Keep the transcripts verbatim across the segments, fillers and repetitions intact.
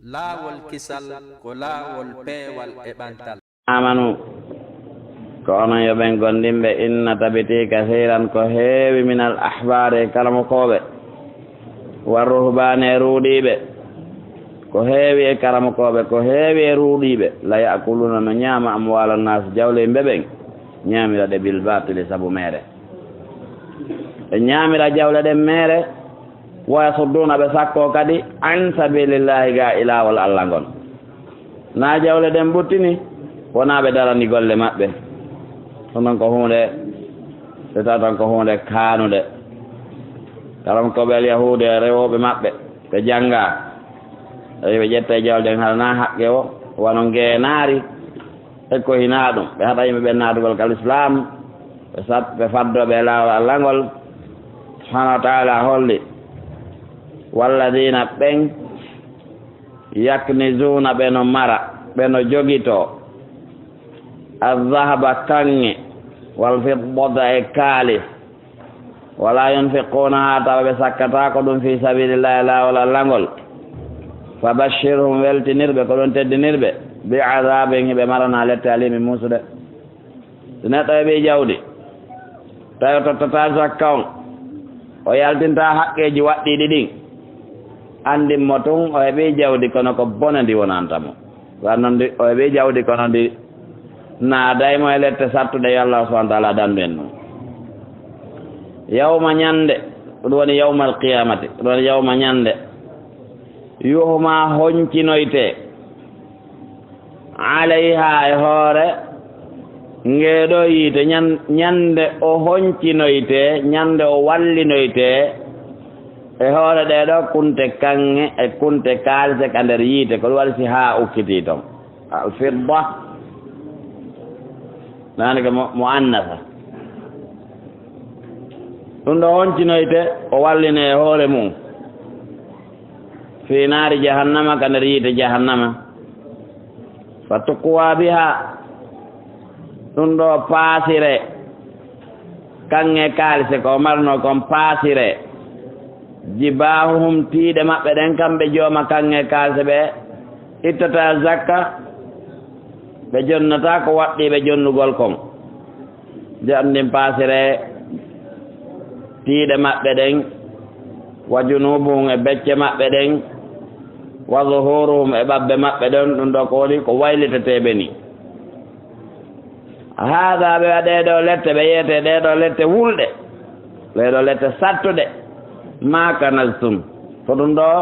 Laawol kisal ko laawol peewal e ɓantal. Amanu, ko onon yo ɓen gomɗinɓe, inna tabiti kasiran, ko heewi, minal ahbaari, e karamokooɓe, wa ruhbaani, e ruuɗiiɓe, ko heewi e karamokooɓe, ko heewi e ruuɗiiɓe, la ya'kuluna, no ñaama, amwaala naas, jawle yimɓe ɓen, ñaamira ɗe bil baatili, sabu meere. Ɓe ñaamira jawle ɗen meere, wa yasudduna, ɓe sakkoo kadi, an sabilillahi, gaa e laawol Alla ngol. Na jawle ɗen ɓuttini, wonaa ɓe darani golle maɓɓe. Ɗum ɗon ko huunde, ɓe tawa tan ko huunde kaanude. Karamokooɓe Alyahuudu e rewooɓe maɓɓe, ɓe janngaa. Tawi ɓe ƴetta e jawle ɗen, hara na haqqe o, wano ngeenaari, e ko hinaa ɗum. Ɓe haɗa yimɓe ɓen naatugol kal Islaam, ɓe sat-, ɓe faddoo ɓe e laawol Alla ngol. Subhaanahu wa taala holli, walladiina, ɓen, yaknizuuna, ɓe no mara, ɓe no jogitoo, azzahaba, kaŋŋe, wal fiddata, e kaalis, wala yunfiquunahaa, tawa ɓe sakkataako ɗum, fii sabiilillaahi, e laawol Alla ngol, fa bashshirhum, weltinir ɓe, ko ɗum teddinir ɓe, bi azaabin, hiɓe maranaa lette, aliimin, muusuɗe. Si neɗɗo heɓii jawdi, tawi o tottataa zakka on, o yaltintaa haqqeeji waɗɗiiɗi ɗin, anndin mo tun o heɓii jawdi, kono ko bone ndi wonanta mo. Wanno ndi o heɓii jawdi, kono ndi naaday mo e lette sattuɗe, yo Allaahu subhaanahu wa taala danndu en ɗum. Yawma, ñannde, ko ɗum woni yawmal qiyaamati, ko ɗum woni yawma, ñannde, yuhmaa, honcinoytee, alayhaa, e hoore ngee ɗoo yiite, ñan-, ñande o honcinoytee, ñande o wallinoytee e hoore ɗee ɗoo kunte kaŋŋe e kunte kaalise ka nder yiite. Ko ɗum waɗi si haa ukkitii ton. Al fidda, nani ko mu-, muannasa. Ɗum ɗoo honcinoytee, o wallinee e hoore mum. Fii naari jahannama, ka nder yiite jahannama. Fa tukwaa bihaa, ɗum ɗoo paasiree, kaŋŋe kaalise ko o marnoo kon paasiree, jibaahuhum, tiiɗe maɓɓe ɗen, kamɓe jooma kaŋŋe kaalise ɓe ittataa zakka, ɓe jonnataa ko waɗɗii ɓe jonnugol kon. Jam ɗin paasiree tiiɗe maɓɓe ɗen, wa junuubuhum, e becce maɓɓe ɗen, wa zuhuuruhum, e ɓabbe maɓɓe ɗen, ɗum ɗoo ko woni ko waylitetee ɓe ni. Haadaa, ɓe waɗee ɗoo lette, ɓe yiyetee ɗee ɗoo lette wulɗe, ɗee ɗoo lette sattuɗe, maa kanastum, ko ɗum ɗoo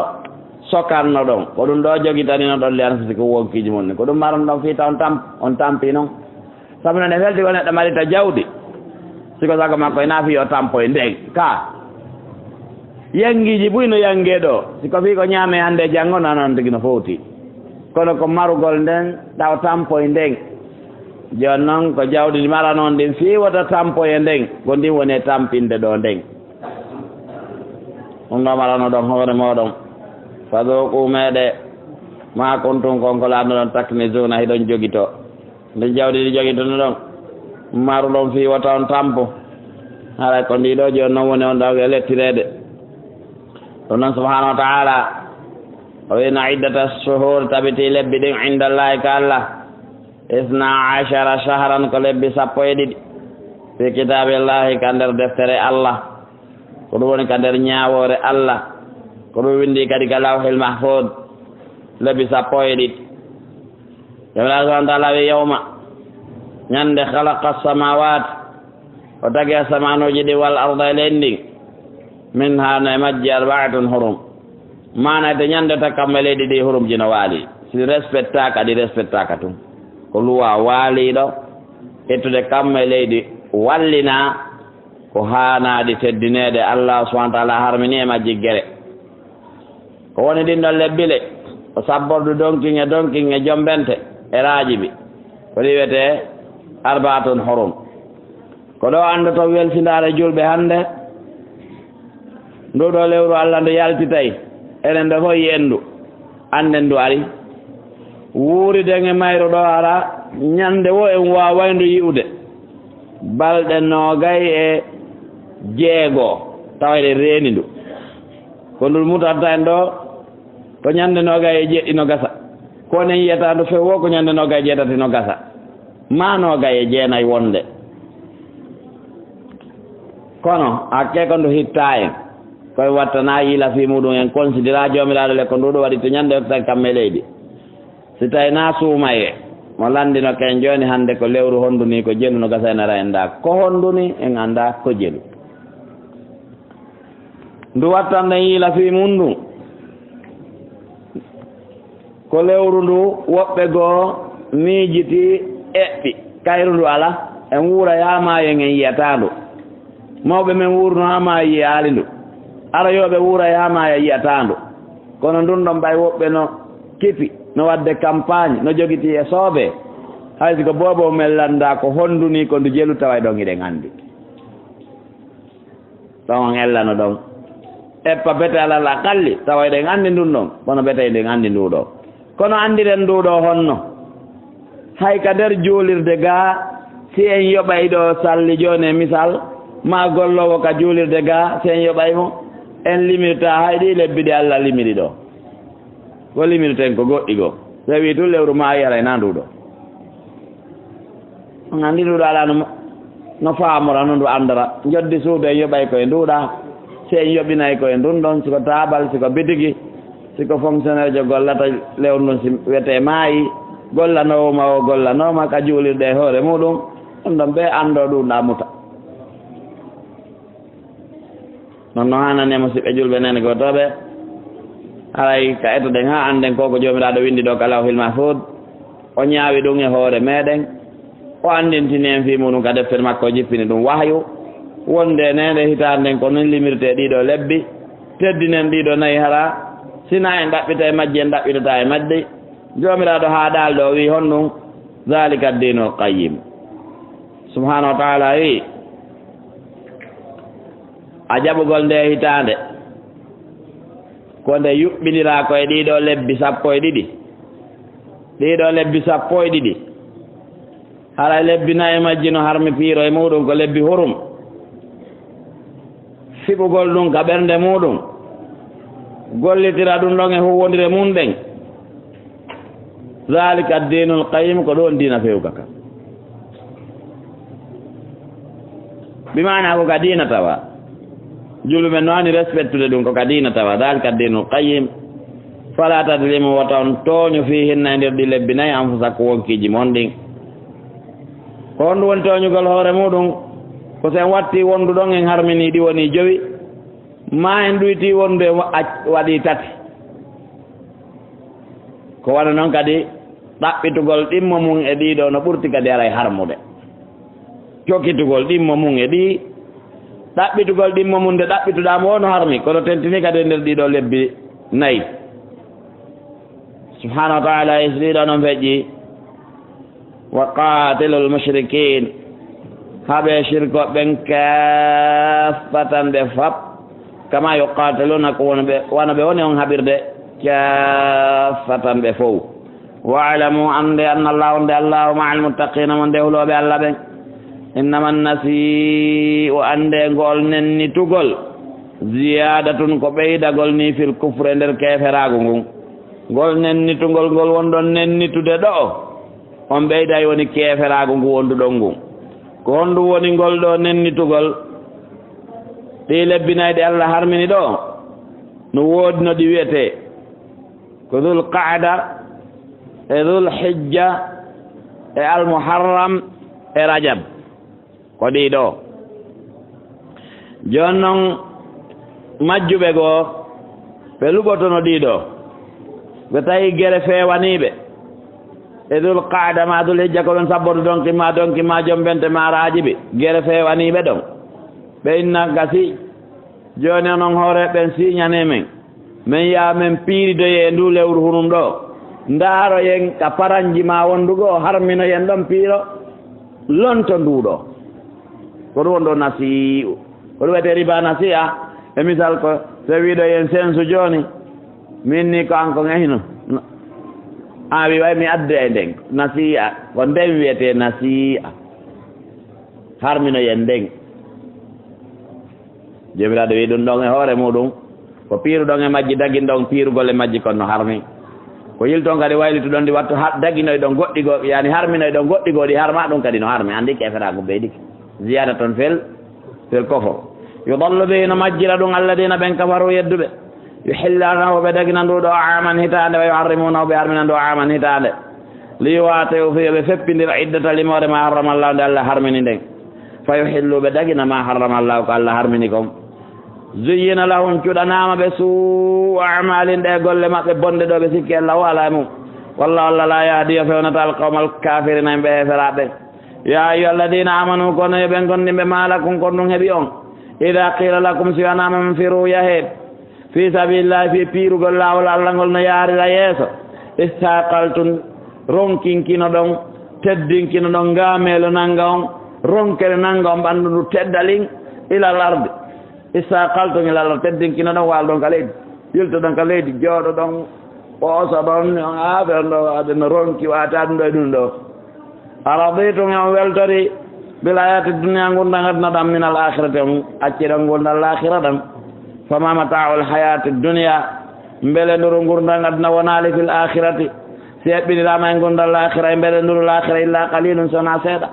sokanno ɗon, ko ɗum ɗoo jogitanino ɗon, li anfusikum, wonkiiji mon ɗin, ko ɗum maron ɗon fii taw on tamp-, on tampii non. Sabu non e welti ko neɗɗo marita jawdi, siko sago makko ena fii o tampoy ndeen ka. Yanngiiji buy no yanngee ɗoo, siko fii ko ñaamee hannde e janngo, non non tigi no fowti. Kono ko marugol ndeen taw tampoy ndeen. Jooni non ko jawdi ndi maranoon ndin fii wota tampoye ndeen, ko ndin woni e tampinde ɗoo ndeen. Ɗum ɗoo marano ɗon hoore mooɗon. Fadhuuquu, meeɗee, maa kuntum, kon ko laatnoɗon, taknizuuna, hiɗon jogitoo. Ndin jawdi ndi jogitonoɗon, maruɗon fii wota on tampo. Haray ko ndii ɗoo jooni non woni on ɗaw e lettireede. Ɗum non subhaanahu wa ta'aala o wi'i, inna iddata shuhuuri, tabitii lebbi ɗin, inda Allaahi, ka Alla, isna ashara shahran, ko lebbi sappo e ɗiɗi, fii kitaabillaahi, ka nder deftere Alla, ko ɗum woni ka nder ñaawoore Alla, ko ɗum winndii kadi ka Lawhil Mahfuuz, lebbi sappo e ɗiɗi. Joomiraaɗo subhaanahu wa ta'aala wi'i, yawma, ñande, khalaqa samaawaati, o tagi asamaanuuji ɗin, wal arda, e leydi ndin, minhaa, no e majji, arba'atun hurum. Maana ete ñande ta kammu e leydi ɗi hurumji no waali. Si respectaaka, ɗi respectaaka tun. Ko luwaa waaliiɗo, ittude kammu e leydi wallinaa, ko haanaaɗi teddineede, Allaahu subhaanahu wa ta'aala harmini e majji gere. Ko woni ɗin ɗon lebbi le, ko sabbordu donkin e donkin e jombente e raajibi. Ko ɗi wiyetee arba'atun hurum. Ko ɗoo anndoton welsindaare juulɓe hannde. Nduu ɗoo lewru Alla ndu yaltitay, enen ɗoo fof yi'en ndu, annden ndu ari. Wuuriden e mayru ɗoo, hara ñande woo en waaway ndu yi'ude. Balɗe noogay e jeego tawa eɗen reeni ndu. Ko ndu mutanta en ɗoo, Ko ñande noogay e jeɗɗi no gasa. Ko onon yi'ata ndu few o, ko ñande noogay e jeetati no gasa. Maa noogay e jeenay wonde. Kono, hakke ko ndu hittaa en. Koye watta na yiila fii muɗum en, considéra Joomiraaɗo le ko ndu ɗo waɗi to ñande oktay kamme leydi. Si tawi na suumaye, mo lanndino ken jooni hannde ko lewru honndu ni, ko jelu no gasa en ara en ndaa ko honndu ni, en anndaa ko jelu. Ndu wattan ɗen yiila fii mum ndun. Ko lewru ndu woɓɓe goo miijiti eɓɓi. Kayru ndu ala, en wuura yaa maayo en, en yi'ataa ndu. Mawɓe men wuurno haa maayo yi'aali ndu. Arayooɓe wuura yaa maayo yi'ataa ndu. Kono ndun ɗon ɓay woɓɓe no kipi, no waɗde campagne, no jogitii e soobee. Hay si ko boobo men lanndaa ko honndu ni ko ndu jelu tawa e ɗon hiɗen anndi. Ɗon on ellano ɗon. Eppa bete alal aqalli, tawa eɗen anndi ndun ɗon, kono bete eɗen anndi ndu ɗo. Kono anndiren ndu ɗo honno? Hay ka nder juulirde gaa, si en yoɓay ɗo salli jooni e misal, maa golloowo ka juulirde gaa, si en yoɓay mo, en limirta hay ɗi lebbi ɗi Alla limiri ɗo. Ko limirten ko goɗɗi goo. Tawi tun lewru maayi haray na ndu ɗo. On anndi ndu ɗo alaa no, no faamora, no ndu anndora. Njoddi suudu en yoɓay ko e ndu ɗa. Si en yoɓinay ko e ndun ɗon, si ko taabal, si ko bitigi, si ko fonctionnaire jo gollata lewru ndun, si wiyetee maayi, gollanoowo ma o gollanooma ka juulirde e hoore muɗum, ɗun ɗon ɓe anndoo ɗun ɗa muta. Non no haanani e musiɓɓe julɓe nene gootooɓe, haray ka etoɗen haa annden ko ko Joomiraaɗo winndi ɗo ka Lawhil Mahfuud, o ñaawi ɗum e hoore meɗen, o anndintini en fii muɗum ka deftere makko, o jippini ɗum wahyu, wonde nene hitaande nden ko nin limirtee ɗii ɗoo lebbi, teddinen ɗii ɗoo nayi hara, si na en ɗaɓɓita e majji, en ɗaɓɓitataa e majji. Joomiraaɗo haa daal ɗo wi'i honɗum? Zaalika diinul qayyim. Subhaanahu wa ta'aala wi'i, a jaɓugol nde hitaande, ko nde yuɓɓindiraa ko e ɗii ɗoo lebbi sappo e ɗiɗi. Ɗii ɗoo lebbi sappo e ɗiɗi. Haray lebbi nayi majji no harmi piiro e muɗum, ko lebbi hurum. Fiɓugol ɗum ka ɓernde muɗum, gollitira ɗum ɗon e huuwondire mum ɗen. Zaalika diinul qayyim, ko ɗon diina fewka ka. Bi maana ko ka diina tawa. Julɓe men no haani respectude ɗum, ko ka diina tawa. Zaalika diinul qayyim. Falaa tadlimu, wota on tooñu, fiihinna, e nder ɗi lebbi nayi, anfusakum, wonkiiji mon ɗin. Ko honɗum woni tooñugol hoore muɗum? Ko si en watti wondu ɗon, en harminii ɗi wonii jowi, maa en ɗuytii wondu, en wa-, ac-, waɗii tati. Ko wano non kadi ɗaɓɓitugol ɗimmo mum e ɗii ɗoo no ɓurti kadi haray harmude. Cokkitugol ɗimmo mum e ɗii, ɗaɓɓitugol ɗimmo mum nde ɗaɓɓituɗaa mo o no harmi, kono tentinii kadi e nder ɗii ɗoo lebbi nayi. Subhaanahu wa ta'aala, e so ɗii ɗoo non feƴƴi, wa qaatilul mushrikiin, haɓee shirkooɓe ɓen kaaffatan ɓe fap, kama yuqaatiluunakum, wano ɓe, wano ɓe woni on haɓirde, kaaffatan ɓe fow. Wa'lamu, annde, anna Allaaha, wonde Allaahu ma'al muttaqiina, wonde hulooɓe Alla ɓen. Innama nasii'u, annde ngol nennitugol, ziyaadatun, ko ɓeydagol ni, fil kufri, e nder keeferaagu ngun. Ngol nennitugol ngol wonɗon nennitude ɗo, on ɓeyday woni keeferaagu ngu wonduɗon ngun. Ko honɗum woni ngol ɗo nennitugol? Ɗii lebbi nayi ɗi Alla harmini ɗo, no woodi no ɗi wi'etee. Ko Dul Qaada, e Dul Hijja, e Al Muharram, e Rajab. Ko ɗii ɗoo. Jooni non, majjuɓe goo, ɓe luɓotono ɗii ɗoo. Ɓe tawi gere feewanii ɓe. E Dul Qaada maa Dul Hijja ko ɓen sabboto donki maa, donki maa, jombente maa, raajibi. Gere feewanii ɓe ɗon. Ɓe inna gasi. Jooni onon hooreeɓe ɓen, siiñanee men. Men yaha men piiridoyee e nduu lewru hunum ɗoo. Ndaaroyen ka paranji maa wondu goo, harminoyen ɗon piiro, lonto nduu ɗoo. Ko ɗum woni ɗoo nasii'u. Ko ɗum wiyetee riba nasii'a. E misal ko, so wiiɗo yen sensu jooni, min ni ko an ko ngehino. An wi way mi addu e nden. Nasii'a, ko nden wiyetee nasii'a. Harminoyen nden. Joomiraaɗo wi'i ɗum ɗon e hoore muɗum, Ko piiruɗon e majji, daginɗon piirugol e majji kon no harmi. Ko yilton kadi waylituɗon ɗi wattu ha-, daginoyɗon goɗɗi goo, yani harminoyɗon goɗɗi goo, ɗi harma, ɗum kadi no harmi. Anndi keeferaagu ɓeydike. Ziyadatun fil, fil kufr. Yudallu bihi, no majjira ɗum, alladina, ɓen, kafaru, yedduɓe. Yuhillunahu, ɓe dagina ndu ɗo, aman, hitaande, wa yuharrimunahu, ɓe harmina ndu, aman, hitaande. Liyuwatiu fi, yo ɓe feppindir, iddata, limoore, ma harrama Allahu, nde Allah harmini nden. Fa yuhillu, ɓe dagina, ma harrama Allahu, ko Allah harmini kon. Zuyyina lahum, cuɗanaama ɓe, suu amalin, ɗe golle maɓɓe bonɗe ɗo ɓe sikki Allah waala e mum. Wallahu, Allah, la yahdi, o fewnata, al qawma al kafirina, yimɓe heeferaaɓe. Ya ayyuha alladina amanu, kono yo ɓen gondimɓe, ma lakum, ko ɗum heɓi on, ida qila lakum, si wanaama, infiru, yahee, fi sabilillahi, fi piirugol laawol Allah ngol no yaarira yeeso, istaqaltum, ronkinkino ɗon, teddinkino ɗon, ngaameelo nanga on, ronkere nanga on, ɓanndu ndu teddalin, ilal ardi. Istaqaltum ilal ardi, teddinkino ɗon, waal ɗon ka leydi, yilto ɗon ka leydi, jooɗo ɗon, ɓooso ɗon, haa ɓen ɗo, aɗen no ronki, waata ɗum ɗo e ɗum ɗo. Araditum, on weltori, bil hayati dunya, ngurndan aduna ɗan, min al akhirati, on acciran ngurndan laakhira ɗan. Fama mata'ul hayati dunya, mbele nduru ngurndan aduna wonaali fil akhirati, si eɓɓiniraama e ngurndan laakhira, e mbele nduru laakhira, illa qalilun, so wonaa seeɗa.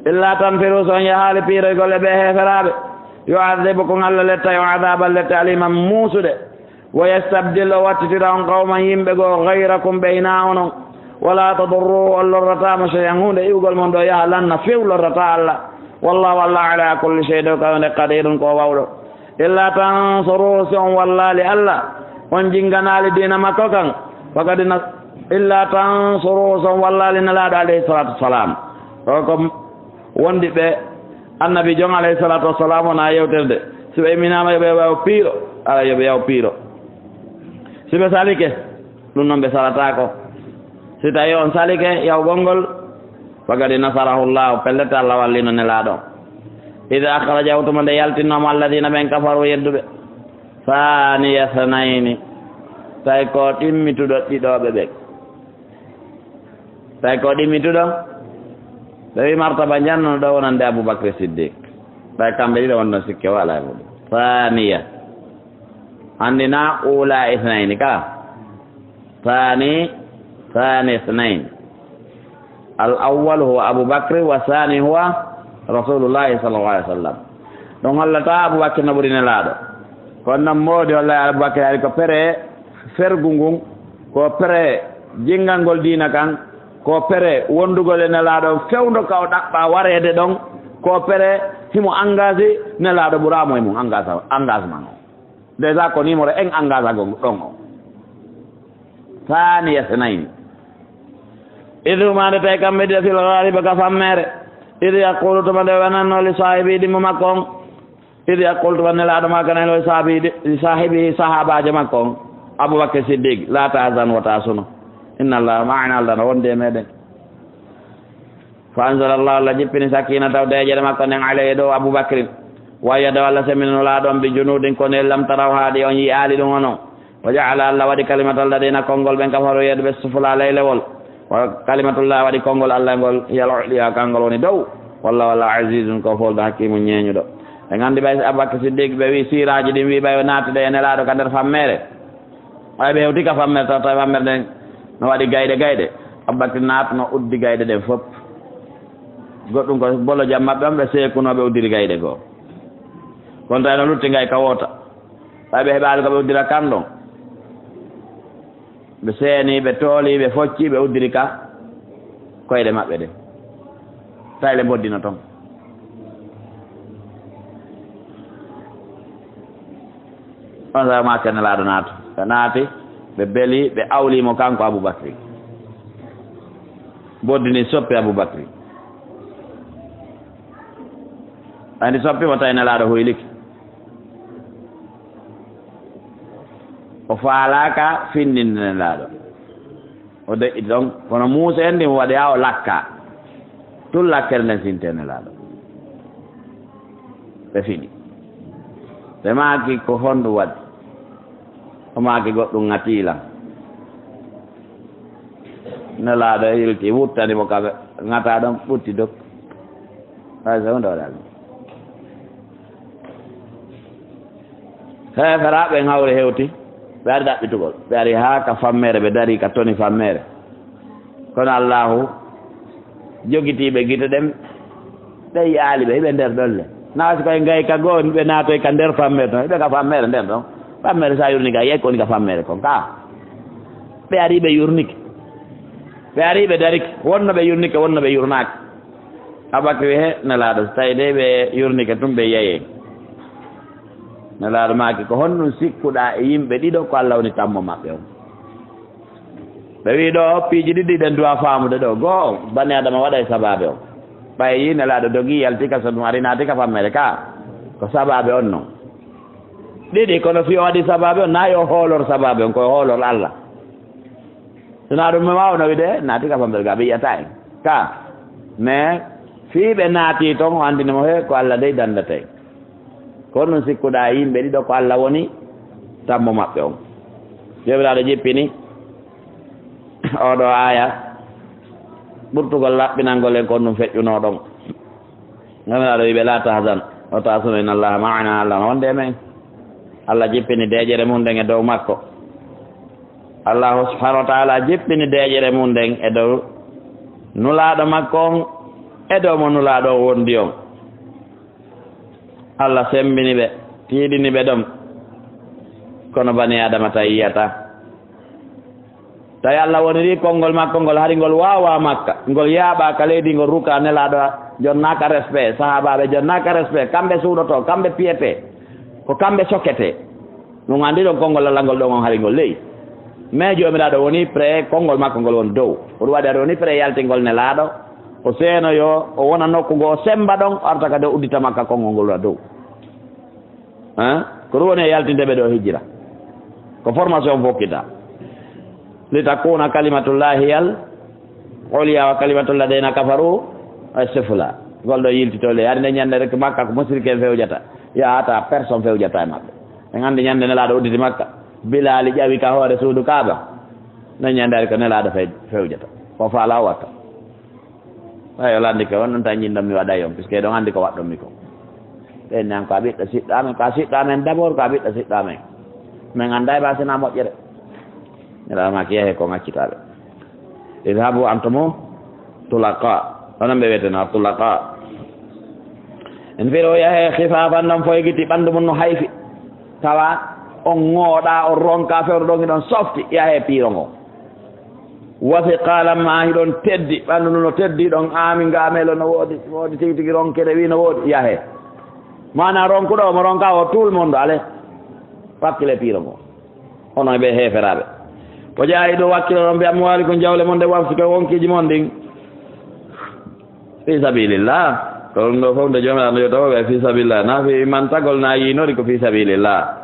Illa tanfiru, so on yahaali piiroygol e ɓe heeferaaɓe, yu'adhibukum, Allah letta on, adhaban lette, aliman, muusuɗe. Wa yastabdil, o wattitira on, qawman, yimɓe goo, ghayrakum, ɓe hinaa onon. Wala tadurruhu, on lorrataa mo shay'an, huunde, iwgol mon ɗo yaha lanna few lorrataa Allah. Wallahu, Allah, ala kulli shay'in, dow kala huunde, qadirun, ko waawɗo. Illa tansuruhu, si on wallaali Allah, on jinganaali diina makko kan, faqad nas-, illa tansuruhu, si on wallaali Nelaaɗo alayhi salatu wassalam. O ko wondi ɓe Annabi jon alayhi salatu wassalam wona yewtere de. Si ɓe iminaama yo ɓe yaw piiro, ala yo ɓe yaw piiro. Si ɓe salike, ɗum noon ɓe salataako. Si tawi on salike yawgol ngol, faqad nasarahu Llahu, pellet Allah wallino Nelaaɗo. Id akhrajahu, tuma nde yaltinnomo alladina, ɓen, kafaru, yedduɓe. Thaniya thnayni, tawi ko ɗimmituɗo ɗiɗooɓe ɓe. Tawi ko ɗimmituɗo, ɓe wi martaba janno ɗo wonande Abu Bakr Siddiq. Tawi kamɓe ɗiɗo wonno sikke wala e muɗum. Thaniya. Andi na ula ithnayni ka. Thani, thani ithnayn. Al awwal huwa Abu Bakr wa thani huwa Rasulullahi sallallahu alaihi wasallam. Ɗum hollata Abu Bakr no ɓuri Nelaaɗo. Kono noon moodi holla Abu Bakr ari ko pere fergu ngun, ko pere jinngangol diina kan, ko pere wondugol e Nelaaɗo fewndo ka o ɗaɓɓa wareede ɗon, ko pere himo engagé Nelaaɗo ɓuraamo e mum engagement o. Déjà ko numéro un engagagol ɗon o. Thaniya thnayni. Id huma, nde tawi kamɓe ɗiɗo, fil ghaari, ɓe ka fammeere. Id yaqulu, tuma nde wananno, li saahibi, ɗimmo makko on. Id yaqulu, tuma Nelaaɗo maakana, li saahibi, li saahibi, sahaabaajo makko on, Abu Bakr Siddiq, la tahzan, wota suno. Inna Allaha ma'ana, Allah no wondi e meɗen. Fa anzala Allahu, Allah jippini, sakinatahu, deeƴere makko nden, alayhi, dow Abu Bakrin. Wa ayyadahu, Allah semini Nelaaɗo on, bi junudin, ko ne lam tarawha, ɗi on yi'aali ɗum onon. Wa ja'ala, Allah waɗi, kalimatal ladina, konngol ɓen, kafaru, yedduɓe, sufla, leylewol. Wa kalimatullah, waɗi konngol Allah ngol, hiya al-ulya, kangol woni dow. Wallahu, Allah, azizun, ko folde, hakimun, ñeeñuɗo. En anndi ɓay Abu Bakr Siddiq, ɓe wi siiraaji ɗin wi ɓay o naatude e Nelaaɗo ka nder fammeere. Ɓay ɓe hewti ka fammeere, taw tawi fammeere nden no waɗi gayɗe gayɗe. Abu Bakr naatuno uddi gayɗe ɗen fop. Goɗɗum ko bolo jam maɓɓe on ɓe seekuno ɓe uddiri gayɗe goo. Kono tawi no lutti ngay ka woota. Ɓay ɓe heɓaali ko ɓe uddira kan ɗon. Ɓe seeni, ɓe tooli, ɓe focci, ɓe uddiri ka koyɗe maɓɓe ɗen. Tawi le mboddino ton. On saa'i maaki Nelaaɗo naatu. Ɓe naati, ɓe beli, ɓe awli mo kanko Abu Bakri. Mboddini soppi Abu Bakri. Andi soppi mo tawi Nelaaɗo hoyliki. O faalaaka findinde Nelaaɗo. O deƴƴi ɗon, kono muuse en ɗin waɗi haa o lakka. Tun lakkere nden sinte Nelaaɗo. Ɓe fini. Ɓe maaki ko honɗum waɗi? O maaki goɗɗum ŋatii lan. Nelaaɗo e yilti, wuttani mo ka ŋataa ɗon, ɓutti dok. Hay so huunde waɗaali. Heeferaaɓe ɓen hawri hewti, ɓe ari ɗaɓɓitugol. Ɓe ari haa ka fammeere, ɓe darii ka toni fammeere. Kono Allaahu jogitii ɓe gite ɗen, ɓe yaali ɓe, hiɓe nder ɗon le. Na si koye ngayka goo, ɓe naatoy ka nder fammeere ton, hiɓe ka fammeere nder ɗon. Fammeere sa yurni ka, yey ko woni ka fammeere kon ka. Ɓe ari ɓe yurnike. Ɓe ari ɓe darike, wonno ɓe yurnike, wonno ɓe yurnaaki. Abakri he Nelaaɗo, so tawi de ɓe yurnike tun ɓe yeyey. Nelaaɗo maaki, ko honɗum sikkuɗaa e yimɓe ɗiɗo ko Alla woni tammo maɓɓe on? Ɓe wi'i ɗo piiji ɗiɗi ɗen duwa faamude ɗo. Go'o, bani Adama waɗa e sabaabe on. Ɓay yi Nelaaɗo dogi yalti ka so ɗum ari naati ka fammere ka. Ko sabaabe on non. Ɗiɗi, kono fii o waɗi sabaabe on, naa yo hoolor sabaabe on, ko hoolor Alla. Sinaa ɗum mi waawno wi'ude, naati ka famɗere ga, ɓe yi'ataa en. Ka, mais fii ɓe naati ton, o anndini mo, he, ko Alla dey danndata en. Ko honɗum sikkuɗaa yimɓe ɗiɗo ko Alla woni tammo maɓɓe on? Joomiraaɗo jippini oo ɗoo aaya, ɓurtugol laɓɓinangol en ko honɗum feƴƴunoo ɗon. Joomiraaɗo wi'i ɓe, "Laa tahzan, wa tahzanu inna Allaha ma'ana." Alla no wonde e men. Alla jippini deeƴere mum nden e dow makko. Allahu subhanahu wa ta'ala jippini deeƴere mum nden e dow nulaaɗo makko on, e dow mo nulaaɗo on wondi on. Alla sembini ɓe, tiiɗini ɓe ɗon. Kono bani Adama tawi yi'ataa. Tawi Alla woniri konngol makko ngol, hari ngol waawaa makka, ngol yaaɓaa ka leydi, ngol ruka Nelaaɗo, jonnaaka respect, sahaabaaɓe jonnaaka respect, kamɓe suuɗotoo, kamɓe piyetee, ko kamɓe soketee. Ɗum anndi ɗon konngol Alla ngol ɗon on hari ngol leyi. Mais Joomiraaɗo woni prêt konngol makko ngol won dow. Ko ɗum waɗi aɗa woni prêt yaltingol Nelaaɗo, o seenoyoo, o wona nokku ngo, o semmba ɗon, o arta kadi o uddita makka konngol ngol wa dow. Hein? Ko ɗum woni e yaltinde ɓe ɗo hijira. Ko formation fokkita. "Li takuna kalimatullahi al ulya wa kalimatu alladhina kafaru as sufla." Ngol ɗo yiltito le. Hari nde ñannde rek Makka ko musriken fewjata. Yaata personne fewjata e maɓɓe. En anndi ñannde Nelaaɗo udditi Makka. Bilaali ƴawi ka hoore suudu Kaaba. Nde ñannde hari ko Nelaaɗo fe-, fewjata. Ko faala o watta. Eyi, o lanndike on, ɗum tan njiɗɗon mi waɗa e on, puisque eɗon anndi ko waɗɗon mi ko. Ɓen nan ko a ɓiɗɗo siɗɗo amen, ko a siɗɗo amen d'abord, ko a ɓiɗɗo siɗɗo amen. Min anndaa e ma sinaa moƴƴere. Nelaaɗo maaki yahe ko ngaccitaaɓe. Idhabu antumu tulaqa. Onon ɓe wiyeteno tulaqa. En firo yahe khifafan, ɗon foygiti ɓanndu mum no hayfi. Tawa on ŋooɗa, on ronka fewndo ɗon, hiɗon softi, yahe piiro ngo. Wa thiqalan ma, hiɗon teddi, ɓanndu ndu no teddi, ɗon aami ngaamelo no woodi, woodi tigi tigi ronkere wi no woodi, yahe. Maana ronkuɗo mo ronka o tout le monde, ale. Wakkile piiro ngo. Onon ɓe heeferaaɓe. Ko jaayi ɗo wakkilo ɗon bi amwalikum jawle mon ɗe waftuke wonkiiji mon ɗin. Fi sabilillah. Ko ɗum ɗo fof nde Joomiraaɗo yo tawa ɓe fi sabilillah. Na fi mantagol na yiinori ko fi sabilillah.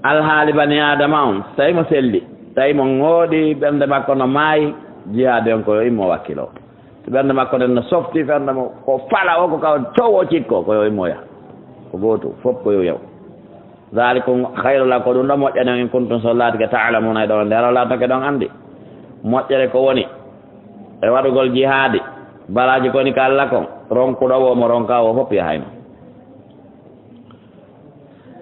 Alhaali bani Aadama on, tawi mo selli, tawi mo ŋooɗi, ɓernde makko no maayi, jihaade on ko yo immo wakkilo. So ɓernde makko nden no softi, ɓernde mo ko fala o, ko kaw towo cikko, ko yo immo yaha. Ko gooto, fof ko yo yaw. Zalikum khayru lakum, ko ɗum ɗo moƴƴani on, in kuntum so laatike ta'lamuna e ɗon, nde hara laatoke ɗon anndi. Moƴƴere ko woni e waɗugol jihaadi, baraaji ko woni ka Alla kon, ronkuɗo wo mo ronka wo fof yahayno.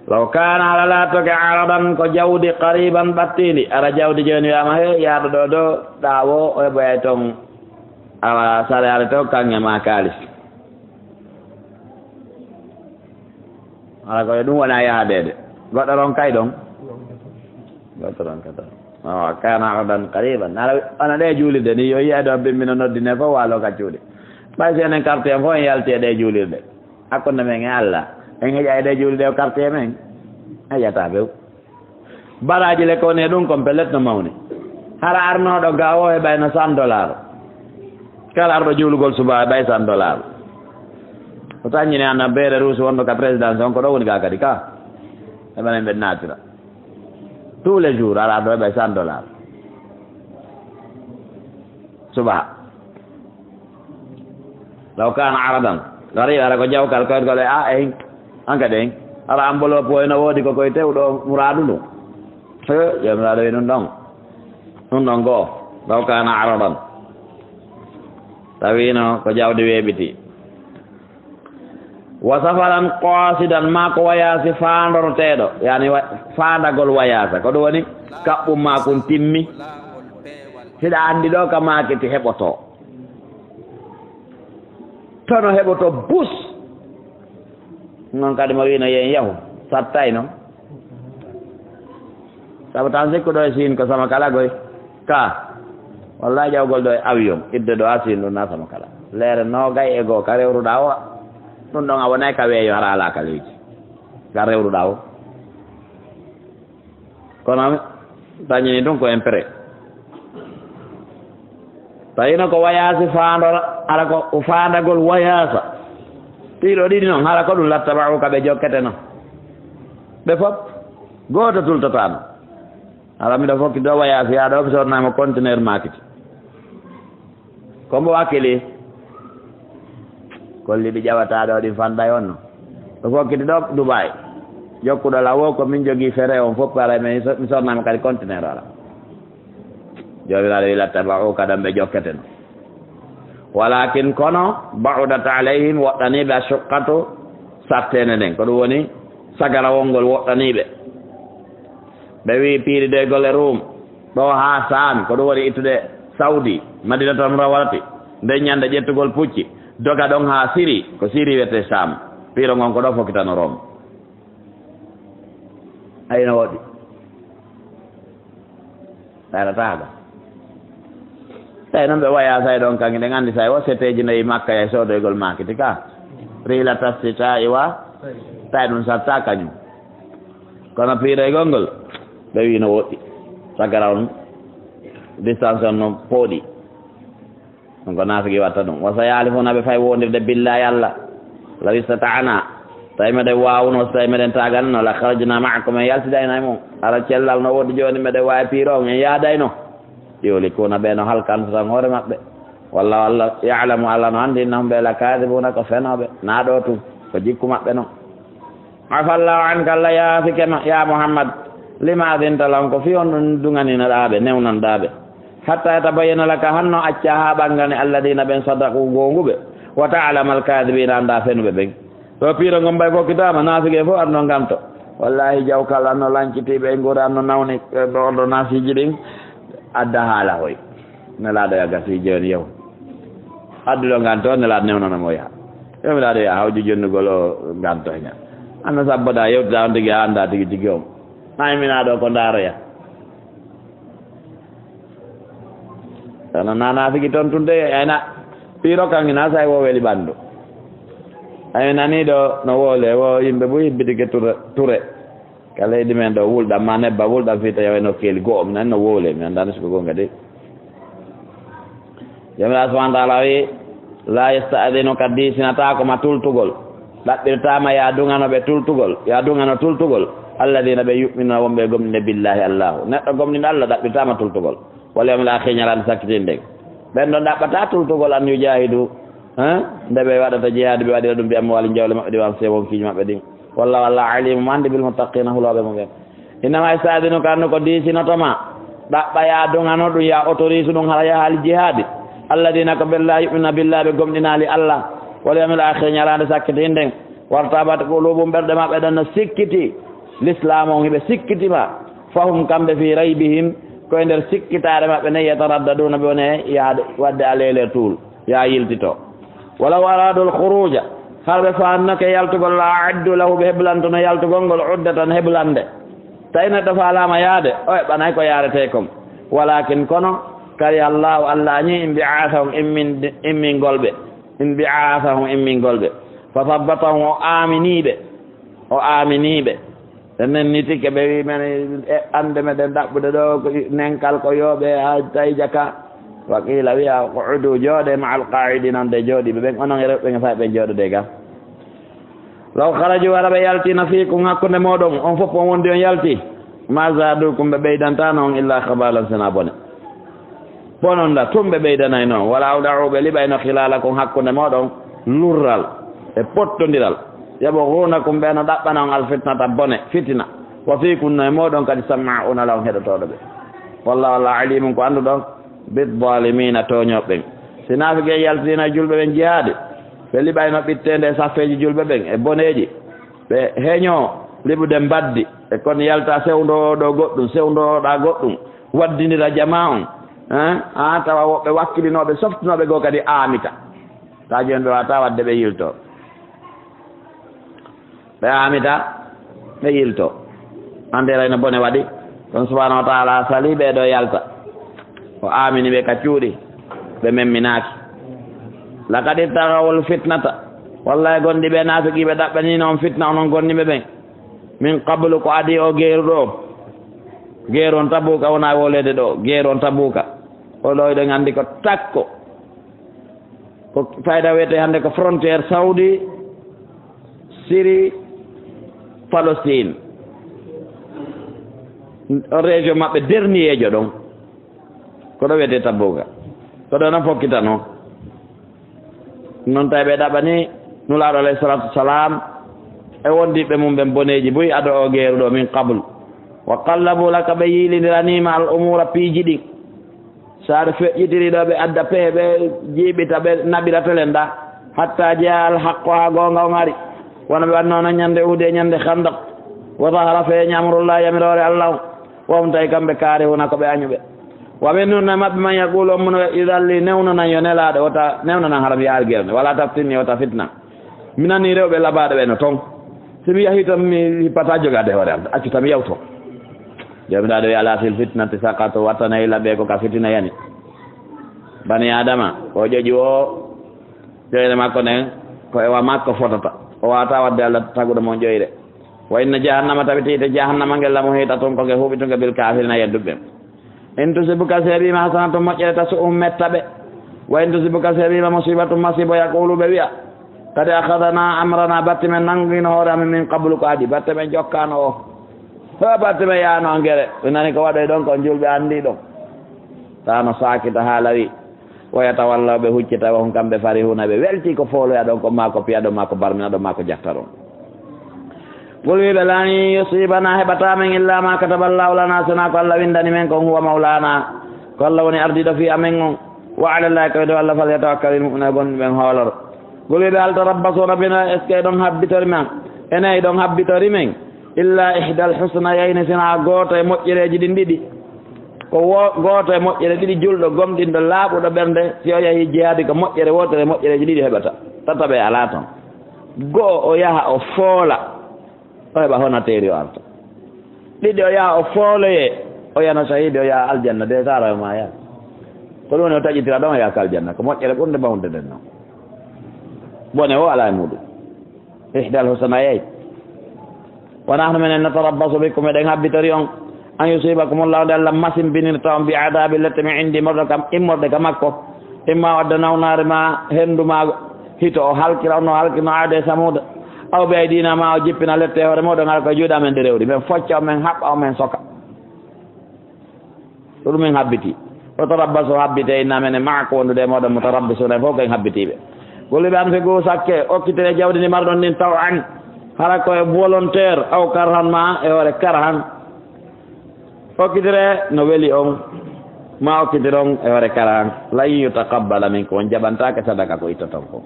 Law kana, hara laatoke, aradan, ko jawdi, qariban, ɓattiindi, hara jawdi jooni wiyaama, he, yahɗo ɗo ɗo, ɗa wo, o heɓoyay toon, awa, sare are toon, kaŋŋe ma kaalis. Hara ko e ɗum wona yahadeede. Goɗɗo ronkay ɗon? Goɗɗo ronkata. Awa, kana aradan qariban. Hara, wona ɗe juulirde ni, yo yiya ɗo, bimmino noddine fof, waalo ka cuuɗi. Ɓay si enen quartier fof en yalti e ɗe juulirde. Hakkunde men e Alla, en heƴa e ɗe juulirde o quartier men? Heƴata few. Baraaji le ko woni e ɗum kon pellet no mawni. Hara arnooɗo ga o heɓayno cent dollars. Kala arɗo juulugol suba heɓay cent dollars. O taññini ana beere ruusi wonɗo ka présidence on, ko ɗo woni ga kadi ka. Heɓanen ɓe naatira. Tous les jours, hara arɗo heɓay cent dollars. Suba. Law kana aradan qariban, hara ko jawkal koyɗgol e a en, hankadi en. Hara enveloppe o ene woodi ko koye tewɗo muraadu ndu. He, Joomiraaɗo wi ɗum ɗon. Ɗum ɗon goo. Law kana aradan. Tawino ko jawdi weeɓiti. Wa safaran qasidan, maa ko wayaasi faandorteeɗo, yani wa-, faandagol wayaasa. Ko ɗum woni kaɓɓum maa kun timmi. Siɗa anndi ɗo ka maakiti heɓoto. Tono heɓoto bus. Non kadi mo wiino yen yahu. Sattay non. Sabu tan sikkuɗo e Siin ko sama kala goy. Ka. Wallahi ƴawgol ɗo e avion. Idde ɗo a Siin ɗum na sama kala. Leere noogay e goo ka rewruɗa o. Ɗum ɗon a wonay ka weeyo hara alaa ka leydi. Ka rewruɗa o. Kono dañini ɗum ko impre. Tawi no ko wayaasi faandora, hara ko o faandagol wayaasa. Ɗiɗo ɗiɗi noon, hara ko ɗum lattaɓa o ka ɓe jokkete noon. Ɓe fof, gooto tultataano. Hara miɗo fokki ɗo wayaasi, yaa ɗo mi sonnaa mo conteneur maakiti. Ko mbo wakkili. Kolli ɗi ƴawata ɗo ɗin fanɗay on no. Ɗo fokkiti ɗo Dubai. Jokkuɗo lawo ko min jogii fere on fof, hara mi so-, mi sonnaa mo kadi conteneur ala. Joomiraaɗo wi lattaɓa o ka ɗon ɓe jokkete no. Walakin kono, ba'udat alayhim, woɗɗaniiɓe ashuqqatu, satteende nden. Ko ɗum woni sagarawol ngol woɗɗaniiɓe. Ɓe wi piiridoygol e Rum, ɗo haa Saam, ko ɗum woni ittude Saudi, Madinatul Munawwarati, nden ñande ƴettugol pucci, doga ɗon haa Siri, ko Siri wiyetee Saam. Piiro ngon ko ɗo fokkitano Rom. Ayno woɗɗi. Ɗaɗataaka. Tawi noon ɓe waya say ɗon kaŋŋe, ɗen anndi say o seteeji nayi Makka yay soodoygol maakiti ka. Rihla tassita iwa, tawi ɗum satta kañum. Kono piiroygol ngol, ɓe wi no woɗɗi. Sagara on, distance on no pooɗi. Ɗum ko naafigi watta ɗum. Wa sayahlifuuna, ɓe fay wondirde billaahi Alla. Law istata'naa, tawi meɗen waawuno, so tawi meɗen taaganno, la kharajnaa ma'akum, en yaltidayno e mum. Hara cellal no woodi jooni, meɗen waawi piiro on, en yaadayno. Yuhlikuuna, ɓe no halkanta tan hoore maɓɓe. Wallaahu, Alla ya'lamu, Alla no anndi, innahum, ɓe, lakaadibuuna, ko fenooɓe. Naa ɗo tun, ko jikku maɓɓe non. Afallaahu anka, Alla yaafike ma, yaa Muhammad. Lima adinta lahum, ko fii honɗun duŋaninoɗaa ɓe, newnanoɗaa ɓe. Hattaa yatabayyana laka, hanno accaa haa ɓanngane, alladiina, ɓen, sadaqu, goonguɓe. Wa ta'lamal kaadibiina, anndaa fenuɓe ɓen. Ɗo piiro ngon mbay fokkitaama, naafige fof arno nganto. Wallaahi, jawkal arno lancitiiɓe e nguura arno nawni, e ɗo, ɗo naasiiji ɗin, adda haala hoy. Nelaaɗo ya gasii jooni yahu. Adduɗo nganto, Nelaaɗo newnana mo yaha. Yo mi laaɗo yaha, hawju jonnugol o nganto he ña. Anno sabboda yewtida on tigi a annda tigi tigi on. Ay mina ɗo ko ndaaroya. Kono nana figi toon tun de, ayna piiro kan ina say wo weli ɓanndu. Ay nani ɗo no wole, wo yimɓe bu hibbitike ture, ture. Ka leydi men ɗo wulɗam ma nebba wulɗam fii tawi no keeli go'o, mi nani no wole, mi annda no siko gonga de. Joomiraaɗo subhaanahu wa ta'aala wi, "Laa yasta'dinuka", diisinataako ma tultugol. Ɗaɓɓirtaama ya duŋano ɓe tultugol, ya duŋano tultugol. "Alladiina", ɓe, "yu'minuuna", wonɓe e gomɗinde, "billaahi", Allaahu. Neɗɗo gomɗinɗo Alla ɗaɓɓirtaama tultugol. "Wal yawmil aakhir", ñalaande sakkitiinde nden. Ɓen ɗon ɗaɓɓataa tultugol, "an yujaahidu", hein? Nde ɓe waɗata jihaadi, ɓe waɗira ɗum "bi amwaalihim", jawle maɓɓe ɗi, "wa anfusihim", wonkiiji maɓɓe ɗin. Wallaahu, Alla, "aliimun", mo anndi, "bil muttaqiina", hulooɓe mo ɓen. "Innama yasta'dinuka", annu ko diisinoto ma. Ɗaɓɓa ya duŋano ɗum, ya autorise ɗum, hara yahaali jihaadi. "Alladiina", ko ɓen, "laa yu'minuuna billaahi", ɓe gomɗinaali Alla, "wal yawmil aakhir", ñalaande sakkitiinden. "Wartabat quluubuhum", ɓerɗe maɓɓe ɗen no sikkiti. Lislaam on, hiɓe sikkiti ma. "Fahum", kamɓe, "fii raybihim", ko e nder sikkitaare maɓɓe nden, "yataraddaduuna", ɓe woni e yaade, waɗde aller-retour, ya yiltito. "Walaw araadul khuruuja", hara ɓe faannake yaltugol, "la a'addu lahu", ɓe heblantono yaltugol ngol, "uddatan", heblande. Tawi neɗɗo faalaama yaade, o eɓɓanay ko yaaretee kon. "Walaakin", kono, "kariha Allaahu", Alla añi, "inbi'aasahum", immin-, immingol ɓe, "inbi'aasahum", immingol ɓe. "Fa sabbatahum", o aaminii ɓe, o aaminii ɓe. Enen ni tike ɓe wi men e ande meɗen ɗaɓɓude ɗo ko nenkal ko yooɓe ha tawi jaka. Wa qiila wiya, "Uqudu", jooɗe, "ma'al qaa'idiina", on de jooɗiiɓe ɓen, onon e rewɓe ɓen, fay ɓe jooɗode ga. "Law kharaju", hara ɓe yaltiino, "fiikum", hakkunde mooɗon, on fof on wondi on yalti, "ma zaadukum", ɓe ɓeydantano on, "illa khabaalan", sina bone. Bononda tun ɓe ɓeydanayno on. "Wala awda'u", ɓe liɓayno, "khilaalakum", hakkunde mooɗon, lurral e pottondiral. "Yabghuunakum", ɓe no ɗaɓɓana on, "al-fitnata", bone, fitina. "Wa fiikum", no e mooɗon kadi, "sammaa'uuna lahum", heɗotooɗo ɓe. "Wallaahu", Alla, "aliimun", ko annduɗo, "biz-zaalimiina", tooñooɓe ɓen. Si naafige yaltino e julɓe ɓen jihaadi, Ɓe liɓayno ɓitteende e saffeeji julɓe ɓen e boneeji. Ɓe heñoo liɓude mbaddi. E kon yalta sewndooɗo goɗɗum, sewndooɗa goɗɗum, waddindira jamaa on. Hein? Haa tawa woɓɓe wakkilinooɓe, softinooɓe goo kadi aamita. Taa jooni ɓe waawata waɗde ɓe yiltoo. Ɓe aamita, ɓe yiltoo. Anndi rayno bone waɗi. Ɗum subhaanahu wa taala salii ɓee ɗoo yalta. O aamini ɓe ka cuuɗi, ɓe memminaaki. Laqad ibtaghawul fitnata. Wallahi, gonɗi ɓe naafiqiiɓe ɗaɓɓaniino on fitna, onon gonɗinɓe ɓen. Min qablu, ko adii o geeru ɗoo. Geeru on Tabuuka wonaa wooleede ɗoo. Geeru on Tabuuka. O ɗoo eɗen anndi ko takko. Ko fayda wiyetee hannde ko frontière Saudi, Syrie, Palestine. On région maɓɓe dernier jo ɗon. Ko ɗo wiyetee Tabuuka. Ko ɗo non fokkitanoo. Non tawi ɓe ɗaɓɓani Nulaaɗo alayhi salaatu wasalaam e wondiɓɓe mum ɓen boneeji buy ado o geeru ɗoo min qablu. Wa qallabu laka, ɓe yiilindiraniima al umuura piiji ɗin. So aɗa feƴƴitiri ɗo, ɓe adda pehe, ɓe jiiɓita, ɓe naɓira telen ɗa. Hatta jaa al haqqu, haa goonga on ari. Wano ɓe wanno non ñande Uhudi e ñande Khandaq. Wa zahara, feeñi, amrullahi, yamiroore Allah on. Wa hum, tawi kamɓe, kaarihuuna, ko ɓe añuɓe. Wa minhum, e maɓɓe, man yaqulu, on muno, idan li, newnanan yo Nelaaɗo, wota newnanan haram yaari gere nde. Wala taftinni, wota fitna. Mi nanii rewɓe labaaɗo ɓe no ton. Si mi yahii ton, mi hippataa jogaade hoore am. Accu tan mi yaw ton. Joomiraaɗo wi'i, "Alaa fil fitnati saqatu." Wattana ila ɓe ko ka fitina yani. Bani Aadama, o ƴoƴi o ƴoyre makko nden, ko e wa makko fotata. O waawataa waɗde Alla taguɗo mo ƴoyre. "Wa inna jahannama," tawi tiite jahannama ngel, "la muhitatun," ko nge huuɓitunge, "bil kaafirina," yedduɓe. "In tusibuka," si heɓiima, "hasanatun," moƴƴere, "tasu'hum," metta ɓe. "Wa in tusibuka," si heɓiima, "musibatun," masiibo, "yaqulu," ɓe wi'a, "Qad akhadna amrana," batte men nanngino hoore amen, "min qablu," ko adii, batte men jokkaano o. Ho batte men yaano angere. Ɓe nani ko waɗoy ɗon, ko julɓe anndi ɗon. Taano saakita haala wi. "Wa yatawallaw," ɓe huccita, "wa hum," kamɓe, "farihuna," ɓe welti ko fooloya ɗon, ko maa ko piya ɗon, maa ko barmina ɗon, maa ko jatta ɗon. Ngol wi'uɓe, "Lan yusibana," heɓataa men, "illa ma kataballahu lana," sinaa ko Alla winndani men kon, "huwa maulana," ko Alla woni ardiiɗo fii amen on, "wa alallahi," ko e dow Alla, "falyatawakkalil mu'minuna," gonɗinɓe ɓen hooloro. Ngol wi'uɓe, "Hal tarabbasuna bina," est-ce que eɗon habbitori ma? Enen eɗon habbitori men? "Illa ihdal husnayayni," sinaa gooto e moƴƴereeji ɗin ɗiɗi. Ko wo-, gooto e moƴƴere ɗiɗi, julɗo gomɗinɗo laaɓuɗo ɓernde, si o yahii jihaadi, ko moƴƴere wootere e moƴƴereeji ɗiɗi heɓata. Tataɓe alaa ton. Go'o, o yaha o foola, o heɓa honateeri o arta. Ɗiɗi, o yaha o fooloyee, o yana sahiidi, o yaha aljanna, de saara o maaya. Ko ɗum woni o taƴitira ɗon, o yaha ka aljanna. Ko moƴƴere ɓurnde mawnude nden non. Bone o alaa e muɗum. Ihdal husnayayni. "Wa nahnu, minen, natarabbasu bikum," eɗen habbitori on, "an yusibakumullahu," nde Alla masimbinirta on, "bi adabin," lette, "min indi," immorde kam, immorde ka makko, "imma o adda nawnaare ma, henndu ma hito, o halkira on no halkirno Aada e Samuuda, aw bi aydina," ma o jippina lette e hoore moɗon, hara ko e juuɗe amen ɗe rewri, men focca on, men haɓɓa on, men soka. Ko ɗum en habbiti. Wa tarabbasu, habbite, inna, minen, ma'akum, wondude e moɗon, mutarabbisuna, fof ko en habbitiiɓe. Golluɓe, anfiqu, sakke, okkitire jawdi ndi marɗon ndin, taw'an, hara ko e volontaire, aw karhan, ma e hoore karhan. Okkitire no weli on, ma okkitiron e hoore karhan. Lan yutaqabbala minkum, on jaɓantaake sadaka ko ittoton ko.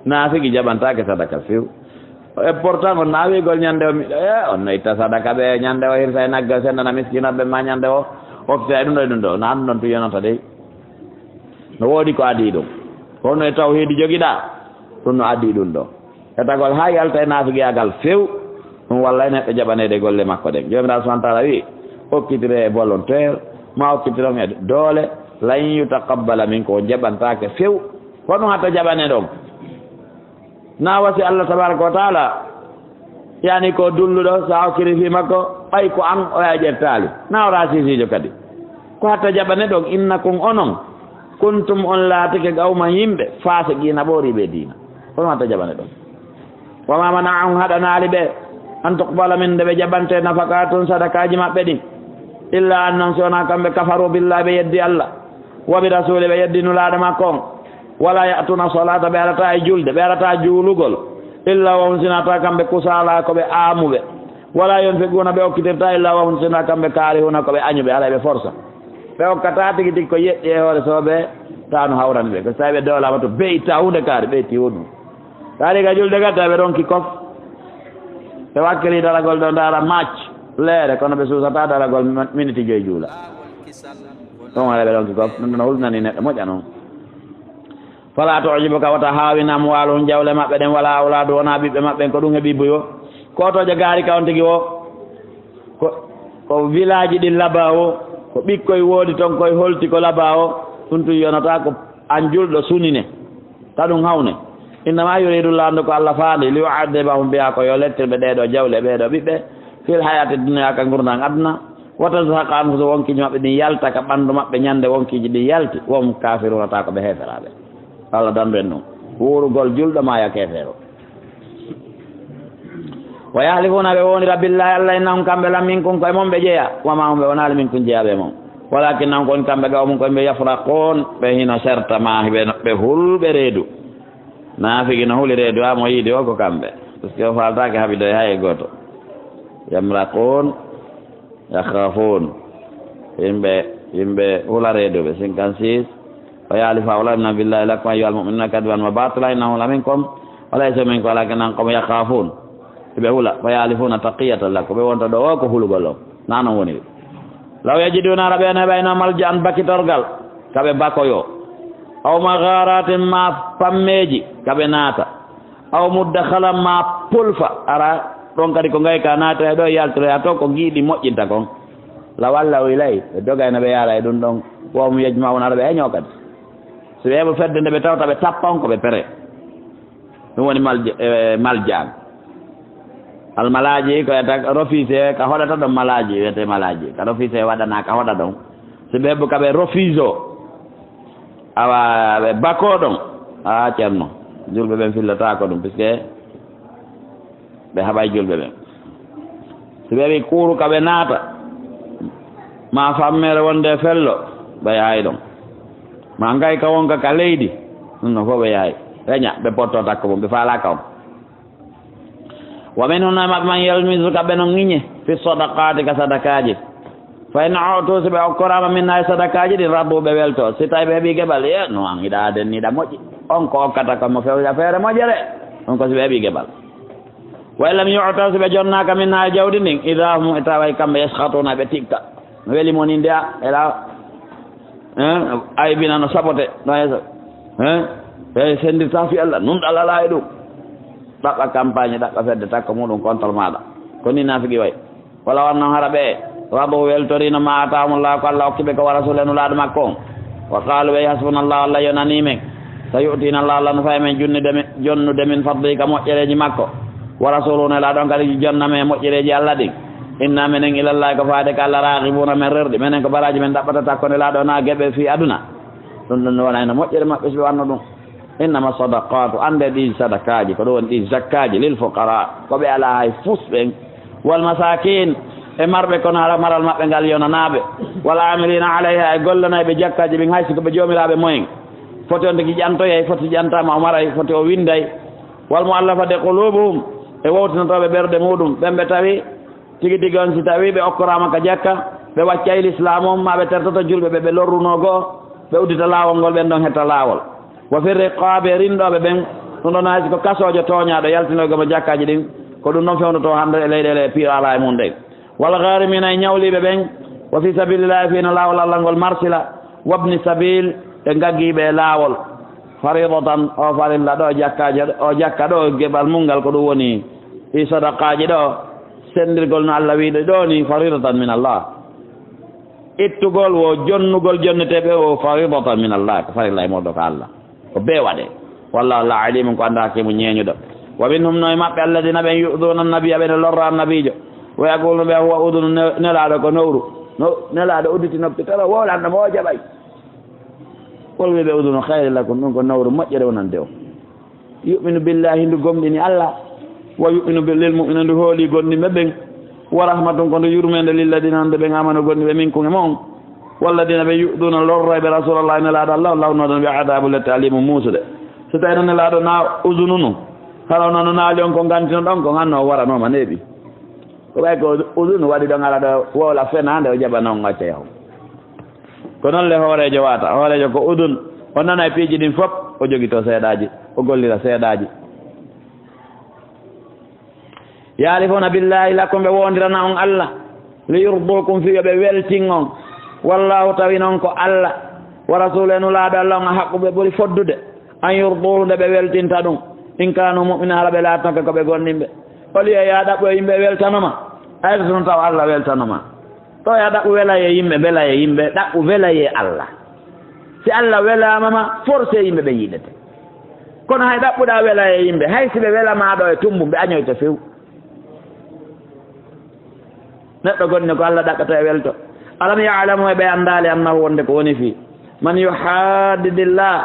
Naafigi jaɓantaake sadaka few. O important on naawigol ñande o miɗo, e, on no itta sadaka ɓe ñande o, hirsa e nagge o, sendana miskinoɓe ma ñande o, okkita e ɗum ɗo e ɗum ɗo. No anndon tu yonata dey. No woodi ko adii ɗum. Ko honno e tawhiidi jogiɗaa? Ɗum no adii ɗum ɗo. Etagol haa yalta e naafigiyaagal few. Ɗum wallay neɗɗo jaɓaneede golle makko ɗen. Joomiraaɗo subhaanahu wa taala wi'i, okkitire e volontaire, ma okkitiron e doole, lan yutaqabbala minkum, on jaɓantaake few. Ko ɗum hatta jaɓane ɗon. Na wasi Allah tabaraka wa taala, yani ko dulluɗo, sa okkiri fi makko, ɓay ko an o ya ƴettaali. Na o rasisiijo kadi. Ko hatta jaɓane ɗon, innakum onon, kuntum on laatike qawman yimɓe, fasiqina ɓooriɓe diina. Ko ɗum hatta jaɓane ɗon. Wa ma mana'ahum, haɗanaali ɓe, an tuqbala min, nde ɓe jaɓante nafaqatun, sadakaaji maɓɓe ɗin, illa annahum, si wonaa kamɓe, kafaru billahi, ɓe yeddi Allah, wa bi rasuli, ɓe yeddi nulaaɗo makko on, wala ya'tuna salata, ɓe arataa e julde, ɓe arataa juulugol, illa wa hum, si wonaa kamɓe, kusala, ko ɓe aamuɓe, wala yunfiquna, ɓe okkitirtaa, illa wa hum, si wonaa kamɓe, karihuna, ko ɓe añuɓe, haray ɓe forsa. Ɓe okkataa tigi tigi ko yeɗɗi e hoore sooɓe, taa no hawrani ɓe. Ko so tawi ɓe doolaama to, ɓe itta huunde kaari, ɓe itti huunde. Taari ka julde kadi ɓe ronki kof. Ɓe wakkili daragol ɗo ndaara match leere, kono ɓe suusata daragol ma-, miniti joyi juula. Ɗum waɗa ɓe ronki kof, ɗum ɗon hulnani neɗɗo moƴƴa noon. Fala tu'jibuka, wata haawin, amwaluhum, jawle maɓɓe ɗen, wala awladu, wona ɓiɓɓe maɓɓe ɓen, ko ɗum heɓi buyo. Kotoojo gaari ka on tigi o, ko, ko village ɗin laba o, ko ɓikkoy woodi ton koy holti ko laba o, ɗum tun yonata ko an julɗo sunine. Ta ɗum hawne. Innama yuridu, Laamɗo ko Allah faandi, li yu'adhibahum biha, ko yo lettir ɓe ɗee ɗoo jawle, ɓee ɗoo ɓiɓɓe, fil hayati dunya, ka ngurndan aduna, wa tazhaqa anfusuhum, wonkiiji maɓɓe ɗin yalta ka ɓanndu maɓɓe ñande wonkiiji ɗin yalti, wa hum kafiruna, ta ko ɓe heeferaaɓe. Allah dandu en ɗum. Wuurugol julɗo maaya keefeero. Wa yahlifuna, ɓe wowndira, billahi, Allah, innahum, kamɓe, la minkum, ko e mon ɓe jeya, wa ma hum, ɓe wonaali, minkum, jeyaaɓe e mon. Walakinnahum, ko woni kamɓe, qawmun, ko ɓe yafraqun, ɓe hino serta ma, ɓe, ɓe hulɓe reedu. Naafigi no huli reedu, a mo yiide o ko kamɓe. Parce que o faaltaake haɓidoye hay e gooto. Yamraqun, yakhafun. Yimɓe, yimɓe hula reeduɓe, cinquante-six. Wa yahlifu haulai min billahi lakum ayyuhal mu'minuna kadiban wa batila, innahum la minkum, wa laysu minkum, walakinnahum qawmun yakhafun. Ɓe hula, wa yahlifuna taqiyatan lakum. Ɓe wonta ɗo o ko hulugol o. Na non woni. Law yajiduna, hara ɓe heɓayno, malja'an, bakitorgal, ka ɓe bakoyo. Aw magharatin, ma pammeeji, ka ɓe naata. Aw mudakhalan, ma pulfa, hara ɗon kadi ko ngay ka naata e ɗo yaltira to ko giiɗi moƴƴinta kon. Law wallaw ilay, ɓe dogayno ɓe yaara e ɗum ɗon. Wa hum yajma'un, hara ɓe heño kadi. So ɓe heɓo fedde nde ɓe tawta ɓe tappa on ko ɓe pere. Ɗum woni malje-, eh, malja'an. Almalaaji ko wiyata refuse, ka hoɗata ɗon malaaji, wiyete malaaji. Ka refuse waɗana ka hoɗa ɗon. Si ɓe heɓu ka ɓe refuse o, awa ɓe bakoo ɗon. A, ceerno, julɓe ɓen fillata ko ɗum, puisque ɓe haɓay julɓe ɓen. Si ɓe wi kuuru ka ɓe naata, ma fammere wonde fello, ɓe yahay ɗon. Ma ngay ka wonka ka leydi, ɗum no fof ɓe yahay. Reña, ɓe potto takko mum, ɓe faalaaka on. Wa minhum, no e maɓɓe, man yalmizuka, ɓe no ŋiñe, fi sadaqati, ka sadakaaji. Fa in u'tu, si ɓe okkoraama, minha, e sadakaaji ɗin, radu, ɓe welto. Si tawi ɓe heɓi geɓal, e, no an hiɗa aden ni, hiɗa moƴƴi. On ko okkata ko mo fewja feere moƴƴere. On ko si ɓe heɓi geɓal. Wa in lam yu'tu, si ɓe jonnaaka, minha, e jawdi ndin, idha hum, e tawa e kamɓe, yaskhatuna, ɓe tikka. No weli mo ni nde a, ela, hein, aybina no sabote, no yeeso, hein, ɓe sendirta fi Allah, nunɗal alaa e ɗum. Ɗaɓɓa campagne, ɗaɓɓa fedde takko muɗum contre maaɗa. Ko ni naafigi way. Wala wonno hara ɓe, radu, weltorino, ma atahumullahu, ko Allah okki ɓe, ko wa rasuluhu, e nulaaɗo makko on. Wa qalu, ɓe, hasbunallahu, Allah yonani men. Sa yu'tina Allah, Allah no fay men junnude min, jonnude min fadlihi, ka moƴƴereeji makko. Wa rasuluhu, nelaaɗo on kadi jonna men e moƴƴereeji Allah ɗin. Inna, menen, ilallahi, ko faade ka Allah, raghibuna, men rerɗi. Menen ko baraaji men ɗaɓɓata takko nelaaɗo na geɓe fii aduna. Ɗum ɗum wona ene moƴƴere maɓɓe si ɓe wanno ɗum. Innama sadaqatu, annde ɗi sadakaaji, ko ɗum woni ɗi zakkaaji, lil fuqara, ko ɓe alaa hay fus ɓen, wal masakin, e marɓe kono hara maral maɓɓe ngal yonanaaɓe, wal amilina alayha, e gollanayɓe jakkaaji ɓin, hay si ko ɓe joomiraaɓe moyen. Foti on tigi ƴantoyay, foti ƴantaama o maray, foti o winday, wal muallafati qulubuhum, e wowtinotooɓe ɓerɗe muɗum, ɓen ɓe tawi tigi tigi on, si tawii ɓe okkoraama ka jakka, ɓe waccay lislaam on, maa ɓe tertoto julɓe ɓe, ɓe lorrunoo goo, ɓe uddita laawol ngol, ɓen ɗon hetta laawol. Wa fi riqaabi, e rinɗooɓe ɓen, ɗum ɗon hay si ko kasoojo tooñaaɗo yaltinoy goma jakkaaji ɗin, ko ɗum ɗon fewndotoo hannde e leyɗeele e piiɗo alaa e mum ɗen. Wal ghaarimiina, e ñawliiɓe ɓen, wa fi sabiilillaahi, fii no laawol Allah ngol marsila, wabni sabiil, e ngaggiiɓe e laawol. Fariidatan, o farilla ɗo jakkaajo, o jakka ɗo, geɓal mum ngal ko ɗum woni ɗi sadaqaaji ɗo, Senndirgol no Allah wiide ɗoo ni, fariidatan min Allah. Ittugol wo jonnugol jonneteeɓe o, fariidatan min Allah, ko farilla e mooɗon ka Allah. Ko bee waɗee. Wallahu Allah alimun, ko annda hakimu ñeeñuɗo. Wa minhum, no e maɓɓe, alladina ɓen yu'duna annabiya, ɓe no lorra annabiijo. Wa yaquluna, ɓe huwa udunu, ne-, nelaaɗo ko nowru. No, nelaaɗo udditi noppi tara, wowlanno mo o jaɓay. Qul, wi'e ɓe, udunu khayrin lakum, ɗum ko nowru moƴƴere wonande on. Yu'minu billahi, ndu gomɗini Allah, wa yu'minu bi-, lil mu'minin, ndu hooli gomɗinɓe ɓen, wa rahmatun, ko ndu yurmeende, lilladina, wonde ɓen, amanu, gomɗinɓe, minkum, e mon, walladina, ɓe yu'duna, lorrayɓe, rasulallah, nelaaɗo Allah, lahum, no ɗon, ɓe, adabun, lette, alimun, muusude. So tawi noon nelaaɗo na uzununu, hara noon no naali on ko ngantinoɗon kon, hanno o waranooma neeɓi. Ko ɓay ko uzunu waɗi ɗon, ala ɗo wowla fenaande, o jaɓa noon, o acca yahu. Ko noon le hooreejo wata. Hooreejo ko udun. O nana e piiji ɗin fop, o jogito seeɗaaji, o gollira seeɗaaji. Yahlifuna billahi lakum, ɓe wondirana on Allah, li yurdukum, fii yo ɓe weltin on. Wallahu, tawi non ko Allah, wa rasuluhu, e nulaaɗo Allah on, ahaqqu, ɓe ɓuri foddude, an yurduhu, nde ɓe weltinta ɗum, in kanu mu'minin, hara ɓe laatanoke ko ɓe gomɗinɓe. Oli e ya ɗaɓɓu e yimɓe weltanoma, ayde toon taw Allah weltanoma. Ɗo ya ɗaɓɓu wela e yimɓe, bela e yimɓe, ɗaɓɓu wela e Allah. Si Allah welama ma, forcé yimɓe ɓe yiɗete. Kono hay ɗaɓɓuɗa wela e yimɓe, hay si ɓe welama ɗo e tumbum, ɓe añoyta few. Neɗɗo gonɗo ko Allah ɗaɓɓata e welto. Alam ya'lamu, e ɓe anndaali, annahu, wonde ko woni fii, man yuhaddidillah,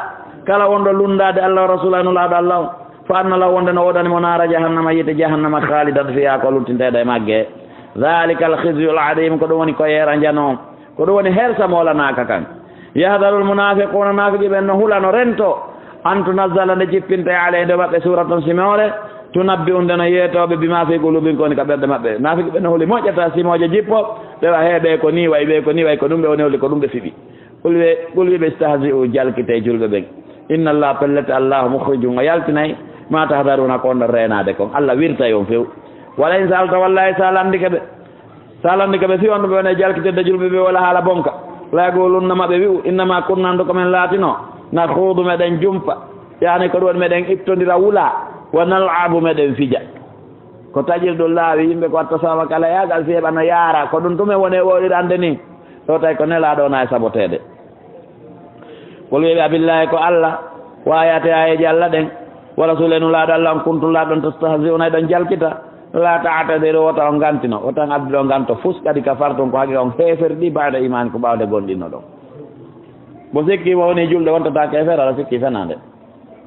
kala wonɗo lunndaade Allah wa rasulahu, nulaaɗo Allah o, fa anna lahu, wonde no woodani mo naara jahannama, yiite jahannama, khaalidan fiha, ko luttinteeɗo e magge. Dhalika al khizyul adhim, ko ɗum woni ko yeera njano. Ko ɗum woni hersa moolanaaka kan. Yahdarul munafiquna, naafiqi ɓen no hulano rento, an tunazzala, nde jippinte alayhim, dow maɓɓe, suratun, simoore, tunabbi'uhum, nde no yeetooɓe, bima fi qulubihim, ko woni ka ɓerɗe maɓɓe. Naafiqi ɓen no huli moƴƴata simooje jippo, ɓe wa heeɓe ko ni wayi, ɓe ko ni wayi, ko ɗum ɓe woni holi, ko ɗum ɓe fiɓi. Qul wi-, qul wiɓe, istahzi'u, jalkite julɓe ɓen. Inna Allah, pellet Allah, mukhrijun, o yaltinay, ma tahdaruna, ko on ɗon reenaade kon. Allah wirtay on few. Wala in sa'alta, wallahi, sa lanndike ɓe, Sa lanndike ɓe, fii on ɗum ɓe woni e jalkitirde julɓe ɓe, wala haala bonka. La yaqulunna, ma ɓe wi'u, innama kunna, ndu ko men laatino, nakhudu, meɗen jumpa, yaani ko ɗum woni meɗen ittondira wula, wa nal'abu, meɗen fija. Ko taƴirɗum laawi, yimɓe ko watta sama kala yaagal, si heɓa no yaara, ko ɗum tun men woni e woɗirande ni. Ɗo tawi ko nelaaɗo wona e saboteede. Qul, wi'e ɓe, abillahi, ko Allah, wa ayati, aayeeji Allah ɗen, wa rasuli, e nulaaɗo Allah on, kuntum, laaɗon, tastahzi'una, eɗon jalkita, la ta'tadiru, wota on gantino, wota on addu ɗo ganto, fus kadi kafartum, ko haqiiqa on heeferɗi, ba'da imaanikum, ɓawde gomɗinno ɗon. Mo sikki mo woni julɗo, wontata keefeero, aɗa sikki fenaande.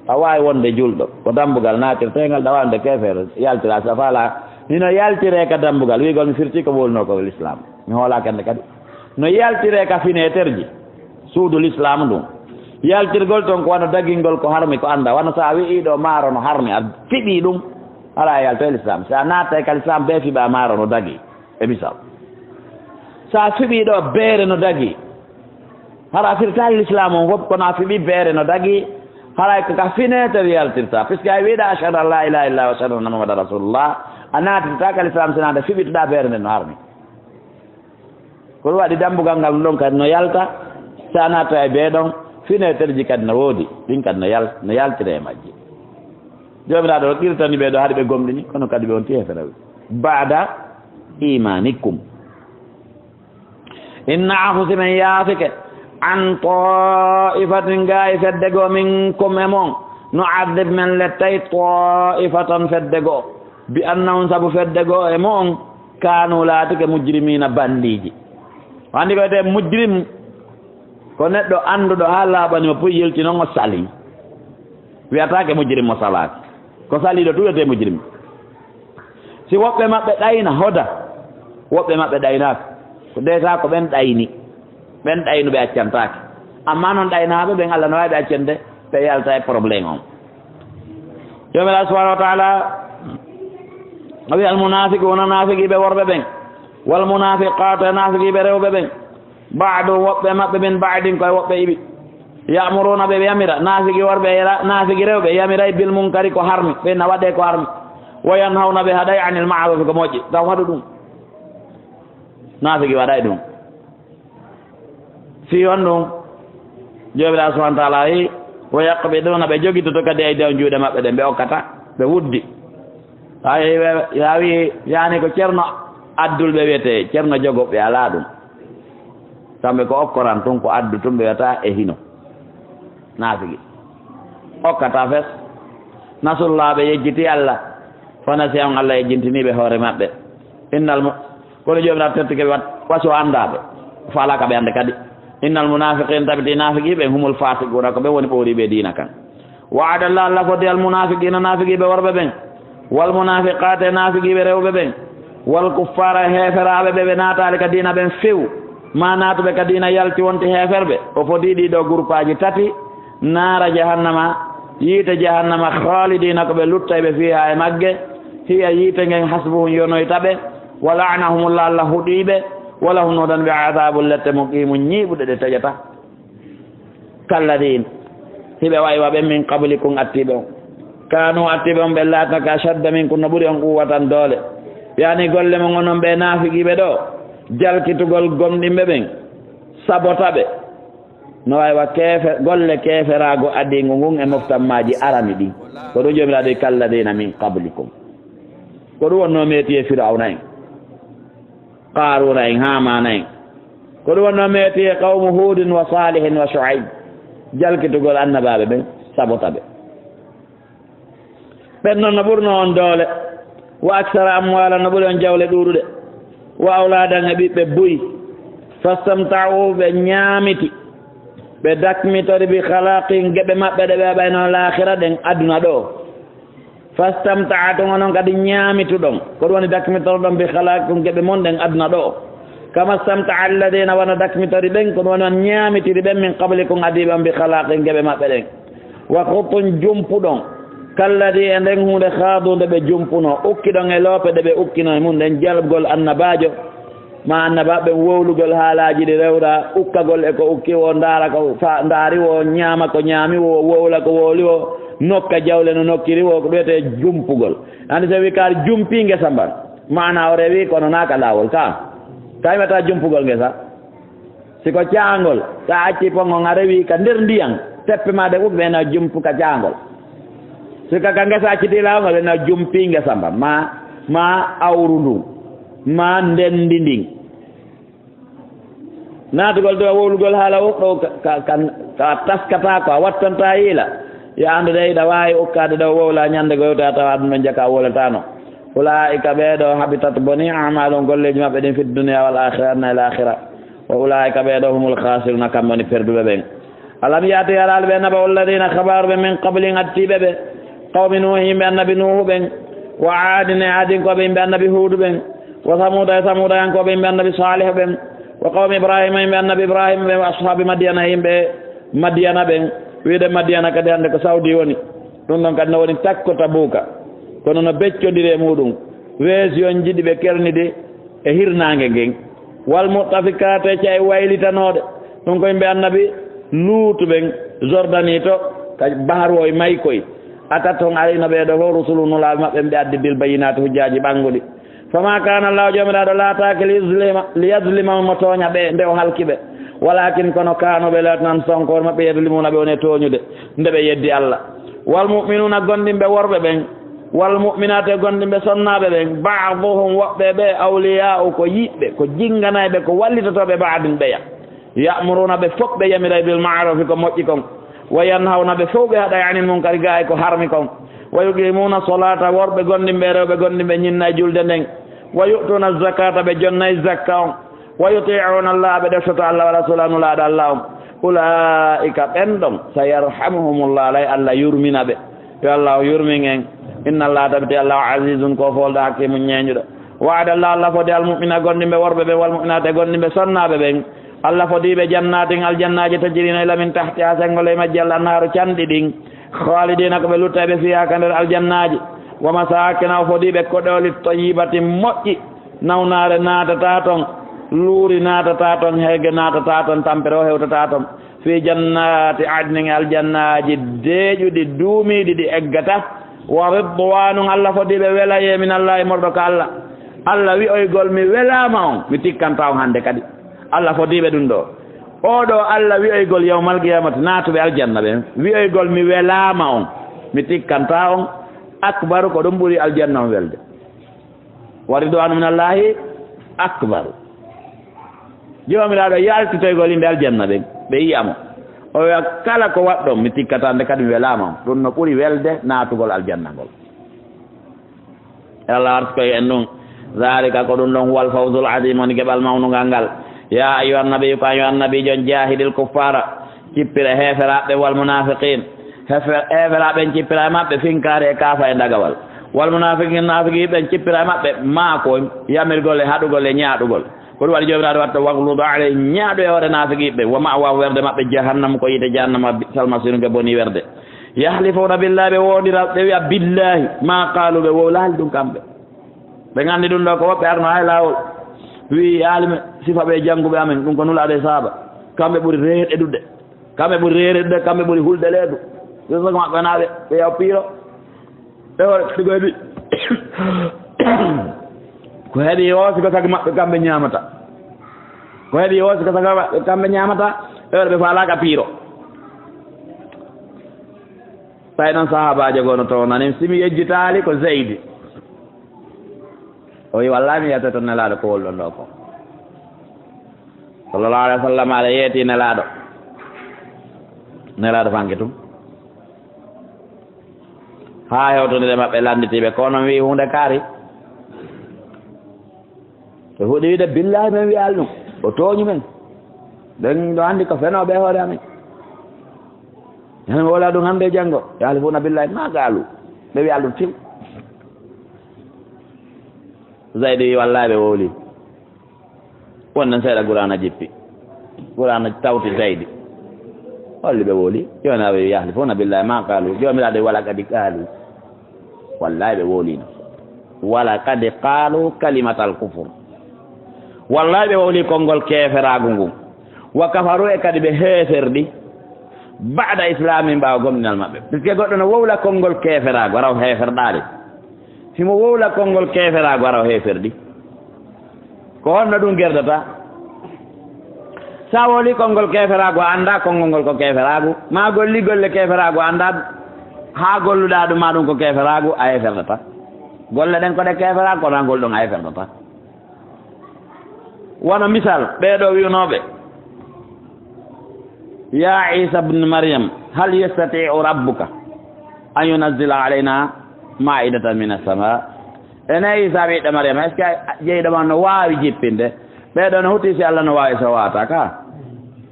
A waawi wonde julɗo, ko dambugal naatirteengal, ɗa waawde keefeero, yaltira, sa faala, hino yaltire ka dambugal, wi'ugol mi firti ko wowlunoo ko l'islam, mi hoolaaka hannde kadi. No yaltire ka fineeterji suudu lislaamu ndun. Yaltirgol ton ko wano dagingol ko harmi ko anndaa. Wano so a wi'ii ɗo maaro no harmi, a fiɓii ɗum, hara a yaltoyi lislaam. Si a naatay ka lislaam bee fiɓaa maaro no dagii, e misal. So a fiɓii ɗo beere no dagii, hara a firtaali lislaam on fof, kono a fiɓii beere no dagii, haray ko ka fineeter yaltirta. Puisque a wi'aa ashhadu an laa ilaaha illallaah wa ashhadu anna Muhammadan rasuulullaah, a naatirtaa ka lislaam si wonaa nde fiɓitoɗaa beere nden no harmi. Ko ɗum waɗi dambugal ngal ɗon kadi no yalta, so a naatay e bee ɗon, fineeterji kadi no woodi, ɗin kadi no yal-, no yaltire e majji. Joomiraaɗo o qirtani ɓe ɗo, haɗi ɓe gomɗini, kono kadi ɓe wonti heeferɓe. Ba'da iimaanikum. In na'fu, si men yaafike, an taa'ifatin, gaa e fedde goo, minkum, e mon, nu'adhib, men lettay, taa'ifatan, fedde goo. Bi annahum, sabu fedde goo e mon, kaanu, laatike, mujrimiina, banndiiji. Ko anndi ko wiyetee mujrim, ko neɗɗo annduɗo haa laaɓani mo puy, yilti non o salii. Wiyataake mujrim mo salaaki. Ko saliiɗo tun wiyetee mujrim. Si woɓɓe maɓɓe ɗayna, hoda, woɓɓe maɓɓe ɗaynaaka. Ko deetaa ko ɓen ɗayni. Ɓen ɗaynu ɓe accantaake. Ammaa non ɗaynaaɓe ɓen, Allah no waawi ɓe accande, ɓe yalta e problème on. Joomiraaɗo subhaanahu wa ta'aala o wi'i, al munaafiquuna, naafiqiiɓe worɓe ɓen, wal munaafiqaatu, e naafiqiiɓe rewɓe ɓen, ba'duhum, woɓɓe maɓɓe, min ba'din, ko e woɓɓe iwi. Ya'muruuna, ɓe yamira, naafigi worɓe e ra-, naafigi rewɓe yamiray bil munkari, ko harmi, ɓe na waɗee ko harmi. Wa yanhawna, ɓe haɗay, anil ma'ruufi, ko moƴƴi, taw haɗu ɗum. Naafigi waɗay ɗum. Fii honɗum? Joomiraaɗo subhaanahu wa ta'aala wi'i, wa yaqbiduuna, ɓe jogitoto kadi aydiyahum, juuɗe maɓɓe ɗen, ɓe okkata, ɓe wuddi. Hay, ɓe, yaa wi, yaani ko Ceerno Addul ɓe wiyetee, Ceerno Jogo ɓe alaa ɗum. Kamɓe ko okkoran tun, ko addu tun ɓe wiyata e hino. Naafigi. Okkata fes. Nasullaah, ɓe yejjiti Allah. Fa nasiyahum, Allah yejjintini ɓe hoore maɓɓe. Innal mu-, kono Joomiraaɗo teddungal wi, wat-, wa so anndaaɓe. Faalaaka ɓe annde kadi. Innal munaafiqiina, tabiti naafiqiiɓe, humul faasiquuna, ko ɓe woni ɓooriiɓe diina kan. Wa'ada Allaahu, Allah foddi al munaafiqiina, naafiqiiɓe worɓe ɓen, wal munaafiqaati, e naafiqiiɓe rewɓe ɓen, wal kuffaara, e heeferaaɓe ɓe ɓe naataali ka diina ɓen few, maa naatuɓe ka diina yalti wonti heeferɓe. O fodii ɗii ɗoo guruppaaji tati, naara jahannama, yiite jahannama, khaalidiina, ko ɓe luttayɓe, fiihaa, e magge, hiya, yiite ngen, hasbuhum, yonoyta ɓe, wa la'anahumullaah, Allah huɗii ɓe, wa lahum, woodani ɓe, azaabun, lette, muqiimun, ñiiɓuɗe, ɗe taƴataa. Kalladiina, hiɓe wa'i wa ɓen, min qablikum, attiiɓe on. Kaanu, attiiɓe on ɓen laatake, ashadda minkum, no ɓuri on, quwwatan, doole. Yani golle mon onon ɓe naafiqiiɓe ɗo, jalkitugol gomɗinɓe ɓen, sabota ɓe. No waawi wa keefe-, golle keeferaago adiingo ngun e moftammaaji arani ɗin. Ko ɗum Joomiraaɗo wi'i, "Kalladiina min qablikum." Ko ɗum wonnoo meeti e Firawna en, Qaaruuna en, Haamaana en. Ko ɗum wonnoo meeti e qawmu Huudin wa Saalihin wa Shu'ayb. Jalkitugol annabaaɓe ɓen, sabota ɓe. Ɓen non no ɓurnoo on doole. Wa aksara amwaalan, no ɓuri on jawle ɗuuɗuɗe. Wa awlaadan, e ɓiɓɓe buy. Fastamta'u, ɓe ñaamiti. Ɓe dakmitori bi khalaqihim, geɓe maɓɓe ɗe ɓe waɗayno laakhira ɗen aduna ɗo. Fastamta'tum, onon kadi ñaamituɗon. Ko ɗum woni dakmitorɗon bi khalaqikum geɓe mon ɗen aduna ɗo. Kama stamta'a alladhina, wano dakmitori ɓen, ko ɗum woni on ñaamitiri ɓen min qablikum adiiɓe on bi khalaqihim geɓe maɓɓe ɗen. Wa khudtum, jumpuɗon, kalladhi, e nden huunde, khadu, nde ɓe jumpunoo, ukkiɗon e loope ɗe ɓe ukkinoo e mun ɗen, jalbgol annabaajo, ma annabaaɓe ɓen, wowlugol haalaaji ɗi rewraa, ukkagol e ko ukki woo, ndaara ko fa-, ndaari woo, ñaama ko ñaami woo, wowla ko wowli woo, nokka jawle no nokkiri woo, ko ɗum wiyetee jumpugol. Anndi so wii ka jumpii ngesa mban, maanaa o rewii, kono naa ka laawol ka. Ka wiyataa jumpugol ngesa. Si ko caangol, so a accii ponngo, a rewii ka nder ndiyan, teppe maa ɗen ɓe na jumpu ka caangol. Si ka, ka ngesa accitii laawol, ɓe na jumpii ngesa mba, ma, ma awru ndun, ma ndenndi ndin. Naatugol ɗo, wowlugol haala o, ɗo ka, ka, ka, ka taskataa ko, a wattantaa yiila. Yo anndu de, hiɗa waawi ukkaade ɗo, wowla ñande goo, yewta tawa ɗum ɗon jaka, wowlataano. Ulaa'ika, ɓee ɗo, habitat, boni, a'maaluhum, golleeji maɓɓe ɗin, fid dunya wal aakhira, aduna e laakhira. Wa ulaa'ika, ɓee ɗo, humul khaasiruna, kamɓe woni perduɓe ɓen. Alam ya'ti, hara alaa ɓe naɓaa, alladhina, khabaaru ɓe, min qablihim, addiiɓe ɓe, qawmi Nuuh, yimɓe annabi Nuuhu ɓen, wa Aadin, e Aadinkooɓe, yimɓe annabi Huudu ɓen, wa Samuuda, e Samuudayankooɓe, yimɓe annabi Saalihu ɓen, wa qawmi Ibraahiima, yimɓe annabi Ibraahiima ɓen, wa ashaabi Madyana, e yimɓe Madyana ɓen. Wiide Madyana kadi hannde ko Saudi woni. Ɗum ɗon kadi no woni takko Tabuuka. Kono no beccondiri e muuɗum. Weesi on jiɗi ɓe kelnidi e hirnaange ngen. Wal mu'tafikaati, e ca'e waylitanooɗe. Ɗum ko yimɓe annabi Luutu ɓen, Jordani to, ka baharu o e maykoy. Atat, on arino ɓee ɗo fof, rusulu, nulaaɓe maɓɓe, ɓe addi bil bayyinaati, hujjaaji ɓannguɗi. Fama kana Allahu, Joomiraaɗo laataaki, liyuzlima, liyazlimahum, mo tooña ɓe, nde o halki ɓe. Walakin, kono, kanu, ɓe laatani, anfusahum, hoore maɓɓe, yadlimuuna, ɓe woni e tooñude, nde ɓe yeddi Allah. Wal mu'minuuna, gomɗinɓe worɓe ɓen, wal mu'minaatu, e gomɗinɓe sonnaaɓe ɓen, ba'duhum, woɓɓe ɓe, awliyaa'u, ko yiɓɓe, ko jinnganayɓe, ko wallitotooɓe, ba'din, ɓeya. Ya'muruuna, ɓe fof ɓe yamiray, bil ma'ruufi, ko moƴƴi kon. Wa yanhawna, ɓe fof ɓe haɗay, anil munkari, gaa e ko harmi kon. Wa yuqiimuuna salaata, worɓe gomɗinɓe e rewɓe gomɗinɓe ñinnay julde nden. Wa yu'tuuna zakaata, ɓe jonnay zakka on. Wa yutii'uuna Allaha, ɓe ɗeftoto Allah wa rasuulahu, nulaaɗo Allah on. Ulaa'ika, ɓen ɗon, sayarhamuhumullah, alay Allah yurmina ɓe. Yo Allah yurmin en. Inna Allaha, tabiti Allah, azizun, ko foolɗo, hakiimun, ñeeñuɗo. Wa'ada Allah, Allah fodi almu'mina, gomɗinɓe worɓe ɓen, wal mu'minaati, e gomɗinɓe sonnaaɓe ɓen. Allah fodiiɓe jannaatin, aljannaaji, tajrii, no ila min tahtiha, senngo ley majji, al anhaaru, canɗi ɗin. Khaalidiina, ko ɓe luttayɓe, fiiha, ka nder aljannaaji. Wa masaakina, o fodiiɓe koɗooli, tayyibatin, moƴƴi. Nawnaare naatataa ton, luuri naatataa ton, heege naatataa ton, tampere o hewtataa ton. Fii jannaati adnin, e aljannaaji deeƴuɗi, duumiiɗi, ɗi eggataa. Wa ridwaanun, Allah fodiiɓe welayee, minallaahi, morɗo ka Allah. Allah wi'oygol, "Mi welaama on, mi tikkantaa on hannde kadi." Allah fodiiɓe ɗum ɗo. Oo ɗo Allah wi'oygol yawmal qiyamati, naatuɓe aljanna ɓen, wi'oygol, "Mi welaama on, mi tikkantaa on," akbaru, ko ɗum ɓuri aljanna on welde. Wa ridwaanu minallaahi akbar. Joomiraaɗo yaltitoygol yimɓe aljanna ɓen, ɓe yi'a mo. O wi'a, "Kala ko waɗɗon, mi tikkataa nde kadi mi welaama on." Ɗum no ɓuri welde naatugol aljanna ngol. Allah arsukoy en ɗum. Zaalika, ko ɗum ɗon, huwal fawzul aziim, woni geɓal mawnungal ngal. Yaa ayyuhan nabiyyu, ko an yo annabiijo on, jaahidil kuffaara, cippira heeferaaɓe, wal munaafiqiin, hefe-, heeferaaɓe ɓen cippira e maɓɓe finkaari e kaafa e dagawal. Wal munaafiqiin, naafiqi ɓen cippira e maɓɓe maakoy, yamirgol e haɗugol e ñaaɗugol. Ko ɗum waɗi Joomiraaɗo watta, "Waglud alayhim", ñaaɗu e hoore naafiqi ɓen, "wa ma'waahum", werde maɓɓe, "jahannamu", ko yiite jahannama, "wa bi'sal masiir", nge boni werde. "Yahlifuuna billaahi", ɓe woondira, ɓe wi'a, "billaahi maa qaaluu", ɓe wowlaali ɗum kamɓe. Ɓe nganndi ɗum ɗo ko woɓɓe arno hay laawol. Wi'i, "Aalime, sifa ɓe jannguɓe amen, ɗum ko nulaaɗo e sahaaba. Kamɓe ɓuri reeɗe ɗuɗde. Kamɓe ɓuri reeɗe ɗuɗde, kamɓe ɓuri hulde leedu." Yo soko maɓɓe naa ɓe, ɓe yaw piiro. Ɓe hoore ɗigoy bi. Ko heɓi o, si ko saka maɓɓe kamɓe ñaamata. Ko heɓi o, si ko saka maɓɓe kamɓe ñaamata, ɓe waɗa ɓe faalaaka piiro. Tawi noon sahaabaajo goo no toon nani, si mi yejjitaali ko Zeydi. O wi, "Wallaahi mi yettoto Nelaaɗo ko wowluɗon ɗoo ko." Sallallahu alayhi wa sallam, aɗa yeeti Nelaaɗo. Nelaaɗo fanke tun. Haa hewtonde maɓɓe lannditiiɓe, ko onon wi huunde kaari. Ɓe fuɗɗi wiide, "Billaahi men wiyaali ɗum. O tooñi men. Ɗen ɗo anndi ko fenooɓe e hoore amen. Enen wowla ɗum hannde e janngo. Yahlifuuna billaahi maa qaaluu." Ɓe wiyaali ɗum tim. Zaydi wi, "Wallaahi ɓe wowli." Wonde seeɗa Qur'aana jippi. Qur'aana tawti Zaydi. Holli ɓe wowli? Joomiraaɗo wi, "Yahlifuuna billaahi maa qaaluu." Joomiraaɗo wi, "Wala qad qaaluu." Wallaahi ɓe wowliino. "Wala qad qaaluu kalimatal kufur." Wallaahi ɓe wowli konngol keeferaagu ngun. "Wa kafaruu", e kadi ɓe heeferɗi. "Ba'da islaamihim", ɓaawo gomɗinal maɓɓe. Puisque goɗɗo no wowla konngol keeferaagu, hara o heeferɗaali. Himo wowla konngol keeferaagu, hara o heeferɗi. Ko honno ɗum gerdata? Sa wowli konngol keeferaagu, a anndaa konngol ngol ko keeferaagu, maa golli golle keeferaagu, a anndaa haa golluɗaa ɗum, maa ɗum ko keeferaagu, a heeferɗata. Golle ɗen ko ɗe keeferaagu, kono ngol ɗon a heeferɗata. Wano misal, ɓee ɗoo wi'unooɓe, "Yaa Iisa bnu Maryam, hal yastati'u rabbuka an yunazzila alaynaa maa'idatan mina samaa?" Ene Iisa ɓiɗɗo Maryam, est-ce que jeyɗo ma no waawi jippinde? Ɓee ɗoo no hutti si Alla no waawi so waata ka.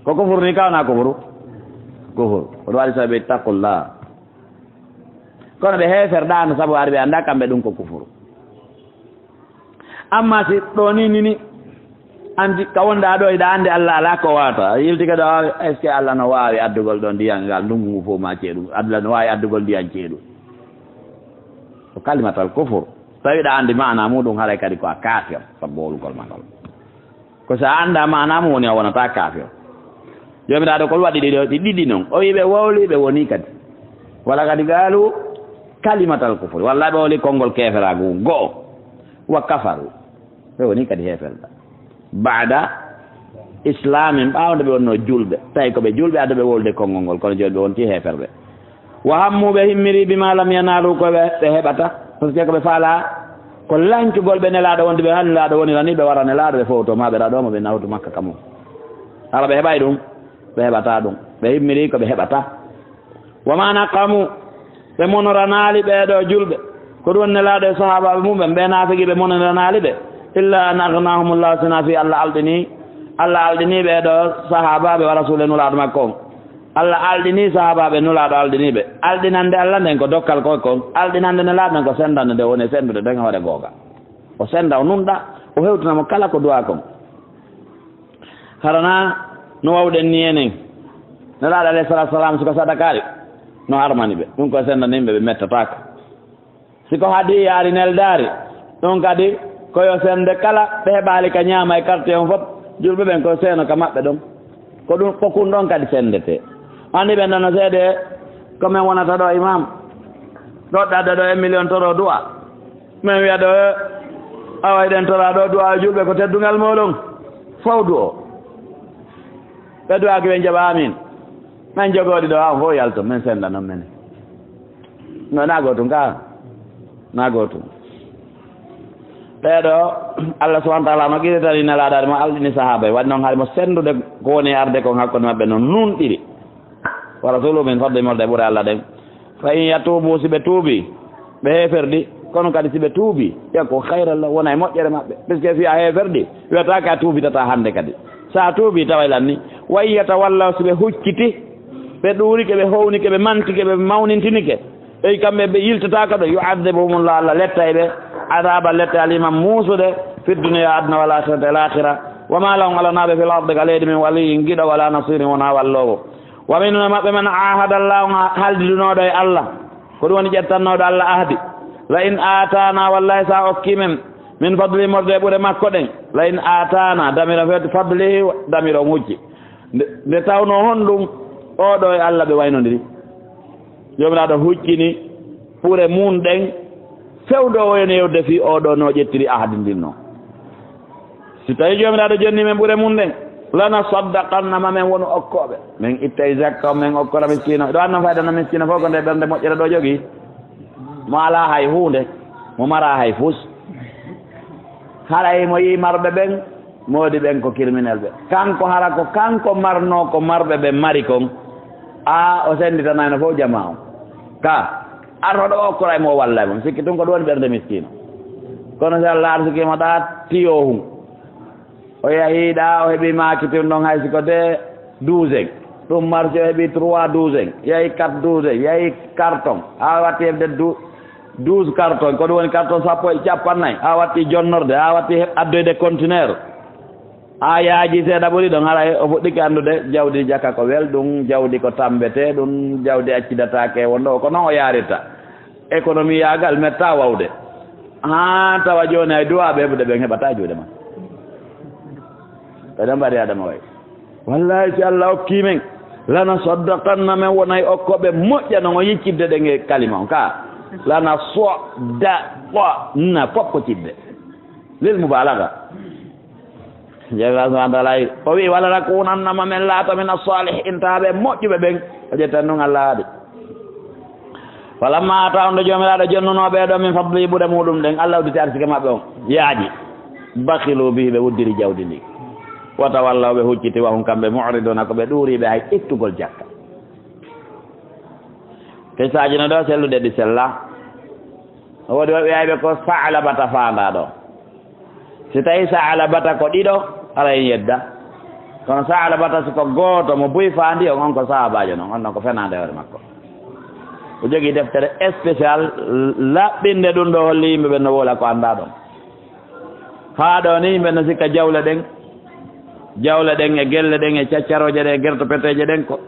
Ko kufuru ni ka wona kufuru? Kufuru. Kono waɗi so ɓe ittaqullah. Kono ɓe heeferɗaano sabu ari ɓe anndaa kamɓe ɗum ko kufuru. Amma si ɗo ni, ni, ni, anndi ka wonɗaa ɗo, hiɗa anndi Alla alaa ko waata. A yiltike ɗo, est-ce que Alla no waawi addugol ɗo ndiyan ngal, ndungu ngu fof ma ceeɗu? Alla no waawi addugol ndiyan ceeɗu? Ko kalimatal kufur. Tawi hiɗa anndi maana muɗum, haray kadi ko a kaafir, sabu wowlugol ma ngol. Ko so a anndaa maana mum woni a wonataa kaafir. Joomiraaɗo ko waɗi ɗi ɗo, ɗi ɗiɗi non. O wi'i ɓe wowli, ɓe woni kadi. Wala qad qaaluu kalimatal kufri. Wallaahi ɓe wowli konngol keeferaagu go'o. Wa kafaruu. Ɓe woni kadi heeferɓe. Ba'da islaamihim, ɓaawo nde ɓe wonnoo julɓe. Tawi ko ɓe julɓe, ado ɓe wowlude konngol ngol, kono jooni ɓe wonti heeferɓe. Wa hammuu, ɓe himmiri, bimaa lam yanaaluu, ko ɓe, ɓe heɓata. Parce que ko ɓe faalaa, ko lancugol ɓe Nelaaɗo wonde ɓe, hani Nelaaɗo wonira ni, ɓe wara Nelaaɗo, ɓe fowto ma, ɓe raɗo mo, ɓe nawtu Makka ka mum. Hara ɓe heɓay ɗum? Ɓe heɓataa ɗum. Ɓe himmiri ko ɓe heɓataa. Wa maa naqamuu, ɓe monoranaali ɓee ɗoo julɓe. Ko ɗum woni Nelaaɗo e sahaabaaɓe mum ɓen, ɓe naafiqiiɓe monoranaali ɓe. Illaa an agnaahumullaahu, sinaa fii Alla alɗinii, Alla alɗinii ɓee ɗoo sahaabaaɓe wa rasuulihi, Nulaaɗo makko on. Alla alɗinii sahaabaaɓe Nulaaɗo alɗinii ɓe. Alɗinande Alla nden ko dokkal koy kon. Alɗinande Nelaaɗo nden ko senndande nde woni e senndude nden hoore goonga. O sennda, o nunɗa, o hewtina mo kala ko duwaa kon. Hara na no wawɗen ni enen. Nelaaɗo alayhi salaatu salaam, si ko sadakaari, no harmani ɓe. Ɗum ko sennda yimɓe, ɓe mettataako. Si ko hadiyya ari neldaari, ɗum kadi ko yo sennde kala ɓe heɓaali ka ñaama e quartier on fof, julɓe ɓen ko seeno ka maɓɓe ɗon. Ko ɗum, ko kun ɗon kadi senndetee. Anndi ɓen ɗon no seedee, ko men wonata ɗo imam. Ɗoɗɗa ɗo e million toro du'a. Men wi'a ɗo, awa eɗen tora ɗo du'a julɓe ko teddungal moɗon. Fow du'o. Ɓe du'aaki ɓe jaɓa amin. Men jogooɗi ɗo, awa fow yalto, men sennda non men. No, na gootum ka? Na gootum. Ɓee ɗo, Allah subhanahu wa ta'ala no qirritani Nelaaɗo mo alɗini sahaaba, waɗi noon hari mo senndude ko woni arde kon hakkunde maɓɓe no nunɗiri. Wa rasuluhu min fadli, morde ɓure Allah ɗen. Fa in yatuubu, si ɓe tuubi, ɓe heeferɗi, kono kadi si ɓe tuubi, yakun khayran lahum, wona e moƴƴere maɓɓe. Puisque si a heeferɗi, wiyata ka a tuubitata hannde kadi. So a tuubi, tawa ilan ni. Wa in yatawallaw, si ɓe hucciti, ɓe ɗuurike, ɓe hownike, ɓe mantike, ɓe mawnintinike, ɓey kamɓe ɓe yiltataaka ɗo, yu'adhibuhumullah, Allah lettay ɓe, adaba lette aliman muusude, fi dunya, aduna, wal akhirati, al akhira. Wa ma lahum, alanaa ɓe, fil ardi, ka leydi min, waliyyin, giɗo, wala nasirin, wona walloowo. Wa minhum, e maɓɓe, man ahada Allah, on haldidunooɗo e Allah. Ko ɗum woni ƴettannooɗo Allah ahdi. La in aataana, wallahi, so a okkii men, min fadlihi, morde e ɓure makko ɗen. La in aataana, damiro feet fadlihi, damiro mujji. Nde, nde tawnoo honɗum, oo ɗoo e Allah ɓe waynondiri. Joomiraaɗo huccini ɓure mum ɗen, fewndo o woni yewde fii oo ɗoo no ƴettiri ahdi ndin non. Si tawii Joomiraaɗo jonni men ɓure mum ɗen, lanasaddaqanna, ma men wonu okkooɓe. Men ittay zakka, men okkora miskiino. Ɗo annon fayda no miskiino fof ko nde ɓernde moƴƴere ɗo jogii. Mo alaa hay huunde, mo maraa hay fus. Haray mo yii marɓe ɓen, moodi ɓen ko kirminel ɓe. Kanko hara ko kanko marnoo ko marɓe ɓen mari kon. A o sennditanayno fof jamaa on. Ka, arɗo ɗo okkora e mo walla e mo. Mi sikki tun ko ɗum woni ɓernde miskiino. Kono si Allah arsikii mo ɗa tiyoo hun. O yahii ɗa, o heɓii maaki tun ɗon hay si ko de douze en. Ɗum marsi o heɓii trois douze en. Yahi quatre douze en. Yahi carton. A watti heɓde du-, douze carton. Ko ɗum woni carton sappo e capannayi. A watti jonnorde. A watti he-, addoyde conteneur. A yaaji seeɗa ɓuri ɗon. Haray o fuɗɗike anndude jawdi jaka ko welɗum, jawdi ko tammbetee ɗum, jawdi accidataake e wonɗo. Ko noon o yaarirta. Économie yaagal metta wawde. Haa tawa jooni hay duwaaɓe heɓude ɓen heɓataa juuɗe ma. Ɓeɗen mbaɗi Adama way. Wallahi si Allah okkii men, lanasaddaqanna, men wonay okkooɓe moƴƴa no o yiccitde ɗen e kalima on. Ka, lanasaddaqanna, fof ko cidde. Lil mubaalaga. Jalla subhanahu wa taala, o wi'i, "Wala nakunanna, ma men laata min as-salihin, taaɓe moƴƴuɓe ɓen." O ƴettan ɗum Allah haali. Falamma aataahum, nde Joomiraaɗo jonnunoo ɓe ɗo min fadlihi, ɓure muɗum ɗen, Allah udditi arsike maɓɓe on, yaaji. Bakhilu bihi, ɓe uddiri jawdi ndi. Wa tawallaw, ɓe hucciti, wa hum, kamɓe, mu'riduna, ko ɓe ɗuuriiɓe hay ittugol jakka. Kisaaji no ɗo sellude ɗi sella. O woodi woɓɓe wi'ayɓe ko Sa'labata faandaa ɗo. Si tawii Sa'labata ko ɗiɗo, hara en yedda. Kono Sa'labata si ko gooto mo buy faandi on, on ko sahaabaajo non, on non ko fenaande hoore makko. O jogii deftere spécial laɓɓinde ɗum ɗo holli yimɓe ɓen no wowla ko anndaa ɗon. Haa ɗo ni yimɓe no sikka jawle ɗen, jawle ɗen e gelle ɗen e caccarooje ɗen e gerto peteeje ɗen ko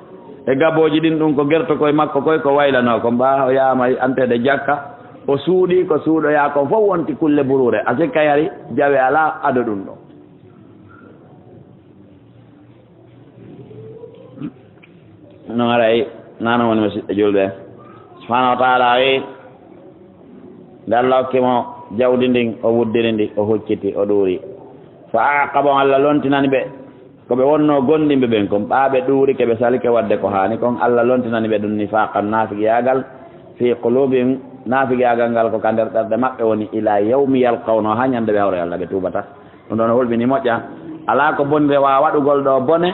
e gabooji ɗin, ɗum ko gerto koye makko koye ko waylanoo ko mba o yaama anteede jakka, o suuɗii ko suuɗoyaa kon fof wonti kulle buruure, a sikka yari jawe alaa ado ɗum ɗo. No haray nano woni musidɓe julɓe. Subhanahu wa taala wi, nde Allah hokki mo jawdi ndin, o wuddiri ndi, o hucciti, o ɗuuri. Fa aqabahum, Allah lontinani ɓe ko ɓe wonno gondimɓe ɓen kon, ɓa ɓe ɗuurike, ɓe salike wadde ko haani kon. Allah lontinani ɓe ɗum nifaqan, naafigiyaagal, fi qulubihim, naafigiyaagal ngal ko ka nder ɓerɗe maɓɓe woni, ila yawmi yalqawnahu, haa ñande ɓe hawra e Allah, ɓe tuubata. Ɗum ɗon o hulɓini moƴƴa. Alaa ko bonire waawa waɗugol ɗo bone,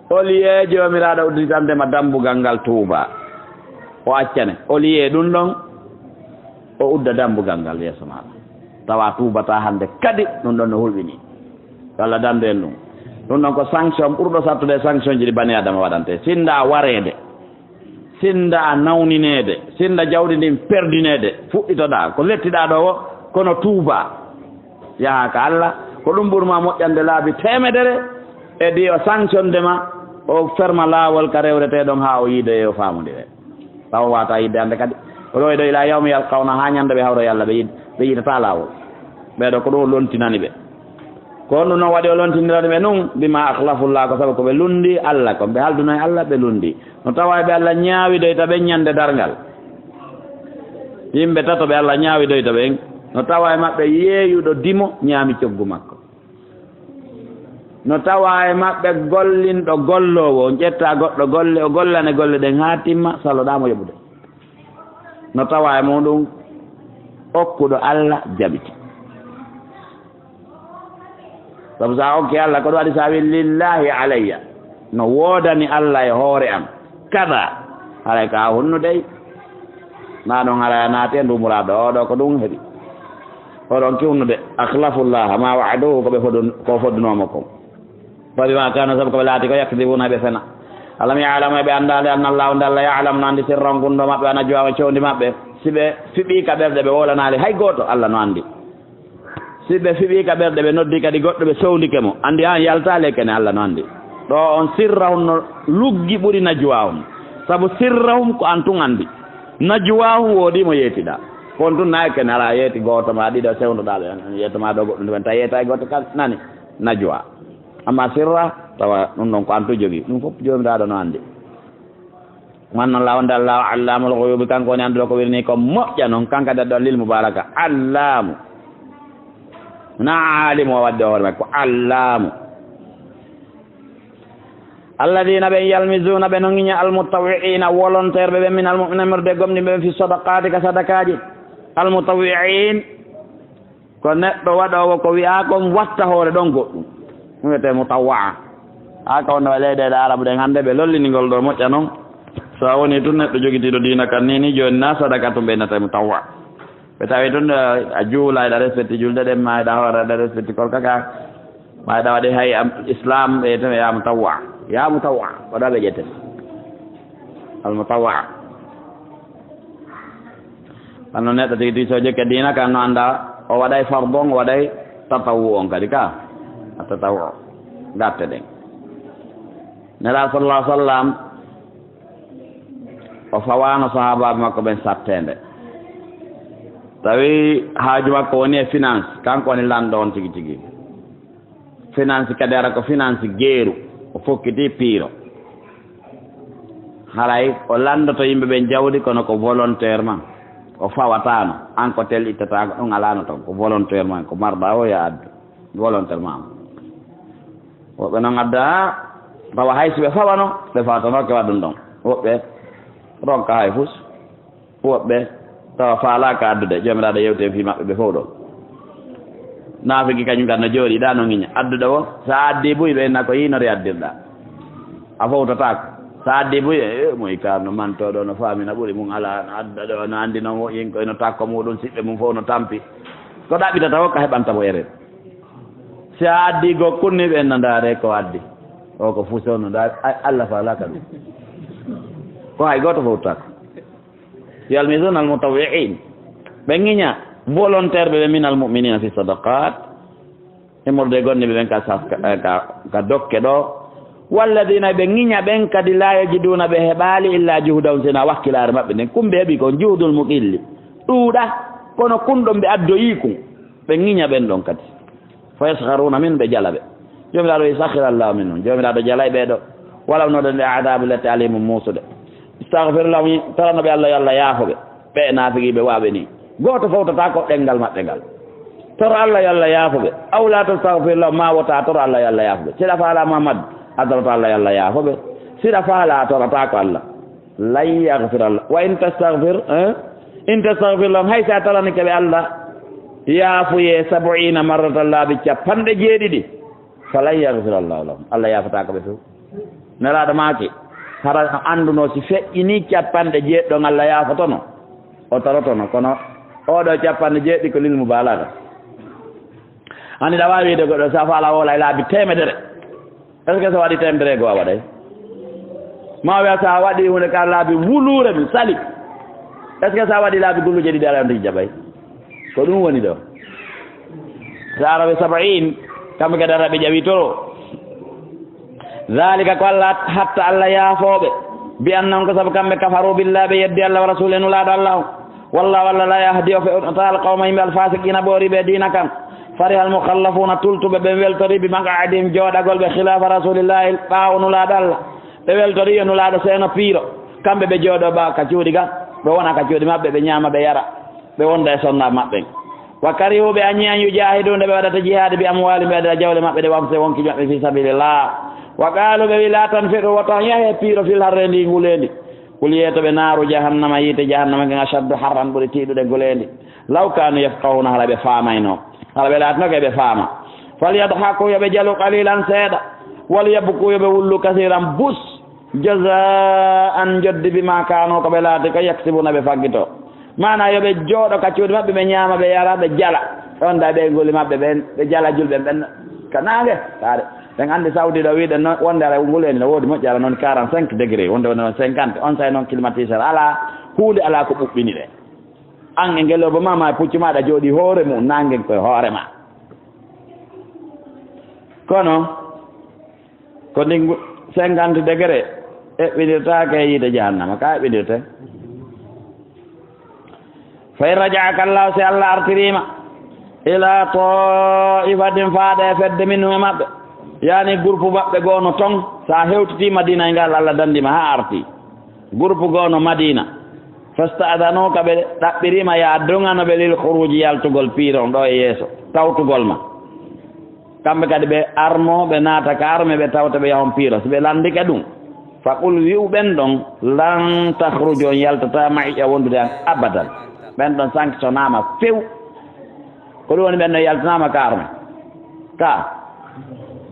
au lieu Joomiraaɗo udditande ma dambugal ngal tuuba, o accane. Au lieu ɗum ɗon, o udda dambugal ngal yeeso maaɗa. Tawa tuubataa hannde kadi, ɗum ɗon no hulɓini. Yo Allah dandu en ɗum. Ɗum ɗon ko sanction ɓurɗo sattude e sanction ji ɗi bani Adama waɗante. Sinda wareede. Sinda a nawnineede, sinda jawdi ndin perdineede, fuɗɗitoɗaa ko lettiɗaa ɗo o, kono tuuba, yaha ka Allah, ko ɗum ɓurma moƴƴande laabi teemedere, e ɗi o sanctionde ma, o ferma laawol ka rewreteɗon haa o yiidoye o faamondire. Taw wata yidde hannde kadi. O ɗo e ɗo ila yawmi yalqawna, haa ñande ɓe hawra e Allah, ɓe yid-, ɓe yiɗata laawol. Ɓeeɗo ko ɗum o lontinani ɓe. Ko honɗum non waɗi o lontinirani ɓe nun? Bima akhlafullah, ko sabu ko ɓe lundi Allah kon. Ɓe halduno e Allah, ɓe lundi. No tawa ɓe Allah ñaawidoyta ɓe ñande darngal. Yimɓe tato ɓe Allah ñaawidoyta ɓen. No tawa e maɓɓe yeeyuɗo dimo ñaami coggu makko. No tawa e maɓɓe gollinɗo golloowo, on ƴetta goɗɗo golle, o gollane golle ɗen haa timma, saloɗaa mo yoɓude. No tawa e muɗum okkuɗo Allah jaɓiti. Sabu sa okki Allah, ko ɗum waɗi sa wi, "Lillahi alayya." No woodani Allah e hoore am. Kada. Haray ka hunnu dey. Na ɗon haray a naati e ndu muraado. O ɗo ko ɗum heɓi. O ɗon ki hunnude. Akhlafullah ma wa'aduhu, ko ɓe fodun-, ko foddunoo mo kon. Wa bima kanu, sabu ko ɓe laati ko, yakdibuna, ɓe fena. Alam ya'lamu, ɓe anndaali, anna Allahu, nde Allah, ya'lamu, no anndi, sirrahum, gunndoo maɓɓe, wa najwaahum, e cewndi maɓɓe. Si ɓe fiɓii ka ɓerɗe, ɓe wowlanaali hay gooto, Allah no anndi. Si ɓe fiɓii ka ɓerɗe, ɓe noddii kadi goɗɗo, ɓe sowndike mo, anndi an yaltaali e kene, Allah no anndi. Ɗo on sirrahum no luggi ɓuri najwaahum. Sabu sirrahum ko an tun anndi. Najwaahum woodii mo yeetiɗaa. Ko on tun na e kene, alaa yeeti gooto ma ɗiɗo sewndoɗaa ɓe, yeeto ma ɗo goɗɗum, tawi yeetaa e gooto kan nani. Najwa. Amma sirra, tawa ɗum ɗon ko an to jogii. Ɗum fof Joomiraaɗo no anndi. Man noon laa wonde Allaahu Allaamul Guyuubi, kanko woni annduɗo ko wirnii ko moƴƴa noon, kanko addi ɗo lil mubaaraka, Allaamu. Na alimu o wadde hoore makko, ko allaamu. Alladina ɓen yalmizuna ɓe no ŋiña almutawwi'ina, volontaire ɓe ɓen, min almu'mina, murde gomɗi ɓe ɓen, fi sadaqati, ka sadakaaji. Almutawwi'in ko neɗɗo waɗoowo ko wi'aa kon watta hoore ɗon goɗɗum. Ɗum wiyetee mutawwa'a. Haa ka wonno e leyɗeele Arabu ɗen hannde ɓe lollini ngol ɗoo moƴƴa non. So a woni tun neɗɗo jogitiiɗo diina kan ni, ni jooni na sadaka tun ɓe innata mutawwa. Ɓe tawi tun, eh, a juulay, ɗa respecti julde ɗen, ma ɗa hoore, ɗa respecti kol kaka. Ma ɗa waɗi hay am, Islam, ɓe tun ya mutawwa. Ya mutawwa. Ko ɗa ɓe ƴetten. Al mutawwa. Kono neɗɗo tigi tigi so jokke diina kan no annda, o waɗay fardu on, o waɗay tatawwu on kadi ka. A tatawwu. Gatte ɗen. Nela sallallahu alaihi wasallam, o fawaano sahaabaaɓe makko ɓen satteende. Tawi haaju makko woni e finance, kanko woni lanɗo on tigi tigi. Finance kadi ara ko finance geeru, o fokkiti piiro. Haray o lanndoto yimɓe ɓen jawdi kono ko volontairement. O fawataano, an ko tel ittataako, ɗum alaano ton, ko volontairement, ko marɗa o ya addu, volontairement. Woɓɓe noon adda, tawa hay si ɓe fawano, ɓe fawatanoke waɗ ɗum ɗon. Woɓɓe ronka hay fus, woɓɓe tawa faalaaka addude, Joomiraaɗo yewte fii maɓɓe ɓe fof ɗo. Naafiki kañum kan no jooɗi ɗa no ŋiña. Adduɗo wo, so a addi buy, ɓe inna ko yinori addirɗa. A fowtataako. So a addi buy, e, moy kaar no mantooɗo, no faamina ɓuri mum alaa, no adda ɗo, no anndi noon woƴƴin koye no takko muɗum, siɓɓe mum fof no tampi. Ko ɗaɓɓitata wo ka heɓanta mo eren. Si a addi gokkun ni ɓe inna ndaare ko addi. O ko fuso no ndaare, ay, Allah faalaaka ɗum. Ko hay gooto fowtataako. Yalmizuna almutawwi'in. Ɓe ŋiña volontaire ɓe, ɓe min almu'minina fi sadaqat. E morde gonɗi ɓe ɓen ka saf-, ka, ka, ka dokke ɗo. Walladina ɓe ŋiña ɓen kadi la yajiduna ɓe heɓaali illa juhudahum sina wakkilaare maɓɓe nden. Kumɓe heɓi kon juhudul muqilli. Ɗuuɗa, kono kun ɗon ɓe addoyi kun. Ɓe ŋiña ɓen ɗon kadi. Fa yaskharuna min, ɓe jala ɓe. Joomiraaɗo wi sakhira Allahu minhum. Joomiraaɗo jalay ɓee ɗo. Wala noɗon ɓe adabu lette alimu muusude. Istaghfir lahum, torano ɓe Allah yo Allah yaafo ɓe. Ɓe naafiqi ɓe waaɓe ni. Gooto fowtata ko ɗenngal maɓɓe ngal. Toro Allah yo Allah yaafo ɓe. Aw la tastaghfir lahum, ma wota toro Allah yo Allah yaafo ɓe. Siɗa faala Muhammad, a toroto Allah yo Allah yaafo ɓe. Siɗa faala a torata ko Allah. Lan yaghfira Allah. Wa in tastaghfir, eh? In tastaghfir lahum, hay sa talanike ɓe Allah yaafuye sab'ina marratan laabi capanɗe jeeɗiɗi. Falan yaghfira Allahu lahum. Allah yaafataako ɓe few. Nelaaɗo maaki, hara no annduno si feƴƴini capanɗe jeeɗiɗon Allah yaafotono, o torotono. Kono oɗo capanɗe jeeɗiɗi ko lil mubalaga. Ani ɗa waawi wiide goɗɗo sa faala woola e laabi teemedere. Est-ce que so waɗi teemedere goo a waɗay? Ma wiya sa waɗi hunde ka laabi wuluure mi sali. Est-ce que sa waɗi laabi guluje ɗiɗi ala on tigi jaɓay? Ko ɗum woni ɗo. Sa araɓe saba'in, kamɓe kadi araɓe ƴawi toro. Zalika ko Allah hatta Allah yaafooɓe. Bi annahum ko sabu kamɓe kafaru billahi ɓe yeddi Allah wa rasuli e nulaaɗo Allah o. Wallahu Allah la yahdi o fewnata al qawma yimɓe al fasiqina ɓoori ɓe diina kan. Fariha al mukhallafuna tultuɓe ɓe weltori bi maq'adihim jooɗagol ɓe khilafa rasulillahi ɓaawo nulaaɗo Allah. Ɓe weltori yo nulaaɗo seeno piiro. Kamɓe ɓe jooɗo ɓa ka cuuɗi ga. Ɓe wona ka cuuɗi maɓɓe ɓe ñaama ɓe yara. Ɓe wonda e sonnaaɓe maɓɓe. Wa karihu ɓe añi an yujahidu nde ɓe waɗata jihaadi bi amwali ɓe waɗata jawle maɓɓe ɗe wamse wonki maɓɓe fi sabilillah. Wa qaalu ɓe wi la tanfiru wota yahe piiro fil harre ndi nguleendi. Kul yeeto ɓe naaru jahannama yiite jahannama ngen ashaddu harran ɓuri tiiɗude nguleendi. Law kanu yafqahuna hala ɓe faamayno. Hala ɓe laatino ke ɓe faama. Fal yadhaku yo ɓe jalu qalilan seeɗa. Wal yabku yo ɓe wullu kasiran bus. Jazaan joddi bima kanu ko ɓe laati ko yaksibuna ɓe faggito. Maana yo ɓe jooɗo ka cuuɗi maɓɓe ɓe ñaama ɓe yara ɓe jala. On da ɓe nguli maɓɓe ɓen ɓe jala julɓe ɓen ka naange. Kaare ɓen anndi Saudi ɗo wiɗen noon wonde ara ngul en no woodi moƴƴara noon quarante-cinq degré wonde wonde noon cinquante on say noon climatiseur ala huunde ala ko ɓuɓɓini ɓe. An e ngel obo ma ma e puccu ma aɗa jooɗi hoore mum nangen koye hoore ma. Kono ko ndin cinquante degré eɓɓinirtaake e yiite jahannama ka eɓɓinirte. Fa in rajaaka Allah si Allah artiriima ila taifatin faade e fedde minhum e maɓɓe yani groupe maɓɓe goono ton sa hewtiti madina e ngal Allah dandima ha arti groupe goono madina. Fasta'danuka, ɓe ɗaɓɓiriima yo a duŋano ɓe lil khuruuji, yaltugol piiron ɗo e yeeso, tawtugol ma. Kamɓe kadi ɓe armo, ɓe naata ka arme, ɓe tawta ɓe yahon piiro. Si ɓe lanndike ɗum, faqul, wi'u ɓen ɗon, lan takhruju, on yaltataa, ma'iya, wondude an, abadan. Ɓen ɗon sanctionnaama few. Ko ɗum woni ɓen ɗon yaltanaama ka arme. Ka,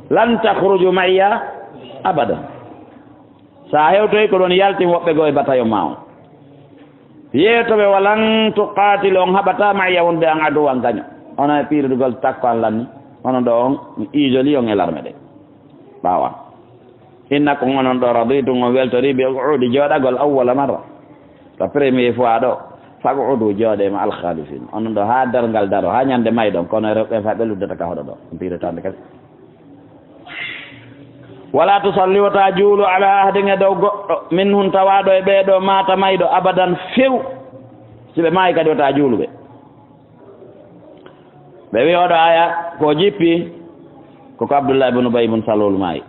lan takhruju ma'iya abadan. Sa hewtoyi ko ɗon yaltin woɓɓe goo e batayon ma on. Yeetoɓe, walan tuqaatilu, on haɓataa, ma'iya, wonde an, aduwan gaño. Onon e piiridugol takko an lanni, onon ɗo on, mi iijoli on e larme ɗe. Ɓaawo an. Innakum, onon ɗo, raditum, on weltori, bil qu'uudi, jooɗagol, awwala marra. Ko premier fois ɗo. Faq'udu, jooɗee, ma al khalifin. Onon ɗo haa darngal daro, haa ñande mayɗon, kono e rewɓe fa ɓe luddata ka hoɗo ɗo. On piiritande kadi. Wala tusalli, wota juulu, ala ahadin, e dow goɗɗo, minhum, tawaaɗo e ɓee ɗoo, maata, mayɗo, abadan, few. Si ɓe maayi kadi, wota juulu ɓe. Ɓe wi'i oɗo aya ko jippi, ko ko Abdullah ibn Ubay ibn Salul maayi.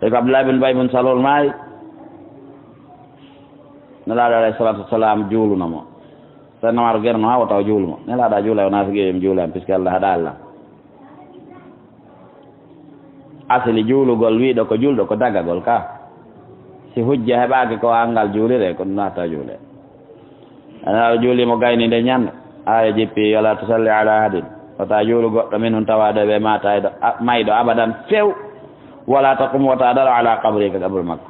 E ko Abdullah ibn Ubay ibn Salul maayi, Nelaaɗo alayhi salatu wassalam juuluno mo. Sen Umar gerno haa o taw juulu mo. Nelaaɗo a juula o naafiqi, mi juula, puisque Allah haɗa Allah. Asli juulugol wi'uɗo ko julɗo ko dagagol ka. Si hujja heɓaaki ko anngal juulire, ko ɗum naata juule. Ana o juuli mo gayni nde ñande. Aya jippi, "Wala tusalli ala ahadin." Wota juulu goɗɗo minhum tawaaɗo ɓe maata e ɗo, a-, mayɗo abadan few. "Wala taqum," wota daro, "ala qabri," ka qabru makko.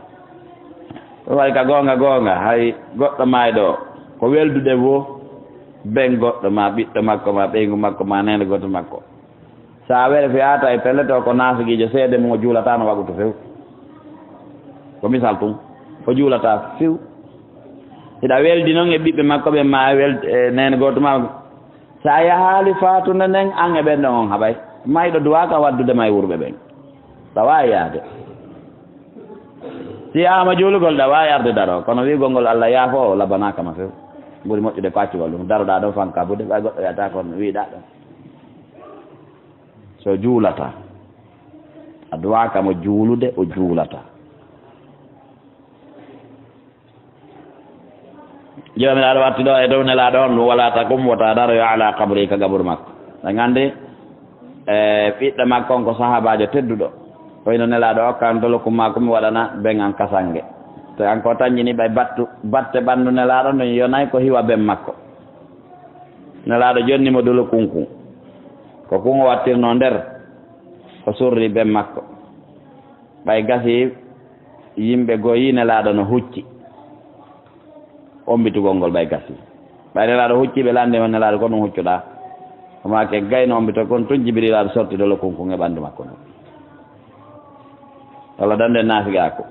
Ɗum waɗi ka goonga, goonga, hay goɗɗo maayɗo o, ko weldude wo ben goɗɗo ma ɓiɗɗo makko ma ɓeyngu makko ma neene gooto makko. Sa wele fi ata e pellet o ko naasigiijo seede mum o juulata no waɗuto few. Ko misal tun. O juulata few. Hiɗa weldi non e ɓiɓɓe makko ɓen ma wel-, e neene gooto ma. Sa yahaali faatunde nden, an e ɓen ɗon on haɓay. Mayɗo duwaaka waddude ma e wurɓe ɓen. Ɗa waawi yaade. Si yaama juulugol, ɗa waawi arde daro. Kono wi'ugol ngol Allah yaafo o, labanaaka ma few. Ɓuri moƴƴude ko accugol ɗum. Daroɗaa ɗon fanka buɗe, ɓay goɗɗo wi'ata kon wi'ɗaa ɗon. So juulata, a duwaaka mo juulude, o juulata. Joomiraaɗo watti ɗo e dow Nelaaɗo on, ɗum wala takum, wota daroyo ala qabri, ka gaburu makko. Ɓe nganndi, e, ɓiɗɗo makko on ko sahaabaajo tedduɗo. O hino Nelaaɗo okkan dolokum makko mi waɗana ben an kasange. To an ko tanjini ɓay battu, batte ɓanndu Nelaaɗo nden yonay ko hiwa ben makko. Nelaaɗo jonni mo dolokum kun. Ko kun o wattirno nder, o surri ben makko. Ɓay gasi yimɓe goo yii Nelaaɗo no hucci. Ombitugol ngol ɓay gasi. Ɓay Nelaaɗo hucci, ɓe lanndi mo, Nelaaɗo, ko ɗum huccuɗaa? O maaki, gayno ombito kon tun, Jibriilaaɗo sorti dolo kun kun e ɓanndu makko ndu. Allah dande naafiqaaku.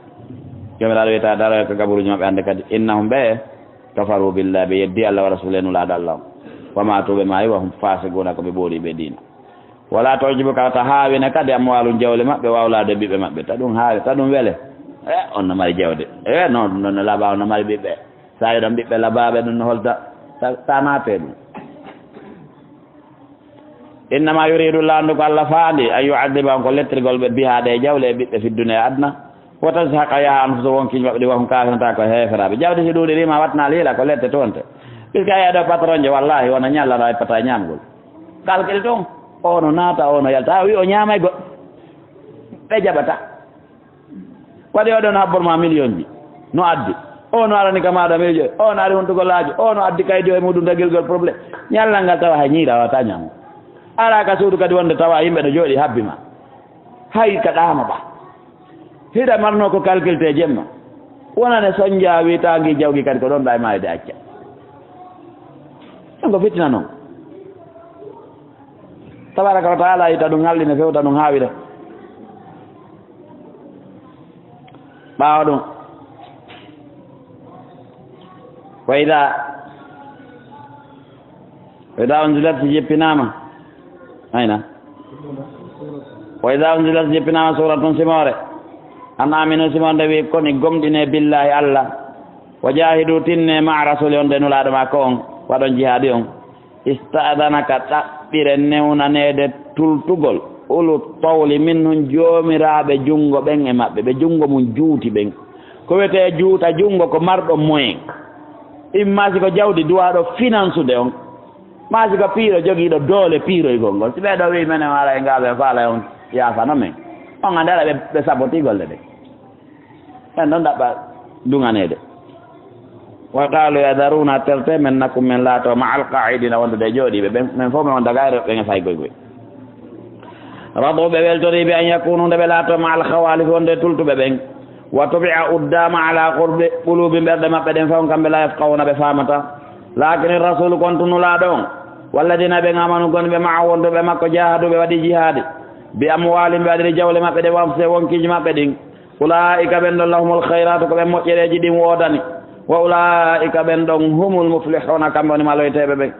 Joomiraaɗo wi'ata daroya ka gaburuuji maɓɓe hannde kadi. Innahum, ɓe, kafaru billahi, ɓe yeddi Allah wa rasuulihi, Nulaaɗo Allah on. Wa maatu, ɓe maayi, wa hum faasiquuna, ko ɓe ɓoori ɓe diina. Wala tu'jibuka, ta haawine kadi amwaalum, jawle maɓɓe, wa awlaadu, ɓiɓɓe maɓɓe. Ta ɗum haawi, ta ɗum wele. E, on no mari jawdi. E, non, non, no laaɓa, on no mari ɓiɓɓe. Sa yiɗon ɓiɓɓe labaaɓe, ɗum no holta, ta, ta naate ɗum. Innama yuridu, laandu ko Allah faandi, an yu'adhibahum, ko lettirgol ɓe, biha, ɗe jawle e ɓiɓɓe, fi dunya, aduna. Wa tazhaqa, yaha, anfusuhum, wonkiiji maɓɓe ɗi, wa hum kafirun, ta ko heeferaaɓe. Jawdi si ɗuuɗiriima, waɗna liila, ko lette toonte. Puisque a yi'a ɗo patron jo, wallahi, wona ñalla ɗo, a ippata e ñaamgol. Calcul toon, o no naata, o no yalta, a wi o ñaamay goɗɗo. Ɓe jaɓata. Waɗi oɗon habbor ma million ji. No addi. O no arani ka maɗa million. O no ari huntugol laajo. O no addi kaydi o e muɗum dagirgol problème. Ñallal ngal tawa hay ñiira wata ñaamo. Ala ka suudu kadi wonde tawa yimɓe no jooɗi habbi ma. Hay ka ɗaama ba. Hiɗa marno ko calculte jemma. Wonane sonja wi taangi jawgi kadi ko ɗon ɗa e maayde acca. Ɗum ko fitina non. Tabaraka wa taala ita ɗum hallina fewta ɗum haawira. Ɓaawo ɗum. Wa ida, wa ida unzilat, si jeppinaama. Ayna. Wa ida unzilat, si jeppinaama suratun, simoore. An aminu, simoore nde wi koni gomɗine billahi Allah. Wa jahidu, tinne ma'a rasuli on de nulaaɗo makko on. Waɗon jihaadi on. Ista'danaka, ɗaɓɓire newnaneede tultugol, ulu tawli minhum, joomiraaɓe junngo ɓen e maɓɓe, ɓe junngo mum juuti ɓen. Ko wiyetee juuta junngo, ko marɗo moyen. Imma si ko jawdi duwaaɗo finansude on, maa si ko piiro jogiiɗo doole piiroygol ngol. Si ɓee ɗoo wi'i menen haray ngaa ɓe faalay on yaafano men, on anndi haray ɓe, ɓe sabotii golle ɗen. Ɓen ɗon ɗaɓɓa duŋaneede. Wa qaalu yadharuna, terte men nakum men laato ma'al qaa'idiina, wondude e jooɗiiɓe ɓen. Men fof men wonda ga e rewɓe ɓen e faykoy koy. Radu, ɓe weltori bi an yakunu, nde ɓe laato ma'al khawalif, wonde e tultuɓe ɓen. Wa tubi'a, uddaama ala qurbi qulubi, ɓerɗe maɓɓe ɗen faw kamɓe la yafqahuna, ɓe faamata. Lakin rasulu, kon tun Nulaaɗo on, walladina, ɓen amanu, gonɓe ma'a, wonduɓe makko, jahadu, ɓe waɗi jihaadi, bi amwalihim, ɓe waɗiri jawle maɓɓe ɗe, wa anfusihim, wonkiiji maɓɓe ɗin. Ulaa'ika, ɓen ɗon, lahumul khayraatu, ko ɓen moƴƴereeji ɗin woodani. Wa ulaa'ika, ɓen ɗon, humul muflihuuna, kamɓe woni maloyteeɓe ɓen.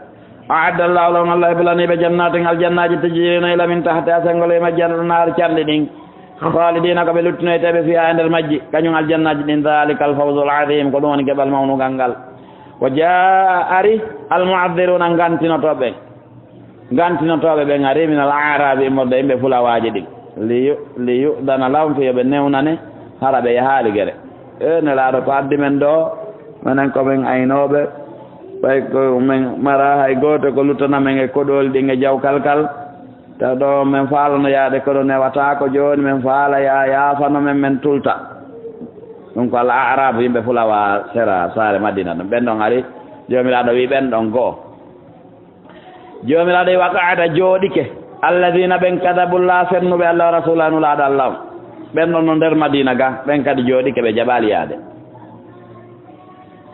A'adda Allaahu lahum, Allah heblanii ɓe jannaatin, aljannaaji, tajrii, no ila min tahtihaa, senngol e majji, al-anhaaru, canɗi ɗin. Khaalidiina, ko ɓe luttinoyteeɓe, fiihaa, e nder majji, kañum aljannaaji ɗin. Dhaalikal fawzul aziim, ko ɗum woni keɓal mawnungal ngal. Wa jaa'a, ari, al-mu'adhdhiruuna, ngantinotooɓe. Ngantinotooɓe ɓen ari, min al-a'raabi, immorde e yimɓe fulawaaji ɗin. Li yu-, li yu'dhana lahum, fii yo ɓe newnane, hara ɓe yahaali gere. E Nelaaɗo, ko addi men ɗoo, menen ko men aynooɓe, ɓay ko men maraa hay gooto ko luttana men e koɗooli ɗin e jawkal kal. Taw ɗoo men faalano yaade kono newataako, jooni men faala ya-, yaafano men, men tulta. Ɗum ko al-a'raabu, yimɓe fulawa sera saare Madiina ɗum. Ɓen ɗon ari, Joomiraaɗo wi'i ɓen ɗon goo. Joomiraaɗo wi'i, wa qa'ada, jooɗike, alladina, ɓen, kadabullaha, fennuɓe Allah wa rasulahu, Nulaaɗo Allah on. Ɓen ɗon no nder Madiina ga, ɓen kadi jooɗike, ɓe jaɓaali yaade.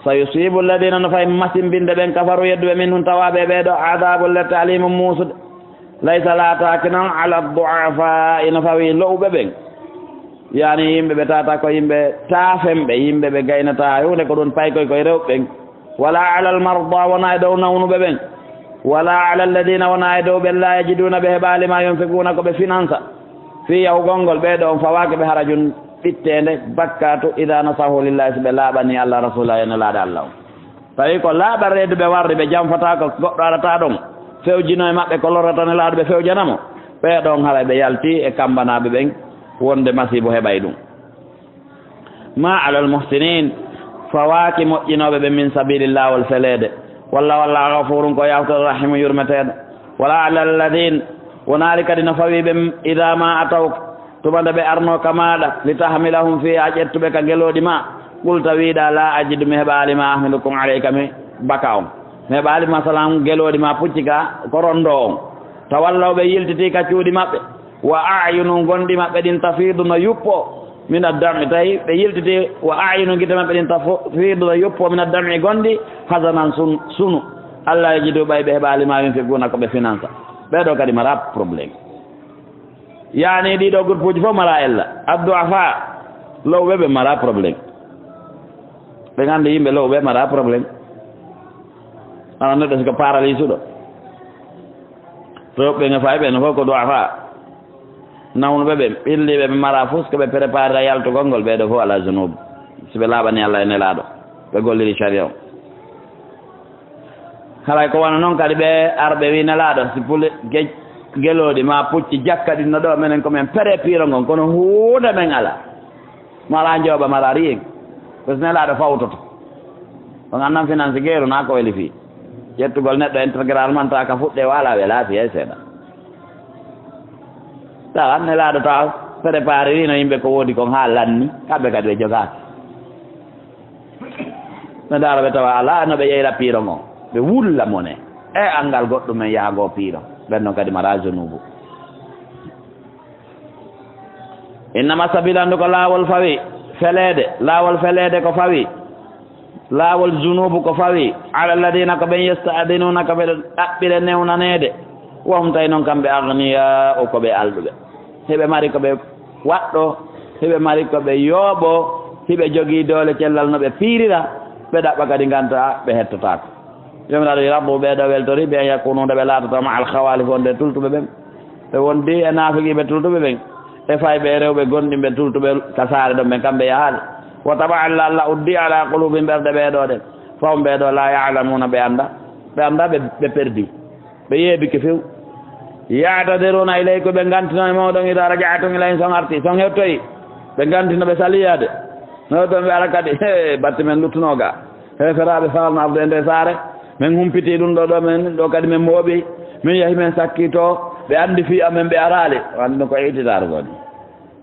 Sayusibu alladina, no fay masimbinde ɓen, kafaru, yedduɓe, minhum, tawaaɓe e ɓee ɗoo, adabun, lette, alimun, muusude. Laysa, laataaki non, ala du'afa, ina fawi lo'uɓe ɓen. Yaani yimɓe ɓe tawata ko yimɓe taafenɓe, yimɓe ɓe gaynataa huunde, ko ɗum paykoy koye rewɓe ɓen. Wala ala almarda, wonaa e dow nawnuɓe ɓen. Wala ala alladina, wonaa e dow ɓen, la yajiduna, ɓe heɓaali, ma yunfiquna, ko ɓe finansa. Fii yahugol ngol, ɓee ɗoo on fawaaki ɓe harajun ɓitteende, bakkaatu, ida nasahu lillahi, si ɓe laaɓanii Allah, rasula, e Nelaaɗo Allah on. Tawi ko laaɓa reedu ɓe warri, ɓe janfataa ko goɗɗo arata ɗon, fewjino e maɓɓe ko lorrata Nelaaɗo ɓe fewjana mo. Ɓee ɗon haray ɓe yalti e kambanaaɓe ɓen, wonde masiibo heɓay ɗum. Ma alal muhsinin, fawaaki moƴƴinooɓe ɓen, min sabilin, laawol feleede. Walla, walla, gafurun, ko yaafotooɗo, rahimun, yurmeteeɗo. Wala alal ladin, wonaali kadi no fawi ɓe, ida ma atawka, tuma nde ɓe arnoo ka maaɗa, li tahmilahum fiha, ƴettuɓe ka gelooɗi ma, qulta, wiiɗa, la ajidu, mi heɓaali, ma ahmilukum alayka, mi baka on. Mi heɓaali, masalan, gelooɗi ma pucci ka ko rondoo on. Tawallaw, ɓe yiltitii ka cuuɗi maɓɓe. Wa a'yunun, gonɗi maɓɓe ɗin, tafiidu, no yuppoo, min ad-dam'i, tawi ɓe yiltitii, wa a'yunun, gite maɓɓe ɗin, tafiidu, no yuppoo, min ad-dam'i, gonɗi, hazanan, sun-, sunu. Alla yajidu, ɓay ɓe heɓaali, ma yunfiquna, ko ɓe finansa. Ɓee ɗoo kadi mara problème. Yaani ɗii ɗoo groupe uji fof mara ella. Ad-du'afa, lo'uɓe ɓe mara problème. Ɓe nganndi yimɓe lo'uɓe mara problème. Ana neɗɗo si ko paralysuɗo. Rewɓe ɓe no fawi ɓe no fof ko du'afa. Nawnuɓe ɓe, ɓilliiɓe ɓe mara fus ko ɓe préparira yaltugol ngol, ɓee ɗoo fof ala junub. Si ɓe laaɓani Alla e Nelaaɗo, ɓe golliri sharia o. Haray ko wano non kadi ɓe arɓe wi Nelaaɗo, si pule ge-, gelooɗi ma pucci jakka ɗin no ɗoo, menen ko men pere piiro ngon, kono huunde men ala. Mara njooɓa, mara rien. Ko si Nelaaɗo fawtoto. On annan finance geeru na ko weli fii. Ƴettugol neɗɗo intégralement ta ka fuɗɗe wala wela fii hay seeɗa. Tawa Nelaaɗo tawa préparé wino yimɓe ko woodi kon haa lanni, kamɓe kadi ɓe jogaaki. No ndaara ɓe tawa alaa no ɓe yeyra piiro ngon. Ɓe wulla mone. E anngal goɗɗum men yaha ngoo piiro. Ɓen non kadi mara junuubu. Innama sabiila, anndu ko laawol fawi, feleede, laawol feleede ko fawi, laawol junuubu ko fawi, ala alladina, ko ɓen, yasta'dinunaka, ɓe ɗaɓɓire newnaneede, wa hum, tawi non kamɓe, agniyaa'u, ko ɓe alɗuɓe. Hiɓe mari ko ɓe waɗɗo, hiɓe mari ko ɓe yooɓo, hiɓe jogii doole cellal no ɓe piirira, ɓe ɗaɓɓa kadi nganta ɓe hettotaako. Joomiraaɗo wi, rabbu, ɓee ɗoo weltori, bi an yakunu, nde ɓe laatoto, ma al khawalif, wonde tultuɓe ɓen. Ɓe wondi e naafiqiiɓe tultuɓe ɓen, e fayɓe e rewɓe gonɗinɓe tultuɓe ka saare ɗon ɓen, kamɓe yahaali. Wa taba Alla, Alla uddi ala qulubihim ɓerɗe ɓee ɗoo ɗen. Fahum ɓee ɗoo la ya'lamuna ɓe annda, ɓe annda ɓe, ɓe perdi. Ɓe yeebike few. Ya'tadiruna ilaykum, ɓe ngantino e mooɗon, ida raja'tum ilayhim, si on arti, si on hettoyi. Ɓe ngantino ɓe saliyaade. No ɗon ɓe ara kadi, he, batte men luttunoo ga. Heeferaaɓe faalno arde e nde saare, min humpitii ɗum ɗo, ɗo min ɗo kadi min mooɓi, min yahi min sakkii to, ɓe anndi fii amen, ɓe araali. O anndi ɗum ko itidaaru woni.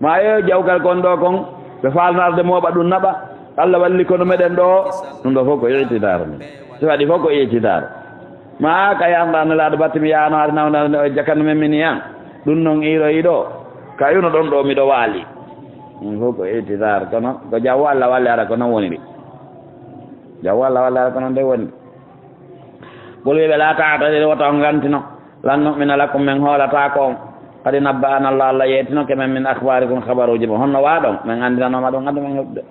Ma yo jawkal kon ɗo kon, ɓe faalno arde mooɓa ɗum naɓa, Allah walli kono meɗen ɗo, ɗum ɗo fof ko itidaaru min. Si waɗi fof ko itidaaru. Ma ka yanɗa Nelaaɗo batti mi yaano ari nawna jakkanno min min yan. Ɗum noon iiro iɗo, ka yuno ɗon ɗo miɗo waali. Ɗum fof ko itidaaru, kono ko jaw Allah walli ara ko noon woniri. Jaw Allah walli ara ko noon de woni. Qul wiɓe, laa ta'tadiru, wota on ngantino. Lan nu'mina lakum, min hoolataako on. Qad nabba'ana Allah, Allah yeetino ke men min akhbarikum, khabaruuji mon. Honno waaɗon? Min anndinanooma ɗum, anndu men heɓude.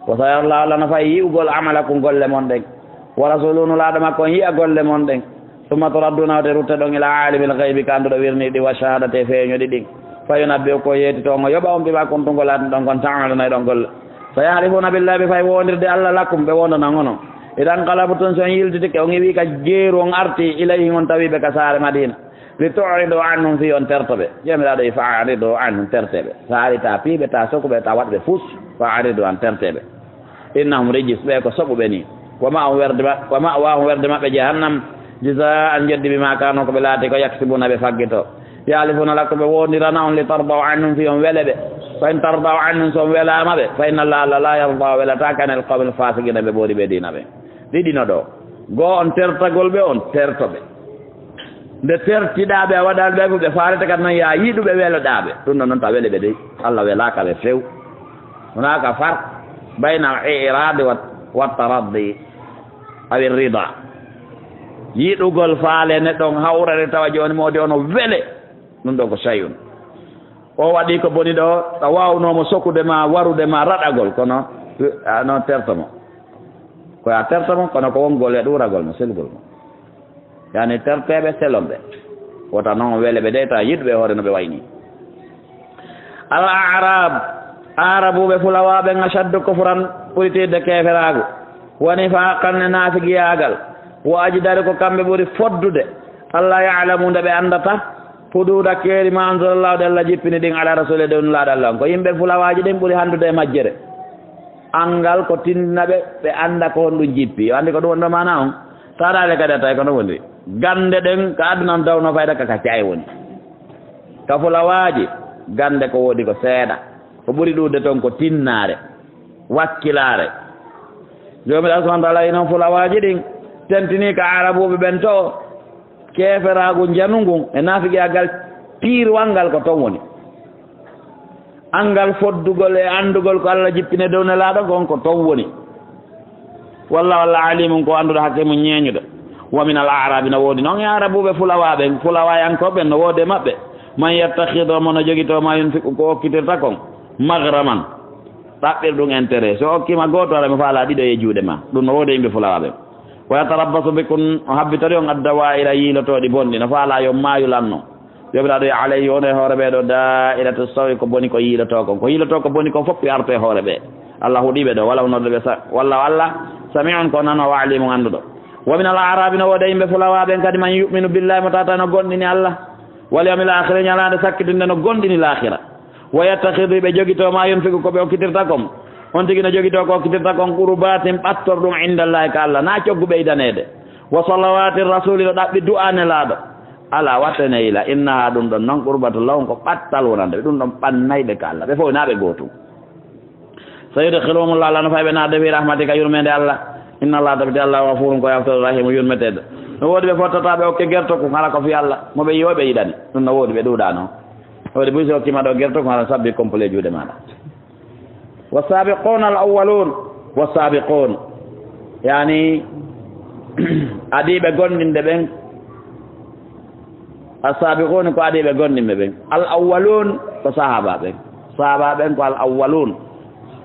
Wa sayara Allah, Allah no fayi yi'ugol amalakum, golle mon ɗen. Wa rasuluhu, nulaaɗo makko on yi'a golle mon ɗen. Summa turadduna, wota rutte ɗon ila alimil ghaybi, ka annduɗo wirniiɗi, wa shahadati, e feeñuɗi ɗin. Fa yunabbi'ukum, yeetito on, o yoɓa on, bima kuntum, ko laatinɗon kon, ta'maluna, eɗon golla. Fa yahlifuuna billahi, ɓe fay wondirde Allah, lakum, ɓe wondanan onon. Idan qalabtum, si on yiltitike, on iwi ka jeeru, on arti ilayhim, on tawi ɓe ka saare Madina. Li tu'ridu anhum, fii on terto ɓe. Joomiraaɗo wi, fa a'ridu anhum, terte ɓe. Sa ari ta piiɓe, ta sokuɓe, ta waɗɓe fus, fa a'ridu an, terte ɓe. Innahum rijis, ɓe ko soɓuɓe ni. Wa ma'wahum, werde ma-, wa ma'wahum, werde maɓɓe jahannam, jazaan, jeddi, bima kaanu, ko ɓe laati ko yaksibuna, ɓe faggito. Yahlifuuna lakum, ɓe wondirana on, li tardaw anhum, fii on wele ɓe. Fa in tardaw anhum, so on welaama ɓe, fa inna Allaha, Allah la yarda, o welataake, anil qawmil fasiqina, ɓe ɓoori ɓe diina ɓe. Ɗiɗi no ɗo. Goo on tertagol ɓe, on terto ɓe. Nde tertiɗaa ɓe, a waɗaali ɓe, ɓe faalete kadi noon, yaa yiɗuɓe weloɗaa ɓe. Ɗum ɗon noon ta wele ɓe dey. Allah welaaka ɓe few. Hunaaka farq bayna al-i'raadi wa, wa taraddi aw ar-rida. Yiɗugol faale neɗɗo on hawrere tawa jooni mo wodi ono wele. Ɗum ɗo ko shay'un. O waɗi ko boni ɗo, a waawnoo mo sokude ma, warude ma, raɗagol, kono a no terto mo. Ko a terto mo, kono ko wongol e ɗuuragol mo, selgol mo. Yani terteeɓe, selonɓe. Wota noon wele ɓe dey ta yiɗuɓe hoore no ɓe wayni. Al Arab, Arabuɓe fulawaaɓe, ashaddu kufran, ɓuri tiiɗde keeferaagu, wa nifaqan, e naafigiyaagal, wa ajdaru, ko kamɓe ɓuri foddude, alla ya'lamu, nde ɓe anndata, huduuda, keeri, ma anzalallahu, ɗe Allah jippini ɗin, ala rasuli, ɗe Nulaaɗo Allah on. Ko yimɓe fulawaaji ɗin ɓuri hanndude e majjere. Anngal ko tindina ɓe, ɓe annda ko honɗum jippi. Yo anndi ko ɗum woni ɗo maana on. Taaraale kadi a tawi ko no woni. Gannde ɗen ka aduna on dawno fayda ka, ka caye woni. Ka fulawaaji, gannde ko woodi ko seeɗa. Ko ɓuri ɗuuɗde toon ko tinnaare, wakkilaare. Joomiraaɗo subhaanahu wa taala ino fulawaaji ɗin tentinii ka Arabuuɓe ɓen to, keeferaagu njanu ngun e naafiqiyaagal piirwal ngal ko toon woni. Anngal foddugol e anndugol ko Allah jippini dow Nelaaɗo kon ko toon woni. Wallaahu Allah alimun ko annduɗo hakiimun ñeeñuɗo. Wa min al a'rabi, no woodi noon e Arabuuɓe fulawaa ɓen, fulawaayankooɓe ɓen no woodi e maɓɓe. Man yattakhidu, mo no jogitoo ma yunfiqu ko okkitirta kon, maghraman, ɗaɓɓir ɗum intérêt. So okkiima gooto ara mi faalaa ɗiɗo e juuɗe ma. Ɗum no woodi e yimɓe fulawaa ɓen. Wa yatarabbasu bikum, o habbitori on ad-dawa'ira yiilotooɗi bonɗi. No faalaa yo maayu lanno. Joomiraaɗo wi alayhi, won e hoore ɓee ɗo, daa'iratu sawi, ko boni ko yiilotoo kon. Ko yiilotoo ko boni kon fof yo artu e hoore ɓee. Allah huɗii ɓe ɗo, wala hunorde ɓe sa-, walla Allah sami'un ko nanoowo, alimun annduɗo. Wa min al a'rabi, no woodi e yimɓe fulawaa ɓen kadi, man yu'minu billahi, mo tawata no gomɗini Allah, wal yawmil akhiri, ñalaande sakkitinde no gomɗini laakhira. Wa yattakhidu, ɓe jogitoo ma yunfiqu, ko ɓe okkitirta kon. On tigi no jogitoo ko okkitirta kon, qurbatin, ɓattorɗum, indallahi, ka Allah, na coggu ɓeydaneede. Wa salawati rasuli, no ɗaɓɓi du'a Nelaaɗo. Alaa, wattene yila, innaha, ɗum ɗon noon, qurbatu lahum, ko ɓattal wonande ɓe, ɗum ɗon ɓannay ɓe ka Allah, ɓe fof na ɓe gootum. Sayudkhiluhumullahu, Allah no fay ɓe naatde fi rahmatika, yurmeende Allah. Inna Allah, tabiti Allah, ghafurun, ko yaafotooɗo, rahimu, yurmeteeɗo. No woodi ɓe fottata ɓe okke gertoku, hara ko fi Allah, mo ɓe yi'o ɓe yiɗani. Ɗum no woodi, ɓe ɗuuɗaano. Woodi buy so okkiima ɗo gertoku, hara sabbi complet juuɗe maaɗa. Wasabiquna al awwalun, wasabiqun, yani, adiiɓe gomɗinɓe ɓen. Asabiqun ko adiiɓe gomɗinɓe ɓen. Al awwalun ko sahaaba ɓen. Sahaaba ɓen ko al awwalun.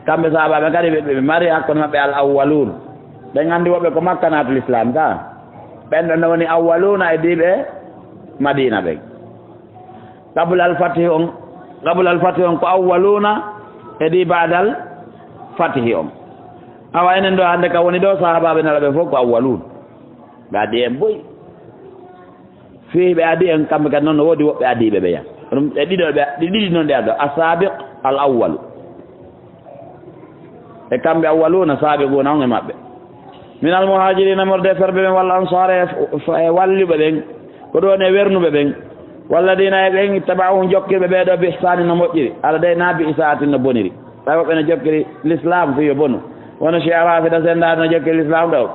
Kamɓe sahaaba ɓen kadi ɓe, ɓe mari hakkunde maɓɓe al awwalun. Ɓen anndi woɓɓe ko Makka naatul Islam ka. Ɓen ɗon no woni awwaluna e diiɓe Madina ɓen. Qabla al fathi on, qabla al fathi on ko awwaluna, e ɗi ba'dal fathi on. Awa enen ɗo hannde ka woni ɗo, sahaabaaɓe Nelaaɗo ɓe fof ko awwalun. Ɓe adii en boy. Fii ɓe adii en, kamɓe kadi noon no woodi woɓɓe adiiɓe ɓe yan. Ɗum ɗe ɗiɗo ɓe, ɗe ɗiɗi noon ɗe adoo, asabiq al awwal. E kamɓe awwaluna, sabiquna on e maɓɓe. Min al muhajirina, morde ferɓe ɓen, wal ansar, e f-, f-, e walluɓe ɓen, ko ɗon e wernuɓe ɓen. Walladina, e ɓen, ittaba'uhum, jokkirɓe ɓee ɗoo, bi ihsanin, no moƴƴiri. Ala dey na bi isa'atin, no boniri. Tawi woɓɓe no jokkiri l'islam fii yo bonu. Wano Shi'a Rafida senndaade no jokkiri l'islam ɗoo.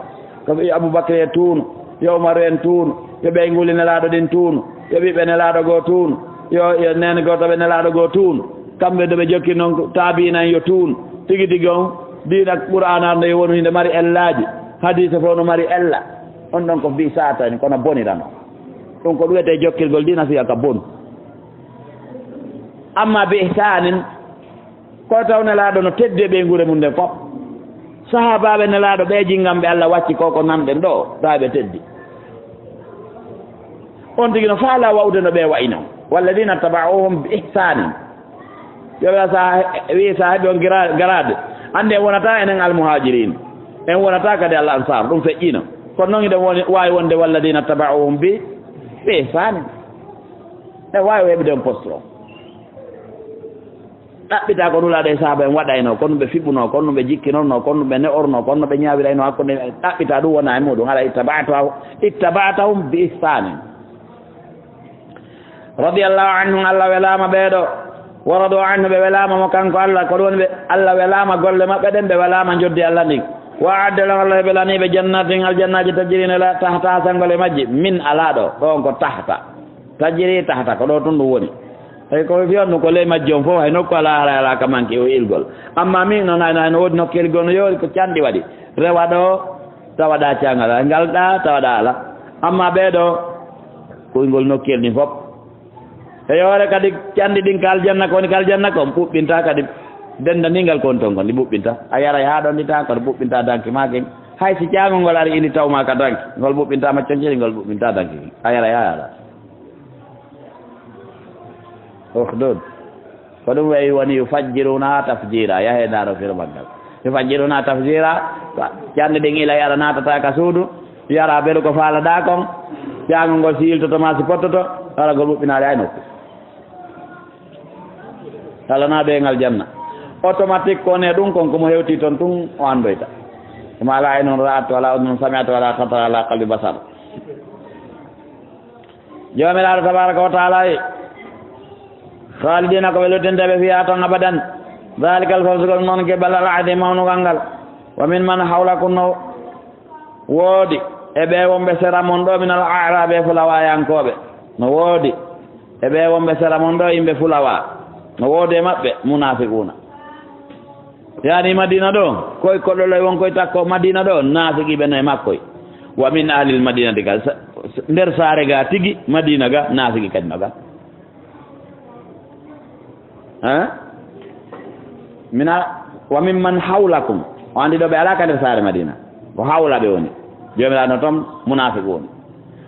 Ko ɓe Abubakri e tuunu, yo Umaru en tuunu, yo ɓeynguuli Nelaaɗo ɗin tuunu, yo ɓiɓɓe Nelaaɗo goo tuunu, yo, yo neene gooto ɓe Nelaaɗo goo tuunu. Kamɓe ɗo ɓe jokki non taabiina en yo tuunu. Tigi tigi on, diina Qur'aana on yo wonu hinde mari ellaaji. Hadiise fof no mari ella. On ɗon ko fii saatani, kono bonirano. Ɗum ko ɗum wiyetee jokkirgol diina fii ka bonu. Amma bi ihsaanin, ko taw Nelaaɗo no teddi e ɓeynguure mum nden fof. Sahaabaaɓe Nelaaɗo ɓee jinngam ɓe Allah wacci ko, ko nanɗen ɗoo, tawi ɓe teddi. On tigi no faalaa wa'ude no ɓee wa'i non. Walladina taba'uhum bi ihsanin. Yo ɓe sa-, wi saahibi on gira-, garaade. Annde en wonata enen almuhaajiriin. En wonata kadi al ansaar. Ɗum feƴƴiino. Kono non hiɗen woni, waawi wonde walladina taba'uhum bi, bi ihsanin. E waawi heɓude on poste o. Ɗaɓɓita ko Nulaaɗo e sahaaba en waɗaynoo, ko no ɓe fiɓunoo, ko no ɓe jikkinornoo, ko no ɓe ne'ornoo, ko no ɓe ñaawiraynoo hakkunde, ɗaɓɓita ɗum wona e muɗum. Haɗa ittaba'ta-, ittaba'tahum bi ihsanin. Radiyallahu anhum, Allah welaama ɓee ɗoo. Wa radu anhu, ɓe welaama mo kanko Allah, ko ɗum woni ɓe, Allah welaama golle maɓɓe ɗen, ɓe welaama njoddi Allah ndin. Wa a'adda lahum, Allah heɓelanii ɓe jannatin, aljannaaji, tajri, no la tahta, sangol e majji, min, alaa ɗoo, ɗon ko tahta. Tajri tahta, ko ɗo tun ɗum woni. Tawi ko fiyon ɗum ko ley majji on fof, hay nokku alaa, haray alaa ka manki o ilgol. Amma min noon, hay no, hay no woodi nokkeeli goo no yoori ko canɗi waɗi. Rewa ɗo, tawa ɗa caangal, ngal ɗa, tawa ɗa alaa. Amma ɓee ɗoo, ko ngol nokkeeli ɗin fof. E yoore kadi canɗi ɗin ka aljanna, ko woni ka aljanna kon, ɓuɓɓinta kadi denndaningal kon ton kon, ɗi ɓuɓɓinta. A yaray haa ɗon ɗi tan, kono ɓuɓɓinta danki maa ken. Hay si caangol ngol ari ini taw maa ka danki, ngol ɓuɓɓinta macconce ɗin, ngol ɓuɓɓinta danki ken. A yaray haa alaa. Ukhdud. Ko ɗum wayi woni yufajjiruna tafjira. Yahee ndaaro firma ngal. Yufajjiruna tafjira. Canɗi ɗin ila yara naatata ka suudu. Yara beru ko faalaɗaa kon. Caangol ngol si iltoto maa si pottoto. Hara ngol ɓuɓɓinaali hay nokku. Alanaa ɓe ngal janna. Automatique ko ne ɗum kon ko mo hewti ton tun o anndoyta. Ma la aynun ra'at wala udhun sami'at wala khatara ala qalbi bashar. Joomiraaɗo tabaaraka wa taala wi, khalidina, ko ɓe luttinteeɓe fiha ton abadan. Dhalika al-fawzu, ko ɗum noon geɓal al-azim, mawnugal ngal. Wa min man hawlakum, no woodi e ɓe wonɓe sera mon ɗo, min al-a'rabi, e fulawayankooɓe. No woodi e ɓe wonɓe sera mon ɗo, yimɓe fulawa. No woodi e maɓɓe munafiquna. Yani Madina ɗo, koye koɗɗo loy won koye takko Madina ɗo, naafiqiiɓe no e makkoy. Wa min ahlil madinati ga, sa-, sa-, nder saare ga tigi, Madina ga, naafiki kadi no ga. Ha? Mina, wa min man hawlakum. O andi ɗo ɓe alaa ka nder saare Madina. Ko hawla ɓe woni. Joomiraaɗo no toon, munaafiq woni.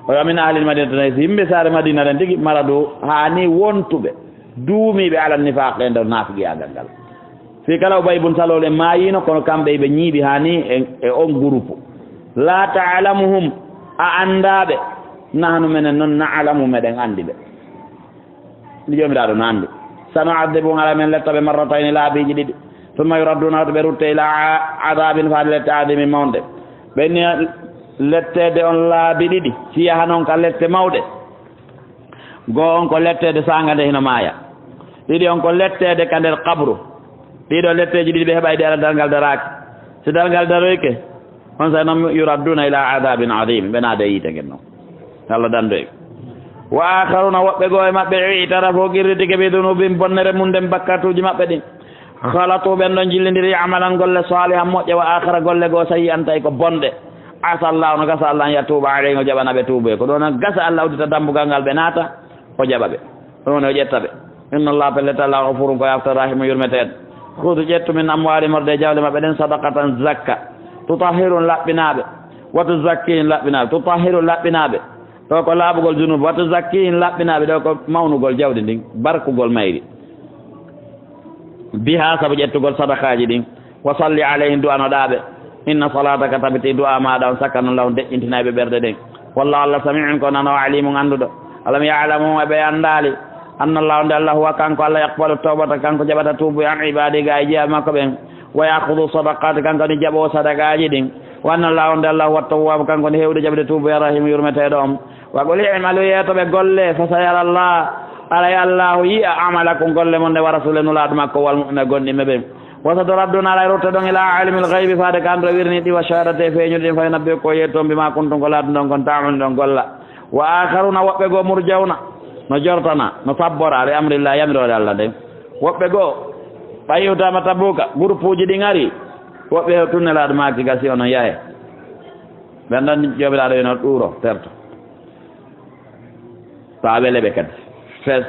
O wa min ahlil madinati, tawi si yimɓe saare Madina ɗen tigi, maradu, haani wontuɓe, duumiiɓe ala nifaaq e nder naafiqiyaagal ngal. Fii kala Ubay bun Salul en maayiino, kono kamɓe ɓe ñiiɓi haani e, e on gurupu. La ta'lamuhum, a anndaa ɓe. Nahnu menen non na'lamu, meɗen anndi ɓe. Ndi Joomiraaɗo no anndi. Sanu'adhibuhum, hara men letta ɓe marratayni, laabiiji ɗiɗi. Summa yuradduuna, hoto ɓe rutte ila a-, adabin, faade lette adimin mawnde. Ɓe ni letteede on laabi ɗiɗi, si yaha non ka lette mawɗe. Goo on ko letteede saanga nde hino maaya. Ɗiɗi on ko letteede ka nder qabru. Ɗiɗo letteeji ɗiɗi ɓe heɓay ɗi ala darngal daraaki. Si darngal daroyke, on sa non yuradduuna ila adabin adim, ɓe naade e yiite ngen non. Allah dando en. Wa akharuna, woɓɓe goo e maɓɓe, i'tarafu, qirritike, bi dunubihim, bonnere mum nden, bakkatuuji maɓɓe ɗin. Khalatu, ɓen ɗon jillindiri, amalan, golle, salihan, moƴƴe, wa akhara, golle goo, sayyi'an, tawi ko bonɗe. Asa Allahu, no gasa Allah, an yatuuba alayhim, o jaɓana ɓe tuubuye. Ko ɗon gasa Allah uddita dambugal ngal ɓe naata, o jaɓa ɓe. Ɗum woni o ƴetta ɓe. Inna Allah, pellet Allah, ghafurun, ko yafta, rahimun, yurmeteeɗo. Khudh, ƴettu, min amwalihim, morde e jawle maɓɓe ɗen, sadaqatan, zakka. Tutahhiruhum, laɓɓinaa ɓe. Wa tuzakkihim, laɓɓinaa ɓe. Tutahhiruhum, laɓɓinaa ɓe. Ɗo ko laaɓugol junub. Wa tuzakkihim, laɓɓinaa ɓe. Ɗo ko mawnugol jawdi ndin, barkugol mayri. Biha, sabu ƴettugol sadakaaji ɗin. Wa salli alayhim, du'anoɗaa ɓe. Inna salataka, tabiti du'a maaɗa on, sakanun lahum, deƴƴintinay ɓe ɓerɗe ɗen. Wallahu, Allah, sami'un, ko nanoowo, alimun, annduɗo. Alam ya'lamu, e ɓe anndaali, anna Allah, nde Allah, huwa, kanko Allah, yaqbalu tawbata, kanko jaɓata tuubu an ibadi, ga e jeyaa makko ɓen. Wa ya'khudhu sadaqati, kanko ni jaɓoowo sadakaaji ɗin. Wa anna Allaha, on de Allahu, huwa tawwabu, kanko ne heewde jaɓde tuubu, ya rahimu, yurmeteeɗo on. Wa qul, i'malu, yeeto ɓe golle, fa sayara Allah, aray Allahu yi'a, amalakum, golle mon ɗe, wa rasulu, nulaaɗo makko, wal mu'minu, gonɗinɓe ɓen. Wa saturadduna, aray rutte ɗon, ila alimil ghaybi, faade ka annduɗe wirniiɗi, wa shahadati, e feeñuɗi ɗin, fa yunabbi'ukum, o yeeto on, bima kuntum, ko laatunɗon kon, ta'malun, ɗon golla. Wa akharuna, woɓɓe goo, murjauna, no jortana, no sabbora, li amrillah, yamiroore Allah nden. Woɓɓe goo, ɓay iwtaama Tabuka, groupe uji ɗin ari, woɓɓe heɓi tun, Nelaaɗo maaki, gasi, onon yahe. Ɓen ɗon Joomiraaɗo wino ɗuuro, perto. Taa wele ɓe kadi. Fes.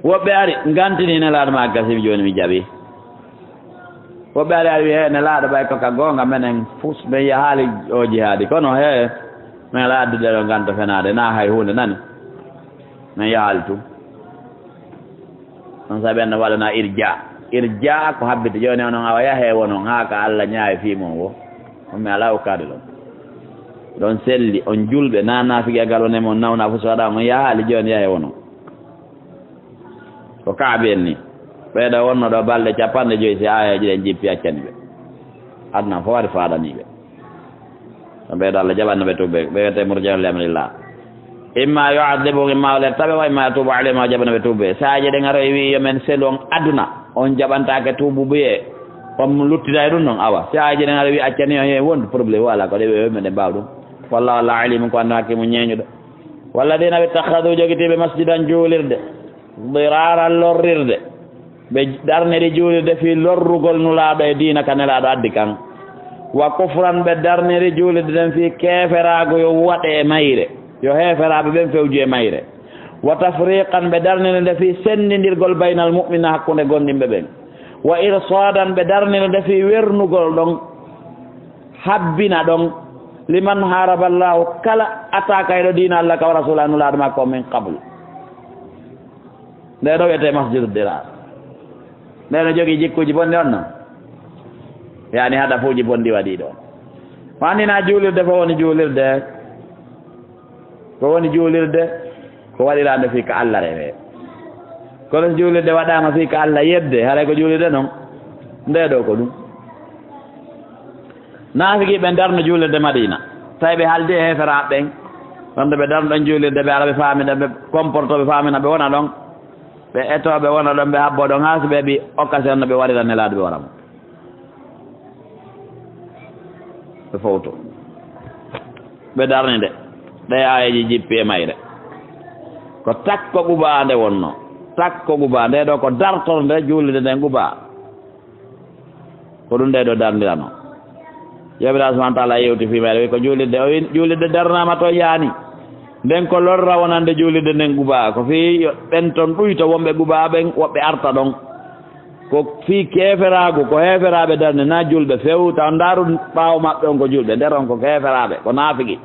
Woɓɓe ari, ngantini, Nelaaɗo maaki, gasi, mi jooni mi jaɓi. Woɓɓe ari, ari wi, "He, Nelaaɗo, ɓay ko ka goonga, menen fus men yahaali o jihaadi. Kono he, men alaa addude ɗo nganto fenaade, na hay huunde nani. Men yahaali tun." On saabi en no waɗana irja. Irja ko habbiti. Jooni onon awa yahe wonon haa ka Alla ñaawi fii mon wo. On mi alaa okkaade ɗon. Ɗon selli, on julɓe, na naafigi agal on e mon nawna fus waɗa on yahaali, jooni yahe wonon. Ko Kaabi en ni. Ɓeeɗo wonno ɗo balɗe capanɗe joyi, si aayeeje ɗen jippi, accani ɓe. Aduna fof ari faaɗanii ɓe. Ko ɓeeɗo Allah jaɓanno ɓe tuubde, ɓe wiyetee murji'un li amrillah. Imma yu'adhibuhum, imma o letta ɓe, wa imma yatuubu alayhim, o jaɓana ɓe tuubde. Si aayeeje ɗen aroyi wi'i yo men selu on aduna, on jaɓantaake tuubu biyee, on luttinay ɗum ɗon, awa. Si aayeeje ɗen aroyi wi'i accani on, he wondu problème, wala ko ɗe ɓe, ɓe, ɓe mbaaw ɗum. Wallahu Allah alimun, ko anndu hakimu ñeeñuɗo. Walladina ɓe ittakhadhu, jogitiiɓe, masjidan, juulirde, diraran, lorrirde, ɓe darniri juulirde fii lorrugol Nulaaɗo e diina ka Nelaaɗo addi kan. Wa kufran, ɓe darniri juulirde nden fii keeferaagu yo waɗe e mayre, yo heeferaaɓe ɓen fewju e mayre. Wa tafriqan, ɓe darniri nde fii senndindirgol baynal mu'mina, hakkunde gomɗinɓe ɓen. Wa irsaadan, ɓe darniri nde fii wernugol ɗon, habbina ɗon, liman haraba Allahu, kala attaquayɗo diina Allah ka wa rasulahu, Nulaaɗo makko, min qabl. Nde ɗo wiyetee masjidu dirar. Nde no jogii jikkuuji bonɗi on non. Yaani hadafuuji bonɗi waɗi ɗo. Mo anndina juulirde fof woni juulirde. Ko woni juulirde? Ko waɗiraande fii ka Allah rewee. Kono si juulirde waɗaama fii ka Allah yedde, haray ko juulirde non? Nde ɗo ko ɗum. Naafiki ɓen darno juulirde Madina. Tawi ɓe haaldi e heeferaaɓe ɓen. Wonde ɓe darno ɗon juulirde, ɓe ara ɓe faamina, ɓe comporto, ɓe faamina, ɓe wona ɗon. Ɓe eto, ɓe wona ɗon, ɓe habbo ɗon, haa si ɓe heɓi occasion no ɓe warira Nelaaɗo, ɓe wara mo. Ɓe fowto. Ɓe darni nde. Ɗe aayeeji jippi e mayre. Ko takko Quba nde wonno. Takko Quba nde ɗo ko dartorde juulirde nden Quba. Ko ɗum nde ɗo darndirano. Joomiraaɗo subhaanahu wa taala yewti fii mayre, wi ko juulirde, o wi juulirde darnaama to yaani. Nden ko lorra wonande juulirde nden Quba. Ko fii yo ɓen ton ɗuyto wonɓe Quba ɓen, woɓɓe arta ɗon. Ko fii keeferaagu, ko heeferaaɓe darni, na julɓe few. Taw ndaaru ɓaawo maɓɓe on ko julɓe, nder on ko keeferaaɓe, ko naafiki.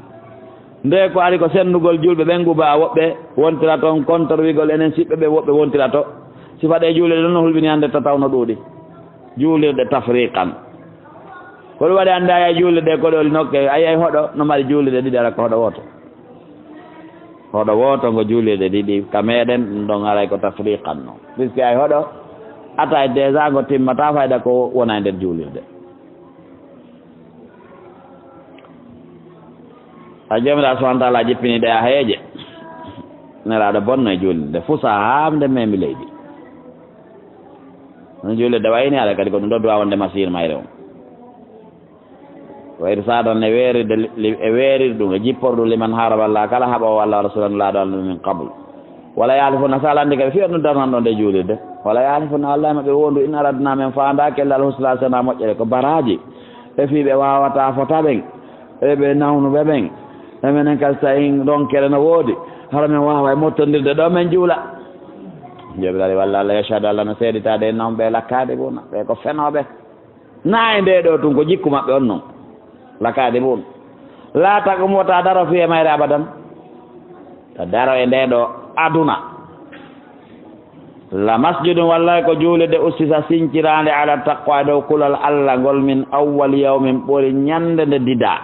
Nde ko ari ko sennugol julɓe ɓen Quba, woɓɓe wontira ton, kontorwigol enen siɓɓe ɓe, woɓɓe wontira to. Sifa ɗe juulirde ɗon no hulɓini hannde tataw no ɗuuɗi. Juulirɗe tafriqan. Ko ɗum waɗi hannde a yiyay juulirɗe ko ɗo nokke, a yiyay hoɗo no mari juulirɗe ɗiɗi, ara ko hoɗo wooto. Hoɗo wooto ngo juulirɗe ɗiɗi, ka meɗen ɗum ɗon aray ko tafriqan no. Puisque ay hoɗo, atay déjà ngo timmata fayda ko wona e nder juulirde. A Joomiraaɗo subhaanahu wa taala jippini ɗe a heeje. Nelaaɗo bonno e juulirde, fusa haa nde memi leydi. Hono juulirde wayni aɗa kadi ko ɗum ɗo duwa wonde masir mayre on. Wa irsaadan e weerirde li, li, e weerir ɗum, e jippor ɗum liman haraba Allah, kala haɓoowo Allah wa rasulahu, Nulaaɗo Allah min qabl. Wala yahlifunna, so alaa anndi kadi fii on ɗum darnan ɗon nde juulirde. Wala yahlifunna, wallahi maɓe wondu, in aradna, men faandaaki illa al husna, sena moƴƴere, ko baraaji. E fii ɓe waawataa fota ɓen, e ɓe nawnuɓe ɓen. E menen kadi so tawii ronkere no woodi, hara men waawa e mottondirde ɗo men juula. Joomiraaɗo walla Allah yashhadu, Allah no seeditaade e nawɓe lakkaade bona, ɓe ko fenooɓe. Na e nde ɗo tun ko jikku maɓɓe on non. Lakkaade bona. Laa taqum, wota daro fii e mayre abadan. Ta daro e nde ɗo aduna. La masjidun, wallahi ko juulirde, ussisa sinciraande, ala taqwa, dow kulal Allah ngol, min awwali yawmin, ɓuri ñande nde didaa.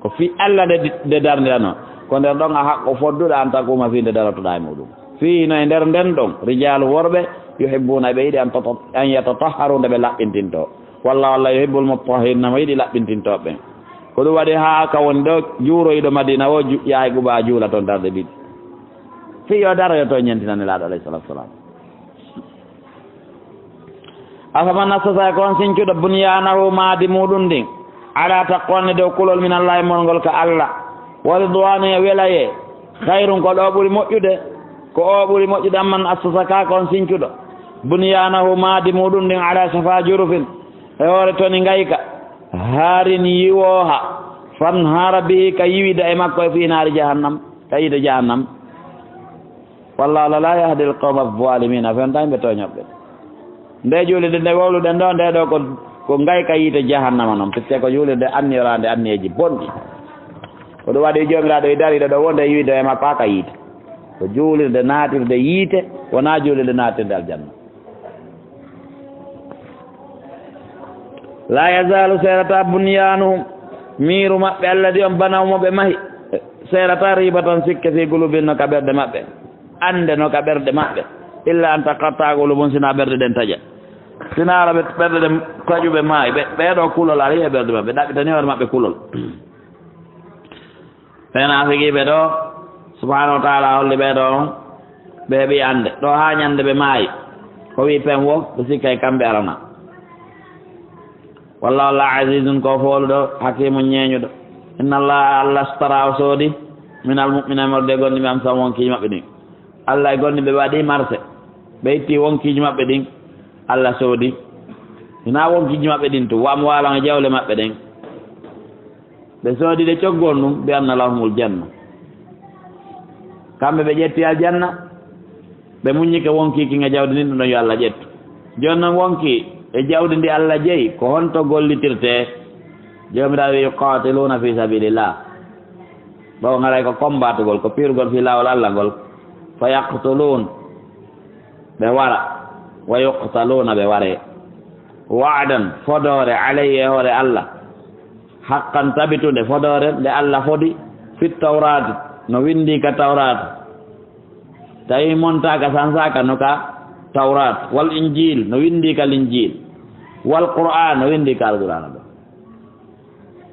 Ko fii Allah nde di, nde darndirano. Ko nder ɗon a haqqo fodduɗo an taquma fii nde darotoɗaa e muɗum. Fii no e nder nden ɗon, rijaalu worɓe, yuhibbuuna ɓe yiɗi an tata, an yatatahharu nde ɓe laɓɓintinto. Walla, walla, yuhibbul mutahhirin, mo yiɗi laɓɓintintooɓe ɓen. Ko ɗum waɗi haa ka woni ɗo juuroyiɗo Madina o ju-, yahay Quba juula toon darɗe ɗiɗi. Fii yo daroyo toon ñentina Nelaaɗo alayhi salaatu wa salaam. Afaman assasa, ko on sincuɗo, bunyaanahu, maadi muuɗum ndin, ala taqwan, e dow kulol, minallahi, morngol ka Alla, wa ridwaani, e welayee, khayrun, ko ɗo ɓuri moƴƴude, ko o ɓuri moƴƴude, amman assasa, ka ko on sincuɗo, bunyaanahu, maadi muuɗum ndin, ala shafa jurufin, e hoore toni ngayka, haarin yiwooha, fanhara bihi, ka yiwida e makko e fii naari jahannam, ka yiite jahannam. Wallahu la yahdi al-qawma adh-dhalimin. A fewndani ɓe tooñoɓe. Nde juulirde nde wowluɗen ɗo, nde ɗo ko, ko ngayka yiite jahannama noon, puisque ko juulirde anniyoraande anniyeeji bonɗi. Ko ɗum waɗi Joomiraaɗo e dariiɗo ɗo wonde e yiwde e makko haa ka yiite. Ko juulirde naatirde yiite, wonaa juulirde naatirde aljanna. La yazalu, seerata, bunyaanuhum, miiru maɓɓe, alladi on banaw mo ɓe mahi, seerata, riibatan, sikke, fii quluubihim, no ka ɓerɗe maɓɓe, annde no ka ɓerɗe maɓɓe, illa an taqatta'a quluubuhum, sinaa ɓerɗe ɗen taƴa, sinaa ara ɓe ɓerɗe ɗen taƴuɓe maayi, ɓe, ɓee ɗoo kulol arii e ɓerɗe maɓɓe, ɗaɓɓitanii hoore maɓɓe kulol. Ɓee naafiqiiɓe ɗo, subhaanahu wa taala holli ɓee ɗo, ɓe heɓi annde. Ɗo haa ñande ɓe maayi, o wi'i pem wo, ɓe sikkay kamɓe arana. Wallahu, Allah, azizun, ko fooluɗo, hakimun, ñeeñuɗo. Inna Allah, Allah, ashtara, o soodi, minal mu'minina, morde gonndiɓe, anfusahum, wonkiiji maɓɓe ɗin. Allah e gonndiɓe ɓe waɗi marse, ɓe itti wonkiiji maɓɓe ɗin, Allah soodi. Hinaa wonkiiji maɓɓe ɗin tun, wa amwaalahum, e jawle maɓɓe ɗen. Ɓe soodi ɗe coggu on ɗum, bi anna lahumul janna. Kamɓe ɓe ƴetti aljanna, ɓe muññike wonkii kin e jawdi ndin, ɗum ɗon yo Allah ƴettu. Jooni non wonkii e jawdi ndi Allah jeyi, ko honto gollitirtee? Joomiraaɗo wi'i, yuqaatiluuna fii sabiilillah. Ɓawo ngaray ko kombatugol, ko piirugol fii laawol Allah ngol. Fa yaqtuluun, ɓe wara. Wa yuqtaluuna, ɓe waree. Wa'dan, fodoore, alayhi, e hoore Allah. Haqqan, tabitunde, fodoore nde Allah fodi, fit tawraati, no winndii ka tawraata. Tawi montaaka, sansaaka no ka tawraata. Wal injiil, no winndii ka linjiil. Wal qur'aan, no winndii ka alqur'aana ɗo.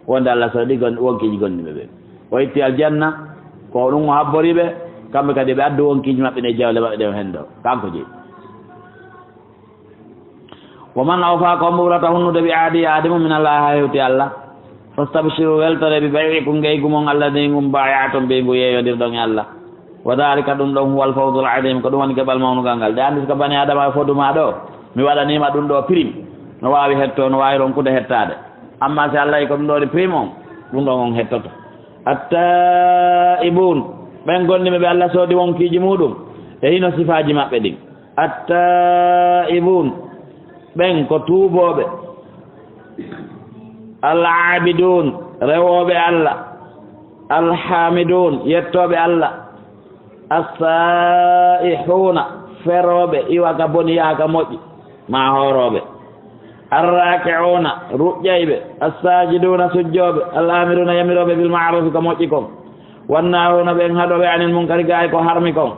Wonde Allah soodi gon-, wonkiiji gonndiɓe ɓe. O itti aljanna, ko ɗum o habbori ɓe, kamɓe kadi ɓe addu wonkiiji maɓɓe ɗe jawle maɓɓe ɗe o hendo. Kanko jeyi. Wa man awfa, ko on ɓurata hunnude, bi ahdihi, ahdi mum, min Allah, haa hewti Allah. Fastabshiru, weltore, bi bay'ikum, ngeygu mon, alladhi, ngun, baaya'tum bihi, ngu yeeyondirɗon e Allah. Wa dhalika, ɗum ɗon, huwal fawzul adhim, ko ɗum woni keɓal mawnugal ngal. Nde anndi ko bani Adama e fodu ma ɗo, mi waɗaniima ɗum ɗo prime. No waawi hetto, no waawi ronkude hettaade. Amma si Allah yi ko ɗum ɗo woni prime on, ɗum ɗon on hettoto. At-taa'ibun, ɓen gonndiɓe ɓe Allah soodi wonkiiji muɗum, e hino sifaaji maɓɓe ɗin. At-taa'ibun, ɓen ko tuubooɓe. Al-aabidun, rewooɓe Allah. Al-haamidun, yettooɓe Allah. As-saa'ihuuna, ferooɓe, iwa ka boni, yaha ka moƴƴi, maa hoorooɓe. Ar-raaki'uuna, ruƴƴayɓe. As-saajiduuna, sujjooɓe. Al-aamiruuna, yamirooɓe, bil ma'ruufi, ko moƴƴi kon. Wan-naahuuna, ɓen haɗooɓe, anil munkari, gaay ko harmi kon.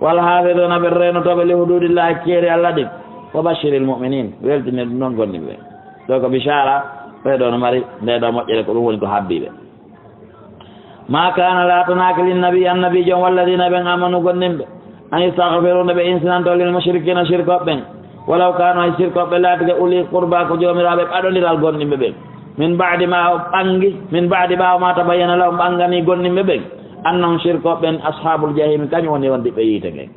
Wal haafiduuna, ɓen reenotooɓe, li huduudillaahi, keeri Allah ɗin. Wa bashiril mu'miniin, weltine ɗum non gonndiɓe ɓen. Ɗo ko bishaara, ɓee ɗoo no mari ndee ɗoo moƴƴere, ko ɗum woni ko habbi ɓe. Ma kaana, laatanaaki, linnabi, annabiijo on, walladiina, ɓen, aamanu, gonndiɓe, an yastaghfiru, nde ɓe insinanto, lil mushrikiina, shirkooɓe ɓen, walaw kaanu, hay shirkooɓe laatike, uli qurba, ko joomiraaɓe ɓaɗondiral gonndiɓe ɓen, min ba'di ma, ɓangi, min ba'di, ɓaawo ma, tabayyana lahum, ɓanganii gonndiɓe ɓen, annahum, shirkooɓe ɓen, ashaabul jahiimi, kañum woni wondiɓɓe yiite ngen.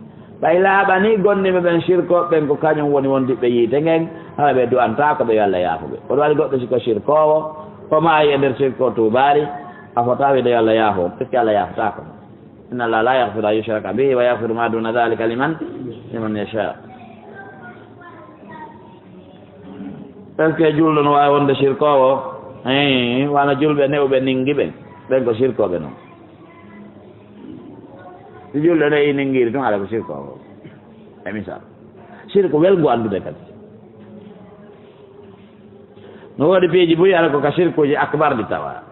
Ɓay laaɓanii gonndiɓe ɓen, shirkooɓe ɓen, ko kañum woni wondiɓɓe yiite ngen, hara ɓe du'antaako ɓe yo Allah yaafo ɓe. Kono waɗi goɗɗo si ko shirkoowo, o maayi e nder shirko tuubaali, a fotaa wiide yo Allah yaafo, est-ce que Allah yaafotaako mo? Inna Allaha la yaghfiru an yushraka bihi wa yaghfiru ma duna dhalika liman, liman yasha. Est-ce que julɗo no waawi wonde shirkoowo? Eey, wano julɓe ne'uɓe ningi ɓen, ɓen ko shirkooɓe non. Si julɗo ne'i ningiiri tun, ala ko shirkoowo. E misal, shirku welngu anndude kadi. No woodi piiji buy, ala ko ka shirkuuji akbar ɗi tawa.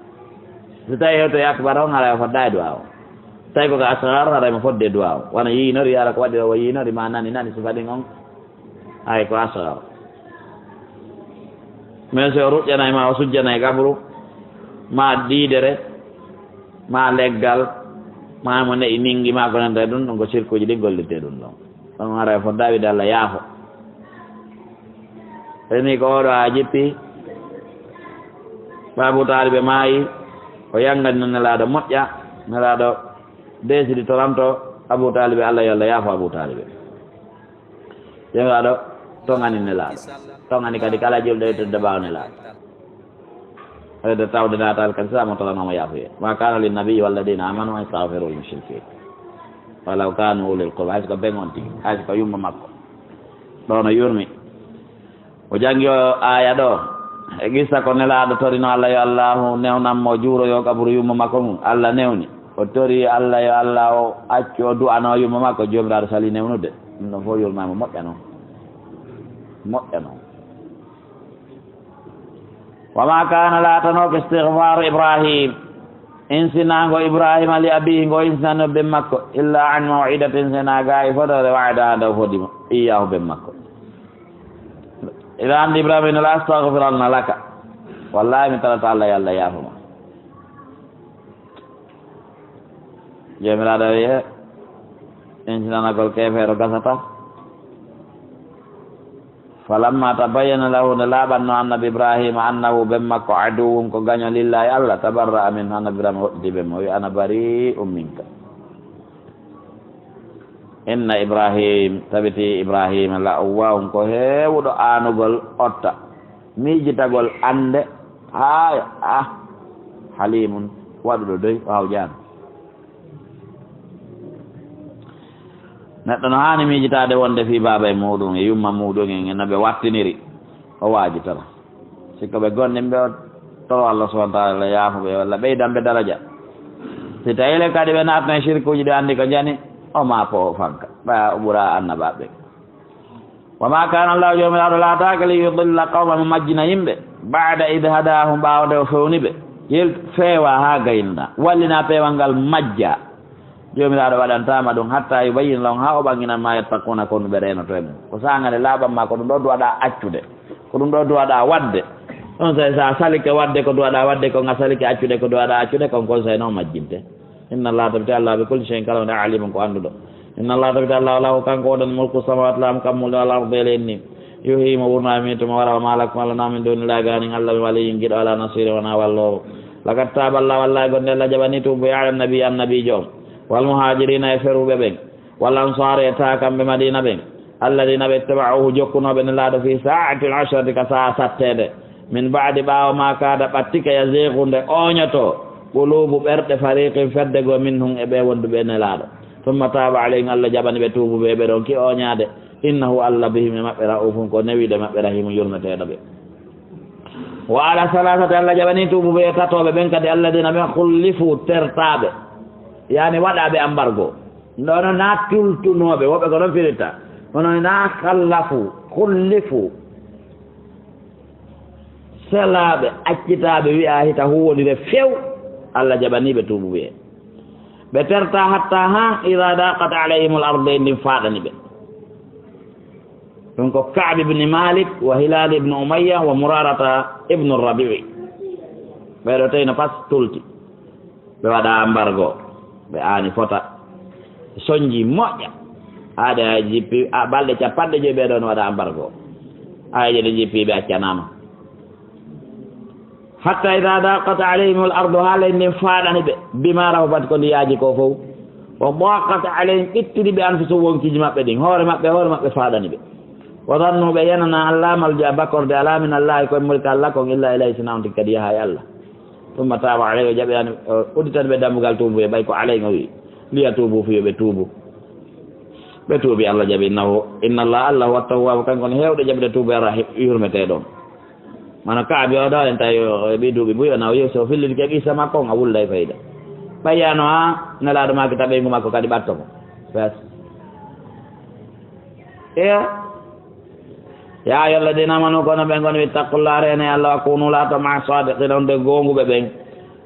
So tawi hewto e akbar on, haray o fodda e du'a o. Tawi ko ka asgar, haray mo fodde du'a o. Wano yiinori, ala ko waɗi o yiinori, ma nani, nani, sifa ɗin on. Ay ko asgar. Mais si o ruƴƴanay ma, o sujjanay qabru, ma diidere, ma leggal, ma mo ne'i ningi, ma ko nanta e ɗum, ɗum ko sirkuuji ɗi gollirtee ɗum ɗon. Ɗum ara e fodda wiide Allah yaafo. Eni ko oɗo a jippi, Abu Taalibe maayi, o yangani no Nelaaɗo moƴƴa, Nelaaɗo deesidi toranto Abu Taalibe, Allah yo Allah yaafo Abu Taalibe. Jomiraɗo tongani Nelaaɗo, tongani kadi kala julɗo yettude ɓaawo Nelaaɗo. Ede tawde natal kadi sa mo toranoma yaafuye. Ma kana lin nabiyyi walladina amanu an yastaghfiru lil mushrikin walaw kanu ulil qurba. Hay so ko ben on tigi, hay so ko yumma makko. Ɗo no yurmi. O jangi o aya ɗo. E qissa ko Nelaaɗo torino Allah yo Allahu newnan mo juuroyo qaburu yumma makko ngun. Allah newni. O tori Allah yo Allah o accu o du'ano yumma makko, Jomiraɗo sali newnude. Ɗum ɗon fof yurmama moƴƴa noon. Moƴƴa noon. Wa ma kana, laatanooka istighfaru Ibrahim, insinango Ibrahima li abihi, ngo insinano ben makko, illa an maw'idatin, sena ga e fotore, wa'adaha, nde o fodi mo, iyyahu, ben makko. Ila andi Ibrahima ino la astaghfiranna laka, wallahi mi talata Allah yo Allah yaafo ma. Joomiraaɗo wi'e, insinanagol keefeero gasata. Falamma tabayyana lahu, nde laaɓanno annabi Ibrahima, annahu, ben makko, aduwwun, ko gaño, lillahi, Allah, tabarra'a minhu, annabi Ibrahima hoɗɗiti ben mo, o wi'i, ana bari'un minka. Inna Ibrahim, tabiti Ibrahima, la awwahun, ko heewuɗo aanugol otta, miijitagol annde, haaya, ah, halimun, waɗuɗo doy, o hawjaano. Neɗɗo no haani miijitaade wonde fii baaba e muuɗum e yumma muuɗum en, e no ɓe wattiniri, o waajitora. Si ko ɓe gonnimɓe, o toro Allah subhanahu wa ta'ala yaafuɓe walla ɓeydanɓe daraja. Si tawii le kadi ɓe naatna e sirkuuji ɗi anndi ko njani, o maapoo o fanka. Ɓaya o ɓura annabaaɓe. Wa ma kana Allahu, Joomiraaɗo laataaka, li yudilla qawman, mo majjina yimɓe, ba'da id hadahum, ɓaawo nde o fewni ɓe. Yel feewa haa gaynana, wallina peewal ngal majja. Joomiraaɗo waɗantaama ɗum, hatta yubayyina lahum, haa o ɓanginan ma yattaquna, ko ɗum ɓe reenoto e mum. Ko saanga nde laaɓan ma, ko ɗum ɗo duwaɗa accude, ko ɗum ɗo duwaɗa waɗde. On say sa salike waɗde ko duwaɗa waɗde kon, a salike accude ko duwaɗa accude kon, kon say no majjinte. Inna Allah, tabiti Allah, bi kulli shay'in, kala huunde, alimun, ko annduɗo. Inna Allah, tabiti Allah, lahu, kanko woni mulku samawati, laamu kammuuli, wal ardi, e leydi ndi. Yuhyi, mo wurna, yumiitu, mo wara, wa ma lakum, Allah na min duni, lagaani Allah mi waliyyin, giɗo, wala nasiri, wona walloowo. Laqad taba Allah, wallahi gonde Allah jaɓani tuubu, ala nabi, annabiijo on, wal muhajirina, e feruɓe ɓen, wal ansari, e taakamɓe Madina ɓen, alladina, ɓe, ittaba'uhu, jokkunooɓe Nelaaɗo, fi sa'atil ashrati, ka sa'a satteende, min ba'di, ɓaawo, ma kada, ɓattike, yaziqu, nde ooñoto, qulubu, ɓerɗe, fariqin, fedde goo, minhum, e ɓe wonduɓe e Nelaaɗo, summa taba alayhim, Allah jaɓani ɓe tuubu ɓe, ɓe ɗon ki ooñaade, innahu, Allah, bihim, e maɓɓe, ra'ufun, ko newiiɗo e maɓɓe, rahimun, yurmeteeɗo ɓe. Wa ala salasati, Allah jaɓani tuubu ɓe e tatooɓe ɓen kadi, alladina, ɓen, khullifu, tertaaɓe, yani waɗaaɓe ambargo. Ndono na tultunooɓe, woɓɓe ko ɗon firita. Kono na khallafu, khullifu, selaaɓe, accitaaɓe, wi'a hita huwodire few, Allah jaɓani ɓe tuubu ɓe. Ɓe terta hatta han, ida daqat alayhimul ardu, e ndin faaɗani ɓe. Ɗum ko Ka'b ibn Malik wa Hilal ibn Umayya wa Murarata ibn Rabi'i. Ɓeeɗo tawi no pas tulti. Ɓe waɗa ambargo. Ɓe aani fota. Sonji moƴƴa. Aade ay jippi, a, balɗe capanɗe joyi ɓeeɗo no waɗa ambargo. Ay je ɗe jippi ɓe accanaama. Hatta ida daqat alayhim al ardu, haa leydi ndin faaɗani ɓe, bima rahubat, ko ndi yaaji ko fow. Wa daqat alayhim, ɓittiri ɓe, anfusuhum, wonkiiji maɓɓe ɗin, hoore maɓɓe, hoore maɓɓe faaɗani ɓe. Wa zannu, ɓe yenana, an la malja, bakorde ala min Allahi, koye mulka Allah kon, illa ilayhi, sina on tigi kadi yaha e Allah. Summa taaba alayhim, o jaɓi, yani, o udditani ɓe dambugal tuubu, e ɓay ko alayhim o wi, liyatuubu, fii yo ɓe tuubu. Ɓe tuubi, Allah jaɓi, innahu, inna Allah, Allah huwa tawwaabu, kanko woni heewɗo jaɓde tuubu, arrahim, yurmeteeɗo on. Mana Ka'bi o ɗo en tawi o heɓi duuɓi buy, o na o yeeso, o fillitike qissa makko on, a wulday fayda. Ɓayyano ha Nelaaɗo maaki taɓeygu makko kadi ɓatto mo. Bes. Eya. Ya ayyuha alladina amanu, kono ɓen gon wi, ittaqullaha, reene Allah, wa kunu, laato, ma'a sadiqina, on de goonguɓe ɓen.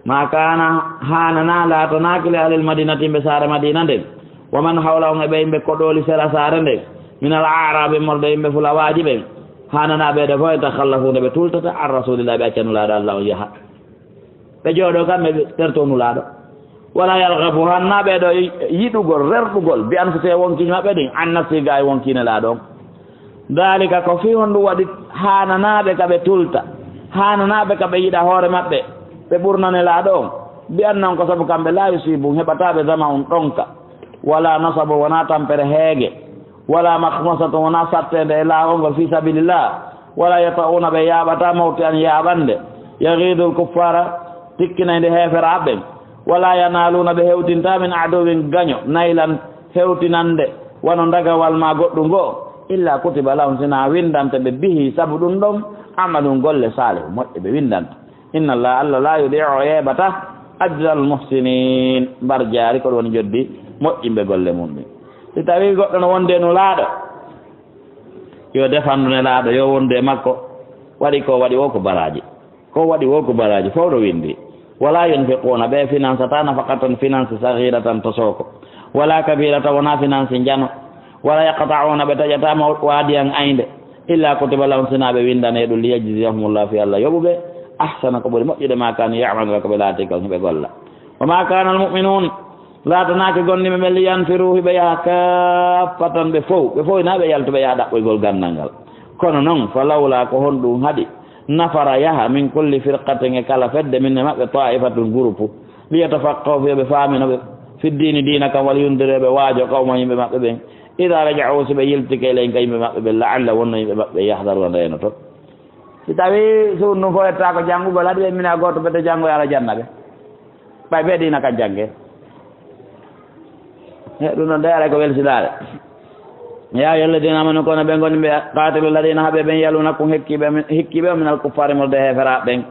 Ma kana, haanana, laatanaaki li ahlil madinati, yimɓe saare Madina nden. Wa man hawlahum, e ɓe yimɓe koɗooli sera saare nden. Min al a'rabi, morde yimɓe fulawaaji ɓen. Hananaa ɓee ɗoo fof, yatakhallafuuna, ɓe tuultata, an rasuulillaahi, ɓe acca Nulaaɗo Allah on yaha. Ɓe jooɗoo kam, ɓe tertoo Nulaaɗo. Wala yarghabu, hananaa ɓee ɗoo yiɗugol, rerɗugol, bi anfusihim, e wonkiiji maɓɓe ɗin, an nafsihi, gaa e wonkiiji Nelaaɗo on. Daalika, ko fii honɗum waɗi hananaa ɓe ka ɓe tuulta, hananaa ɓe ka ɓe yiɗa hoore maɓɓe, ɓe ɓurna Nelaaɗo on? Bi annahum, ko sabu kamɓe, laa yusiibuhum, heɓataa ɓe zama'un, ɗonka, wala nasabun, wonaa tampere heege, wala makhmasatun, wonaa satteende e laawol ngol, fii sabiilillah, wala yata'uuna, ɓe yaaɓataa, mawti'an, yaaɓannde, yaghiidul kuffaara, tikkinaynde heeferaaɓe ɓen, wala yanaaluuna, ɓe hewtintaa, min aduwwin, gaño, naylan, hewtinannde, wano ndagawal maa goɗɗum goo, illa kutiba lahum, sinaa winndante ɓe, bihi, sabu ɗum ɗon, amalun, golle, saalihun, moƴƴe, ɓe winndante. Inna Allah, Allah, laa yudi'u, o yeeɓata, ajral muhsinin, mbar jaari, ko ɗum woni njoddi moƴƴinɓe golle mum ɗin. Si tawii goɗɗo no wonde Nulaaɗo, yo defandu Nelaaɗo, yo wondu e makko, waɗi ko waɗi o ko baraaji. Ko waɗi o ko baraaji, fof no winndi. Wala yunfiquuna, ɓe finansata nafaqatan, finance, saghiratan, to sooko, wala kabiratan, wonaa finance njano, wala yaqta'uuna, ɓe taƴataa maw-, waadiyan aynde, illa kutiba lahum, sinaa ɓe winndane ɗum, liyajziyahumullahu, fii Allah yoɓu ɓe, ahsana, ko ɓuri moƴƴude, ma kaanu ya'maluuna, ko ɓe laati kon hiɓe golla. Wa ma kaana al-mu'minuun, laatanaaki gomɗinɓe ɓe, liyanfiru, hiɓe yaha, kaaffatan, ɓe fow, ɓe fow hinaa ɓe yaltu ɓe yaha ɗaɓɓoygol ganndal ngal. Kono non, fa lawlaa, ko honɗum haɗi, nafara, yaha, min kulli firqatin, e kala fedde, min e maɓɓe, taa'ifatun, gurupu, liyatafaqqahu, fii yo ɓe faamino ɓe, fi diini, diina kan, wal yundiru, yo ɓe waajo, qawmahum, yimɓe maɓɓe ɓen, idaa raja'u, si ɓe yiltike, ilayhim, ka yimɓe maɓɓe ɓen, la'allahum, wonno yimɓe maɓɓe ɓen, yahdaruuna, ndeenotoo. Si tawii suudu ndun fow etta ko jannguɓe, haɗi ɓe mina gooto ɓe to janngo e aljanna ɓe. Ɓay ɓe diina kan jannge. He, ɗum ɗon de, alay ko welsidaare. Yaa ayyuhal ladiina aamanu, kono ɓe ngoni ɓe, qaatilu ladiina, haɓe ɓen, yaluunakum, hikkiiɓe, hikkiiɓe on, minal kuffaari, morde heeferaaɓe ɓen.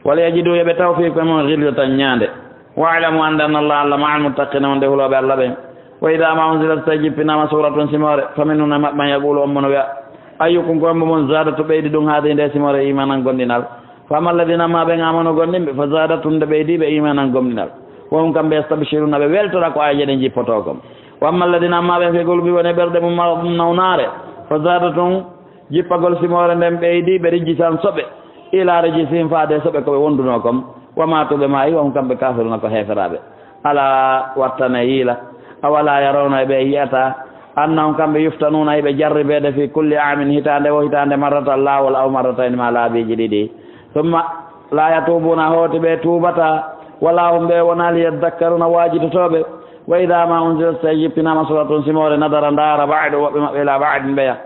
Wala yajidu, yo ɓe taw, fiikum, e mon, ghilzatan, ñaande. Wa'lamu, annde, anna Allaha, Allah, ma'al muttaqiina, wonde hulooɓe Allah ɓen. Wa idaa maa unzilat, so tawi jippinaama, suuratun, simoore, faminhum, e maɓɓe, man yaquulu, on mo no wi'a, ayyukum, ko hombo mon, zaadathum, ɓeydi ɗum, haadihi, nde simoore, iimaanan, gomɗinal. Fa ammal ladiina, amma ɓen, aamanu, gomɗinɓe, fa zaadathum, nde ɓeydi ɓe, iimaanan, gomɗinal. Wa hum, kamɓe, yastabshiruuna, ɓe weltora ko aayeeje ɗen jippotoo kon. Wa ammal ladiina, amma ɓen, fii quluubihim, woni e ɓerɗe mum, maradun, nawnaare, fa zaadathum, jippagol simoore nden ɓeydi ɓe, rijsan, soɓe, ilaa rijsihim, faade e soɓe ko ɓe wondunoo kon. Wa maatuu, ɓe maayi, wa hum, kamɓe, kaafiruuna, ko heeferaaɓe. Alaa, wattanee yiila, awalaa yarawna, e ɓe yi'ataa, annahum, kamɓe, yuftanuuna, hiɓe jarribeede, fii kulli aamin, hitaande wo hitaande, marratan, laawol, aw marratayni, maa laabiiji ɗiɗi. Summa laa yatuubuuna, hooti ɓe tuubataa, walaa hum, ɓe wonaa, liyaddakkaruuna, waajitotooɓe. Wa idaa maa unzilat, so tawi jippinaama, suuratun, simoore, nadara, ndaara, ba'duhum, woɓɓe maɓɓe, ilaa ba'din, ɓeya,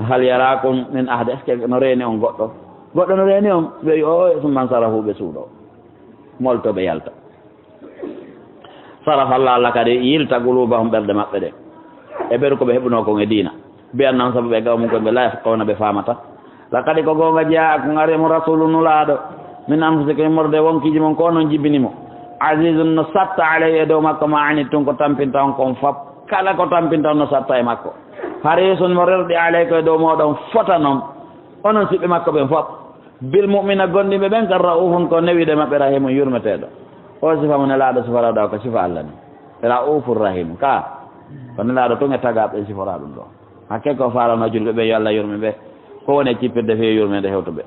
hal yaraakum min ahad, est-ce que no reeni on goɗɗo? Goɗɗo no reeni on? Ɓe wi'i, oo'o, summa nsarafu, ɓe suuɗoo, moltoo, ɓe yalta. Sarafa Allah, Allah kadi yilta quluubahum, ɓerɗe maɓɓe ɗen, e ɓeru ko ɓe heɓunoo kon e diina. Bi annahum, sabu ɓe, qawmun, ko ɓe, laa yafqahuuna, ɓe faamataa. Laqad, ko goonga, jaa'akum, arii mon, rasuulun, nulaaɗo, min anfusikum, immorde e wonkiiji mon, ko onon jibini mo. Aziizun, no satta, alayhi, e dow makko, maa anittum, ko tampinta on kon fop. Kala ko tampinta on no satta e makko. Hariisun, mo rerɗi, alaykum, e dow mooɗon, fota non. Onon siɓɓe makko ɓen fop. Bil mu'miniina, gomɗinɓe ɓen, kan ra'uufun, ko newiiɗo e maɓɓe, rahiimun, yurmeteeɗo. O sifa mo Nelaaɗo siforaɗo ko sifa Allah ni. Ra'uufur rahiim. Ka, ko Nelaaɗo tun e tagaaɓe ɓen sifora ɗum ɗo. Hakke ko faalano julɓe ɓe, yo Allah yurme ɓe. Ko woni e cippirde fii yurmeende hewtuɓe.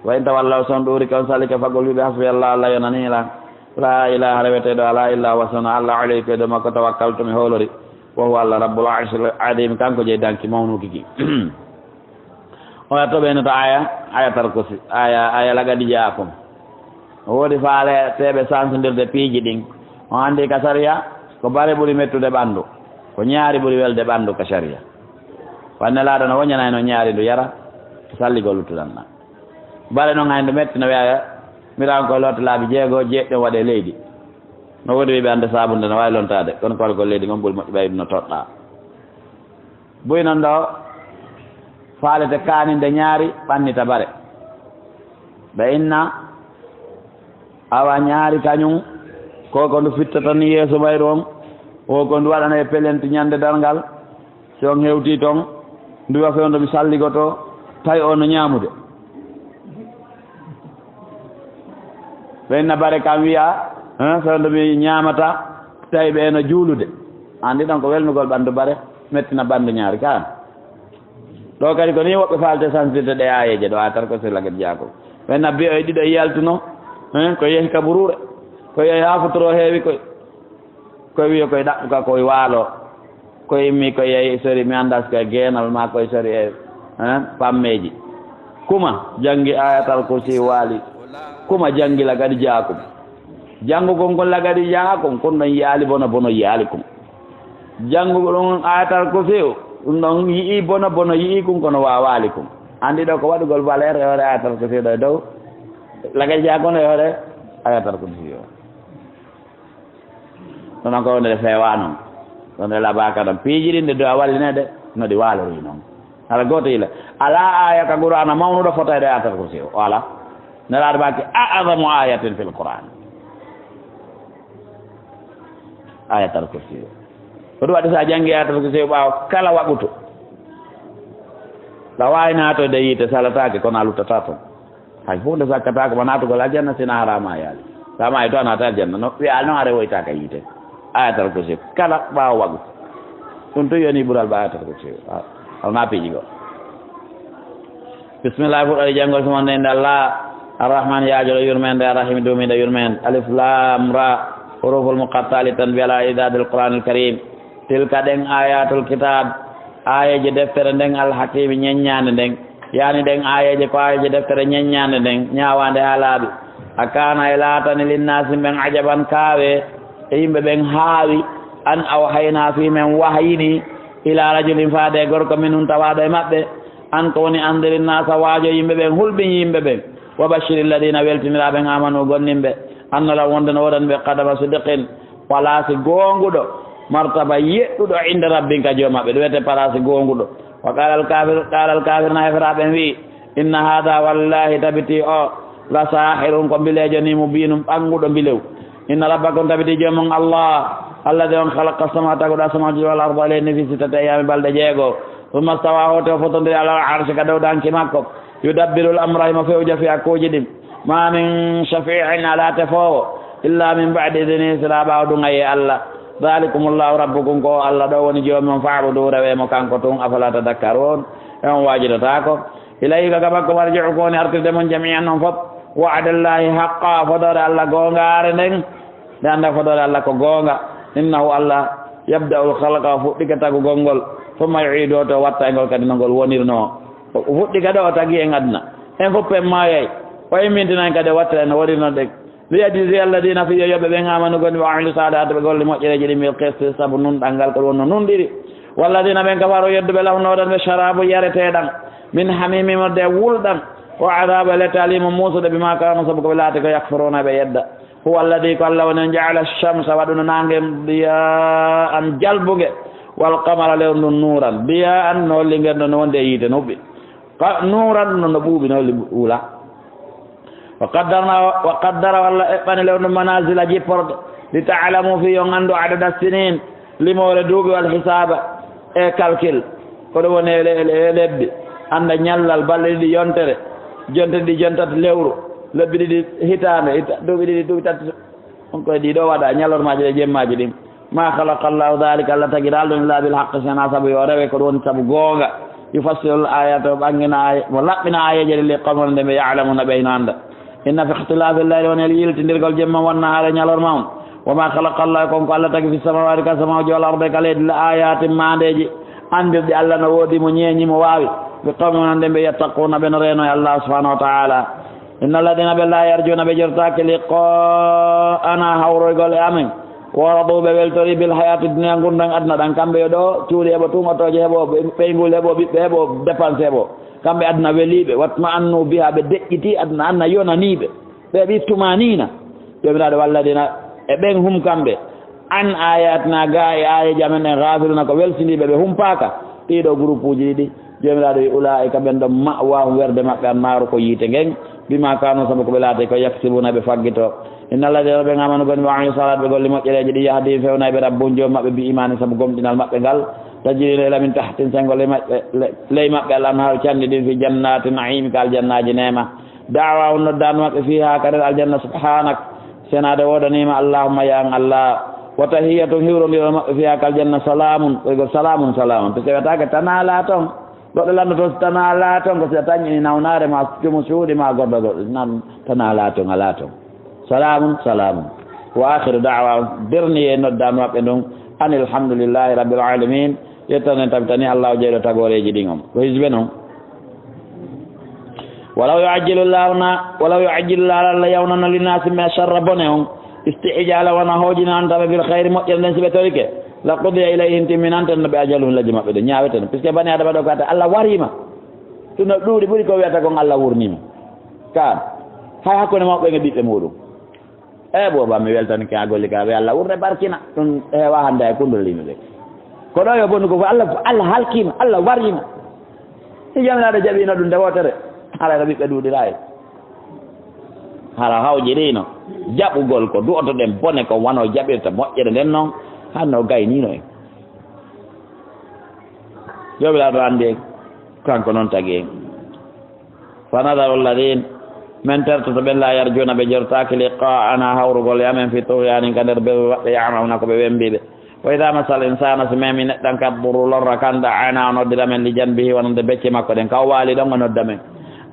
Wa in tawallaw, so on ɗuurike, on sallike, faqul, wi'e, hasbiyallah, Allah yonanii lan. Laa ilaaha, reweteeɗo alaa, illaa huwa, so wonaa Allah, alayhi, ko e dow makko, tawakkaltu, mi hoolori. Wa huwa, Allah, rabbul arshil aziim, kanko jeyi danki mawnuki ki. O yatto ɓe no to aya, Ayatal Kursi, aya, aya laqad jaa'akum. O woodi faaleteeɓe sansindirde piiji ɗin. On anndi ka sariya, ko bare ɓuri mettude ɓanndu, ko ñaari ɓuri welde ɓanndu ka sariya. Wa Nelaaɗo no woñanayno ñaari ndu yara, salligol luttuɗan ɗan. Bare non hay ndu metti no wi'a, mirawan koye lotte laabi jeego, jeeɗiɗon waɗe leydi. No woodi wi'ɓe hannde saabunde no waawi lontaade, kono koorgol leydi ngon ɓuri moƴƴi ɓay no toɗɗaa. Buy non ɗo faalete kaaninde ñaari ɓannita bare. Ɓe inna awa ñaari kañum, ko ko ndu fittata ni yeeso mayru on, o ko ndu waɗana e pelenti ñande darngal. Si on hewtii ton, ndu wi'a fewndo mi salligoto, tawi on no ñaamude. Ɓe inna bare kam wi'a, hein, fewndo mi ñaamata, tawi ɓe no juulude. Anndi ɗon ko welnugol ɓanndu bare, mettina ɓanndu ñaari kaan. Ɗo kadi ko ni woɓɓe faalte sansirde ɗe aayeeje ɗo, ayatal kursi lagad jaakum. Ɓen nabbi o e ɗiɗo yaltuno, hein, ko yehi ka buruure, ko yehi haa futuro heewi koy. Koy wiyo koy ɗaɓɓuka koy waalo, koy immi koy yehi sori, mi anndas koy geenal ma koy sori e, hein, pammeeji. Kuma janngi ayatal kursi waali, kuma janngi lagad jaakum. Janngugol ngol lagad jaakum, kun ɗon yaali bono bono yaali kun. Janngugo ɗum ayatal kursi, ɗum ɗon yi'i bono bono yi'i kun, kono waawaali kun. Anndi ɗo ko waɗugol valeur e hoore ayatal kursi ɗo e dow. Lagad jaakum e hoore ayatal kursi o. Ɗum ɗon ko wonde feewa noon. Ɗon ɗe labaaka ɗon. Piiji ɗin ɗe du'a wallineede, no ɗi waalori noon. Alaa gooto yila. Alaa aaya ka Qur'aana mawnuɗo fotayɗo e ayatal kursi o. O alaa. Nelaaɗo maaki, "A'zamu ayatin fil Qur'an." Ayatal kursi o. Ko ɗum waɗi so a janngi ayatal kursi o ɓaawo kala waɓutu. Ɗa waawi naatoyde yiite salataake, kono a luttataa toon. Hay huunde sakkataako ma naatugol aljanna, si na haraama yaali. Sa maayi to a naata aljanna. No wiya noon a rewoytaaka yiite. Ayatal kursi. Kala ɓaawo waɗu. Ɗum tun yoni ɓural ba ayatal kursi. A, a wona piiji goo. Bismillah, fuɗɗoore janngol suma nde innde Allah. Arrahman, yaajuɗo yurmeende, Arrahim, duumiiɗo yurmeende. Alif Lam Ra. Huruful muqatta'ati tanbiih ala i'dadil Qur'anil Karim. Tilka ɗen ayatul kitab, aayeeje deftere nden, alhakimi ñeññaande nden. Yaani ɗen aayeeje ko aayeeje deftere ñeññaande nden, ñaawaande haa laaɓi. A kaana e laatani linnaasi ɓen ajaban kaawe, e yimɓe ɓen haawi, an awhaynaa fii men wahayini, ilaa rajulin faade e gorko minhum tawaaɗo e maɓɓe, an ko woni anndiri naasa waajo yimɓe ɓen, hulɓin yimɓe ɓen. Wa bashiri alladina weltiniraaɓe amanu gomɗinɓe, anna lahum wonde no woodani ɓe qadama sidqin, palaasi goonguɗo, martaba yeɗɗuɗo, inda rabbin ka joom maɓɓe, ɗum wiyete palaasi goonguɗo. Wa qala al kafir, qala al kafir na heferaaɓe ɓen wi'i, inna hada wallahi tabiti o, la sahirun ko mbileejo ni mubinun ɓannguɗo mbilew. Inna rabbakum tabiti joomum Allah, alladi on khalaqa sama taguɗo asamaji wal arda leydi fi sittati ayami balɗe jeego. Summa stawa hooti o fotondiri alal arshi ka dow danki makko. Yudabbirul amra himo fewja fi hakkuuji ɗin. Ma min shafi'in alaa tefoowo illa min ba'di idni sila ɓaawo duŋayee Allah. Dhalikumullahu rabbukum ko Allah ɗo woni joomi on fa'budu rewe mo kanko tun afala tadhakkarun. E on waajidataako. Ilayhi ka makko marji'ukum woni artirde mon jami'an on fop. Wa'dallahi haqqa fodoore Allah goongaare nden. Nde annda fodoore Allah ko goonga. Innahu Allah yabda'ul khalqa o fuɗɗike tagugol ngol. Thumma yu'idu o to watta e ngol kadi no ngol wonirnoo. O fuɗɗi kadi o tagi en aduna. En fof en maayay. O immintina en kadi o watta en no wonirnoo ɗen. Liyajzi alladina fi yo yoɓe ɓen amanu goni wa amilu salihati ɓe golle moƴƴereeji ɗin bil qisti sabu nunɗal ngal ko wonno nunɗiri. Walladina ɓen kafaru yedduɓe lahum no waɗan ɓe sharabu yareteeɗan. Min hamimi modde wulɗan. Wa adabu e lette alimu muusuɗo bima kanu sabu ko ɓe laati ko yakfuruna ɓe yedda. Huwa alladhi ko Allah woni on ja'ala ash-shamsa waɗuno naange diya'an jalbuge wal qamara lewru ndun nuuran diya'an no holli ngeen ɗon no wondi e yiite no huɓɓi. Nuuran no no ɓuuɓi no holli ɓuula. Wa qaddara walla eɓɓani lewru ndun manazila jipporɗe li ta'lamu fi yo nganndu adada sinin limoore duuɓi wal hisaaba e calcul. Ko ɗum woni e le- e le- e lebbi annda ñallal balɗe ɗiɗi yontere jonte ɗiɗi jontat lewru lebbi ɗiɗi hitaande hita- duuɓi ɗiɗi duuɓi tati. On koye ɗiɗo waɗa ñalormaaji ɗe jemmaaji ɗin. Ma khalaqa Allahu dhalika Allah tagiral ɗum illa bil haqqi sena sabu yo rewe ko ɗum woni sabu goonga. Yufassilu l ayati o ɓanngina aya mo laɓɓina ayeeje ɗe li qawmin nde ɓe ya'lamuna ɓe hino annda. Inna fi ikhtilafi llayli woni e yiltindirgol jemma wan nahaari e ñalorma on. Wa ma khalaqa Allahu kon ko Allah tagi fi samawati ka samawji wal ardi ka leydi la ayatin maandeeji anndirɗi Allah no woodi mo ñeeñi mo waawi. Bi qawmin wonande ɓe yattaquna ɓe no reeno e Allah subhanahu wa ta'ala. Inna alladina ɓe la yarjuna ɓe jortaaki liqa'ana hawroygol e amen. Wa radu ɓe weltori bil hayati dunia ngurndan aduna ɗan kamɓe yo ɗo cuuɗi heɓo tun otooje heɓo ɓeynguuli heɓo ɓiɓɓe heɓo dépense heɓo. Kamɓe aduna weliɓe watma annu biha ɓe deƴƴiti aduna anna yonaniɓe. Ɓe ɓi tumanina. Jomiraɗo walladina e ɓen hum kamɓe. An ayatina ga e ayeji amen en gafiluna ko welsindiɓe ɓe humpaka. Ɗiɗo groupe uji ɗiɗi. Joomiraaɗo wi'i, "Ulaa'ika ɓen ɗon ma'waahum werde maɓɓe annaaru ko yiite ngen, bimaa kaanu sabu ko ɓe laati ko yaksibuna ɓe faggito. Inna alladina ɓen amanu goni wa amilu salihati ɓe golli moƴƴereeji ɗi yahdi fewnay ɓe rabbun joom maɓɓe bi imaani sabu gomɗinal maɓɓe ngal. Tajri no ila min tahtin sengo ley maɓɓe, le-, ley maɓɓe al anhaaru canɗi ɗin fi jannaati na'iimi ka aljannaaji neema. Da'waahum noddaandu maɓɓe fiihaa ka nder aljanna subhaanak. Senaade woodaniima allahumma ya an Allah. Wa tahiyyatuhum hiwrondiral maɓɓe fiihaa ka aljanna salaamun. Ɓoygol salaamun salaamun. To cewetaake tanaalaa ton. Goɗɗo lannoto so tana alaa toon, ko si a tañini nawnaare ma, cumu suuɗi ma, goɗɗo goɗɗo nan tana alaa toon, alaa toon. Salaamun, salaamun. Wa aakhiru da'waahum, berni e noddaandu maɓɓe ndun, anil hamdulillahi rabbil aalamiin. Yettane tabitani Allahu jeyɗo tagooreeji ɗin on. Ko hizbe non. Walaw yu'ajjilu Allahu na-, walaw yu'ajjilu Allahu, Alla yawnano linnaasi min sharra bone on, isti'jaala wona hoojinanta ɓe bil khayri moƴƴere nden si ɓe torike, la qudiya ilayhim timminanten no ɓe ajaluhum lajji maɓɓe ɗo ñaaweten. Puisque bani Adama ɗo kata Alla wariima. Ɗum no ɗuuɗi ɓuri ko wiyata kon Alla wurniima. Kaan, hay hakkunde mawɓe e ɓiɓɓe muɗum. E booba mi weltanike a golli ka ɓe Alla wurne barkina. Ɗum heewa hannde e kundol yimɓe ɓe. Ko ɗo yo bonu ko fof Alla, Alla halkiima, Alla wariima. Si Joomiraaɗo jaɓiino ɗum nde wootere, haray ko ɓiɓɓe ɗuuɗiraay. Hara hawjiriino jaɓugol ko du'otoɗen bone kon wano jaɓirta moƴƴere nden non, hanno gayniino en. Joomiraaɗo anndi en, kanko non tagi en. Fa nadaru alladhin, men tertoto ɓen, la yarjuna, ɓe jortaaki, liqa'ana, hawrugol e amen, fi tughyanin, ka nder bewɓe maɓɓe, ya'mahuna, ko ɓe wembiiɓe. Wa idha massal insana, si memi neɗɗan ka durru lorra kan, da'ana, o noddira men, li janbihi, wonande becce makko ɗen, ka o waali ɗon o nodda men.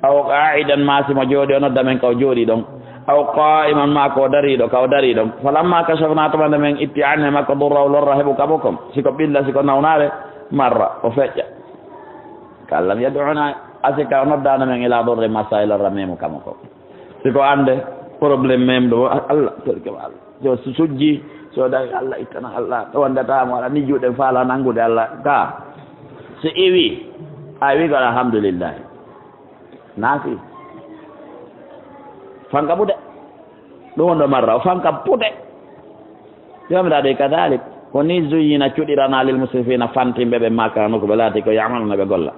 Aw qa'idan, ma si mo jooɗi o nodda men, ka o jooɗi ɗon. Aw qa'iman, ma ko o dariiɗo, ka o darii ɗon. Falamma kashafna, tuma nde men itti, anhu, e makko, durrahu, lorra heɓu ka mo kon. Si ko ɓilla, si ko nawnaare, marra, o feƴƴa. Ka lam yad'una, asika o noddaano men ila durri massa, e lorra memu kamo ko. Si ko annde problème mem ɗo, Allah, torke ma Allah. Yo su-, sujji, so dawi Allah ittana Allah, to wondata mo ala ni juuɗe faala nanngude Allah. Ka, si iwi, a wi ko alhamdulillah. Nafi. Fanka buɗe. Ɗum wonɗo marra, o fanka buɗe. Joomiraaɗo e kadalik, ko ni zuyyina cuɗirana lil musrifina fantimɓe ɓe Makka no ko ɓe laati ko yamaluna ɓe golla.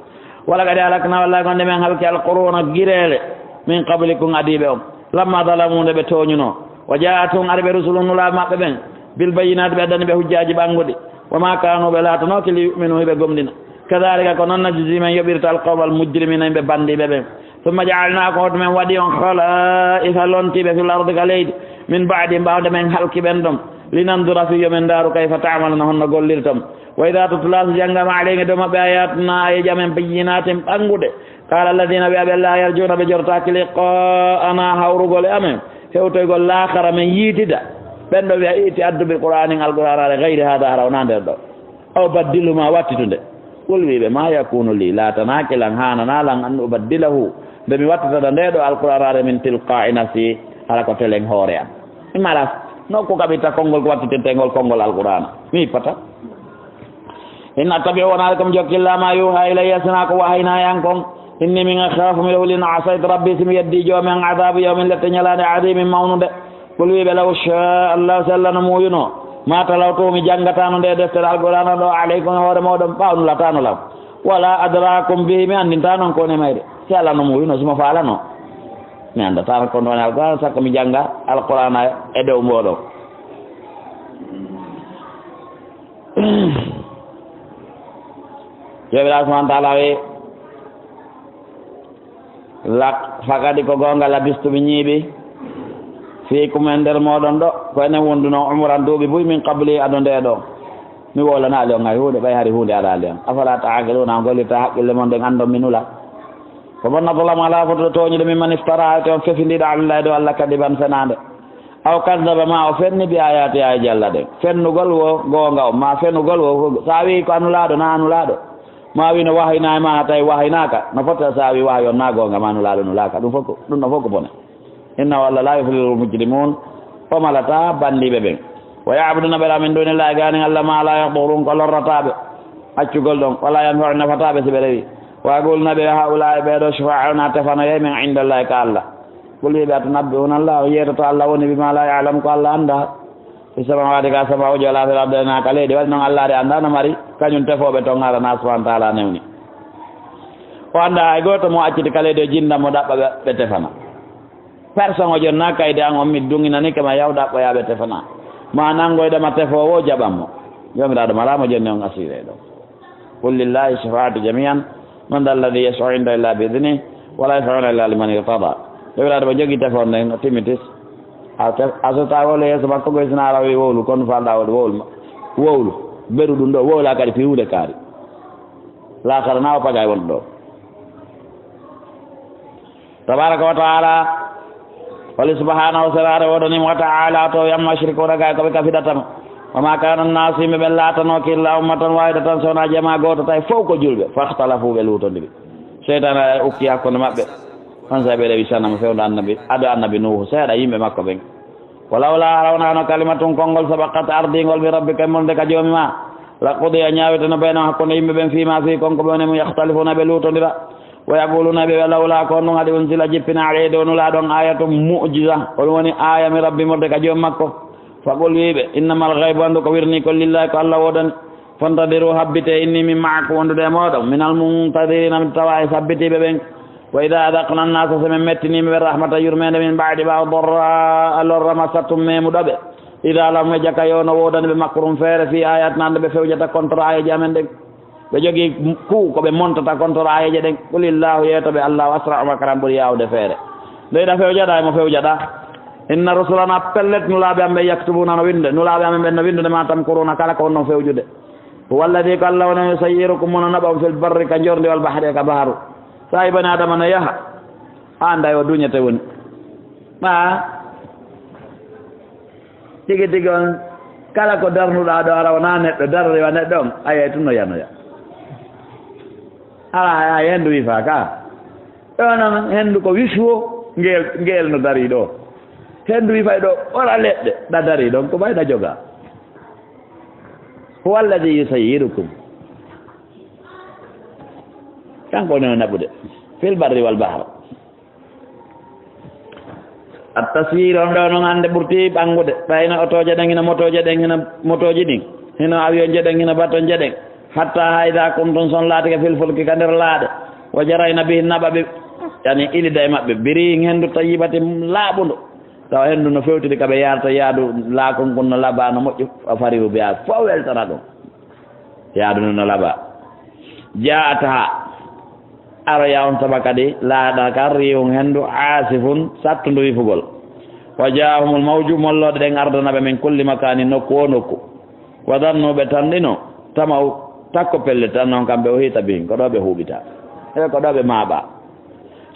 Wala kadi halakna, wallahi ko nde men halki alquruna gireele min qablikum adiiɓe on. Lamma zalamu nde ɓe tooñuno. Wa ja'athum ari ɓe rusulun nulaaɓe maɓɓe ɓen. Bil bayyinati ɓe addani ɓe hujjaaji ɓannguɗi. Wa ma kanu ɓe laatanoki li yu'minu hiɓe gomɗina. Kadalika ko non najzi men yoɓirta alqawma almujrimina yimɓe bandiiɓe ɓen. Summa ja'alnaakum, hoto men waɗi on khala'ifa lontiiɓe fil ardi ka leydi, min ba'dihim ɓaawde men halki ɓen ɗon, linanzura fii yo men ndaaru kayfa ta'maluna honno gollirton. Wa idha tutla so janngama alayhim e dow maɓɓe ayatuna ayeeji amen bayyinatin ɓannguɗe, qala alladhina wi'a ɓe la yarjuna ɓe jortaaki liqa'ana hawrugol e amen, hewtoygol laakhara men yiitida. Ɓen ɗo wi'a iti addu bil qur'anin alqur'anare ghayri hadha hara wonaa nder ɗo. Aw baddilhu ma wattitu nde. Qul wiiɓe ma yakunu li laatanaaki lan haananaa lan an ubaddilahu nde mi wattitata nde ɗo alqur'anare min tilqa'i nafsi hara ko telen hoore am. Mi malas nokku kaɓitta konngol ko wattitintengol konngol alqur'ana. Mi ippata. In attabi'u wonaa ko mi jokki illa ma yuha ilayya sinaa ko wahayna yan kon. Inni min akhafu miɗo hulina asaytu rabbi si mi yeddi joomi an adabu yawmin lette ñalaande adimin mawnunde. Qul wiiɓe law sha Allah si Allah no muuyuno ma talawtuhu mi janngatano nde deftere alqur'ana ɗo alaykum e hoore moɗon ɓawnulataano lam. Wala adrakum bihi mi anndinta non ko woni mayre si Allah no muuyuno simo faalano. Mi anndata non ko woni alqur'ana sakko mi jannga alqur'ana e dow moɗon. Joomiraaɗo subhanahu wa taala wi lak fakadi ko goonga labistu mi ñiiɓi fiikum e nder moɗon ɗo ko enen wonduno umuran duuɓi buy min qabli ado nde ɗo. Mi wowlanaali on hay huunde ɓay hari huunde alaali on afala taaqiluna on gollirta haqqille mon ɗen anndon mi nula. Ko mon nafulamu ala fotude tooñude min man iftara te on fefindiɗo alallahi ɗo Allah kadiban fenaande. Aw kazzaba ma o fenni bi ayati ay jalla ɗen fennugol wo goonga o ma fennugol wo so a wi ko a nulaaɗo na a nulaaɗo. Ma wi no wahayna e ma tawi wahaynaaka no fota so a wi wahay on na goonga ma nulaaɗo nulaaka ɗum fof ko ɗum ɗo fof ko bone. Innahu Allah la yuflihul mujrimun o malata bandiiɓe ɓen. Wa ya'buduna ɓe la min dunillahi gaanin Allah ma la yadurun ko lorrataaɓe accugol ɗon wala yanfa'u nafataɓe si ɓe rewi. Wa yaquluna ɓe haula'i ɓeɗo shufa'auna tefanoyay min indallahi ka Allah. Qul wiɓe atunabbi'una Allah on yeetoto Allah woni bima la ya'lam ko Allah anda fi samawati ka samawuji wala fil ardi na ka leydi waɗi noon Allah de anda no mari kañum tefooɓe toon harana subhanahu wa taala newni. O anda hay gooto mo acciti ka leydi o jinda mo ɗaɓɓa ɓe tefana. Personne o jonna kaydi an on mi duŋinani kama yaw ɗaɓɓoyaaɓe tefana ma nanngoyɗo ma tefoowo o jaɓan mo. Joomiraaɗo malaama jonni on assuré ɗo. Qul lillahi shafaatu jamian man da alladi yashfau inda illa bi idni wala yashfauna illa liman irtada. Joomiraaɗo mo jogii tefoon nden no timmitis. A so ta wolo yeeso makko goy sina ara wi wowlu kon falɗa wowlu wowlu beru ɗum ɗo wowla kadi fi hunde kaari. Laakara na o pagay wonɗo ɗo. Tabaraka wa taala, wali subhanahu wa taala woɗonimo wa taala to yamma shirkuna ga ko ɓe kafidatama. Wa ma kana nnasu, yimɓe ɓen laatanoki illa ummatan wahidatan, sona jama goto tawi fof ko julɓe. Fahtalafu, ɓe luutondiri. Seytane ukki hakkunde maɓɓe. On sa ɓe rewi sanama fewndo annabi, ado annabi Nuhu, seeɗa yimɓe makko ɓen. Walawla, hara wonano kalimatun konngol, sabaqat, ardingol, min rabbika, immorde ka joomi ma, la qudiya, ñaaweteno, baynahum, hakkunde yimɓe ɓen, fima fi, kon ko ɓe woni mum, yakhtalifuna, ɓe luutondira. Wa yaquluna, ɓe wi'a, lawla, ko honɗum haɗi, unzila, jippina, alayhi, dow nulaaɗo on, ayatun, mu'jiza, on woni aaya min rabbi, immorde ka joomi makko. Faqul, wi'iɓe, innamal ghaybu, anndu ko wirni kon, lillahi, ko Allah woodani. Fantadiru, habbite, inni, min ma'akum, wondude e mooɗon, minal muntadirina, mi tawa e sabbitiiɓe ɓen. Wa idha adhaqna an-nasa, so min mettiniiɓe ɓe rahmatan, yurmeende, min ba'di, ɓaawo, darra'a, lorra, massathum, meemuɗo ɓe, idha lahum, e jaka yo no woodani ɓe, makrun, feere, fi ayatina, nde ɓe fewjata contre aayeeje amen ɗen. Ɓe jogii ku ko ɓe montata contre aayeeje ɗen. Qulillahu, yeeto ɓe, Allahu asra'u makran, ɓuri yaawde feere. Nde hiɗa fewjaɗa, e mo fewjaɗa. Inna rusulana, pellet, nulaaɓe am ɓe, yaktubuna, no winnde, nulaaɓe amen ɓen no winndude, ma tamkuruna, kala ko wonɗon fewjude. Huwa alladhi, ko Allah woni, yusayyirukum, mo no naɓa on, fil barri, ka njorndi, wal bahri, e ka baharu. So a yi bani Adama no yaha, a annda o duñete woni. Ma tigi tigi on, kala ko darnuɗa ɗo, ara wona neɗɗo, darriwa neɗɗo on, a yiyay tun no yanoya. Ara a henndu wifa ka. Ɗo noon henndu ko wisu o, ngeel, ngeel no darii ɗo. Henndu wifa ɗo, ora leɗɗe, ɗa darii ɗon, ko ɓay ɗa joga. Huwa alladhi yusayyirukum. Kanko woni no naɓude. Fil barri wal bahr. At-tasyiir on ɗo noon hannde ɓurti ɓanngude. Ɓay hino otooje ɗen, hino motooje ɗen, hino motooji ɗin, hino avion je ɗen, hino bato je ɗen. Hatta ha idha kuntum, son laatike, fil fulki, ka nder laaɗe. Wa jarayna bihi, naɓa ɓe, yani ilida e maɓɓe. Birihin, henndu, tayyibatin, laaɓundu. Tawa henndu no fewtiri ka ɓe yaarta yaadu laakun kun no laaɓa no moƴƴi. Fa farihu biha, fof weltana ɗum. Yaadu ndu no laaɓa. Ja'atha, aroya on saabe kadi laaɗa kan, rihun, henndu, aasifun, sattundu wifugol. Wa ja'ahumul mawju, mollooɗe ɗen ardana ɓe, min kulli makanin, nokku wo nokku. Wa dhannu, ɓe tanɗino, tama'u, takko pellet, annahum, kamɓe, uhita bihim, ko ɗo ɓe huuɓita. E ko ɗo ɓe maaɓa.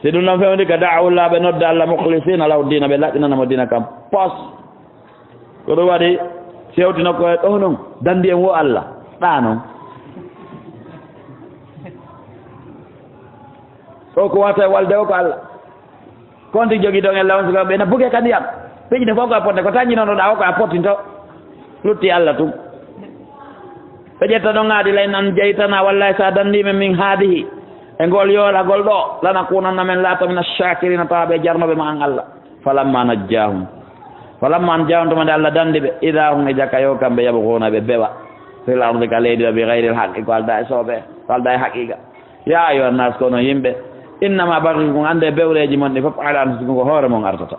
Si ɗum ɗon fewndi ka, da'awullaha, ɓe nodda Allah, mukhlisina lahu dina, ɓe laɓɓinana mo dina kan pos. Ko ɗum waɗi sewti nokku e ɗo non, danndi en wo Allah, ɗa non. O ko wata e walde o ko Allah. Konti jogi ɗon e lawnsi ko ɓe na buge ka ndiyam. Piiji ɗe fof ko a potte, ko tanji noon ɗa o ko a pottinto. Lutti Allah tun. Ɓe ƴetta ɗon aadi, la in anjaytana, wallahi sa danndi men min haadihi, e ngol yoolagol ɗo, lanakunanna, men laato mina shakirina, tawa ɓe jarnoɓe ma an Allah. Falamma najjahum. Falamma anjahum, tuma nde Allah danndi ɓe, idha hum, e jaka yo kamɓe, yabghuna, ɓe bewa, fil ardi, ka leydi o, bi ghayril haqqi, ko alda e sooɓe, ko alda e haqiqa. Ya ayyuhan nas, kono yimɓe, innama baghyukum, annde bewreeji mon ɗi fof, ala anfusikum, ko hoore mon artata.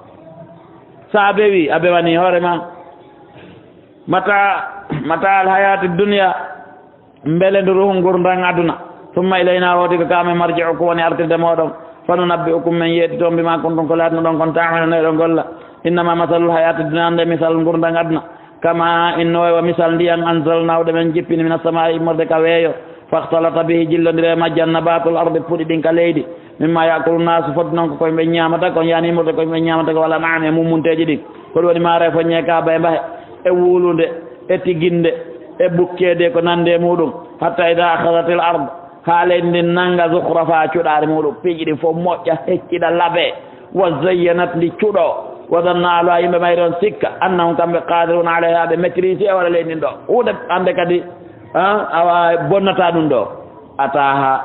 Sa bewi, a bewani hoore ma. Mata, mata al hayati dunya, mbele ndu ruhu ngurndan aduna. Summa ilayna, woodi ko ka amen, marji'ukum, woni artirde mooɗon. Fa nunabbi'ukum, men yeetito on, bima kuntum, ko laatnoɗon kon, ta'maluna, eɗon golla. Innama masalul hayati dunya, annde misal ngurndan aduna. Kama in, no way wa misal ndiyan, anzalnahu, ɗe men jippini, mina samaa'i, immorde ka weeyo. Fakhtalata bihi, jillondiri e majjan, nabatul ardi, puɗi ɗin ka leydi. Mimma ya'kulu nasu, foti non ko koye ɓe ñaamata kon, yani immorde koye ɓe ñaamata kon, wal an'am, e mummunteeji ɗin. Ko ɗum woni maare foññe ka ba e mbahe, e wuulunde, e tiginde, e bukkeede, ko nande e muɗum. Hatta idha akhadhatil ard, haa leydi ndin nannga, zukhrafa, cuɗaari muɗum, piiji ɗin fof moƴƴa, hecciɗa, laɓe, wa zayyanat, ndi cuɗo, wa zanna ahluha, yimɓe mayri on sikka, annahum, kamɓe, qadiruna alayha, ɓe maîtrise e hoore leydi ndin ɗo. Huunde hannde kadi, ah, awa bonnata ɗum ɗo. Ataha,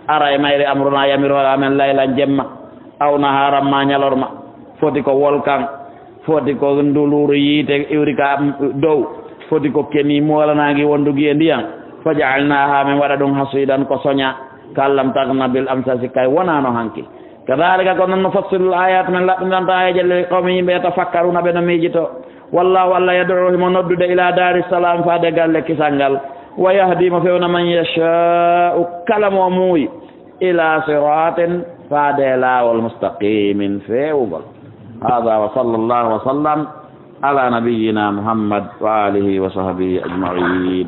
ara e mayre, amruna, yamiroore amen, laylan, jemma, aw naharan, ma ñalorma, foti ko wolkan, foti ko nduluru yiite iwri ka dow, foti ko keni moolanaangi wondugi e ndiyan, faja'alnaha, min waɗa ɗum, hasidan, ko soña, ka'an lam taghna bil amsi, kay wonaano hanki. Kadhalika, ko non, nufassilu l ayat, min laɓɓiniranta aayeeje, li qawmin, yimɓe, yatafakkaruna, ɓe no miijito. Wallahu, Allah, yad'u, himo noddude, ila daari salam, faade galle kisal ngal. Wa yahdi, mo fewna, man yasha'u, kala mo o muuyi, ila siratin, faade laawol, mustaqimin, feewugol. Hada wa sallallahu wa sallam ala nabiyyina Muhammad wa alihi wa sahbihi ajma'in.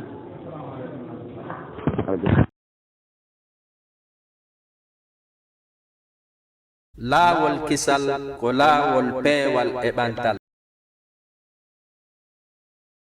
Laawol kisal ko laawol peewal e ɓantal.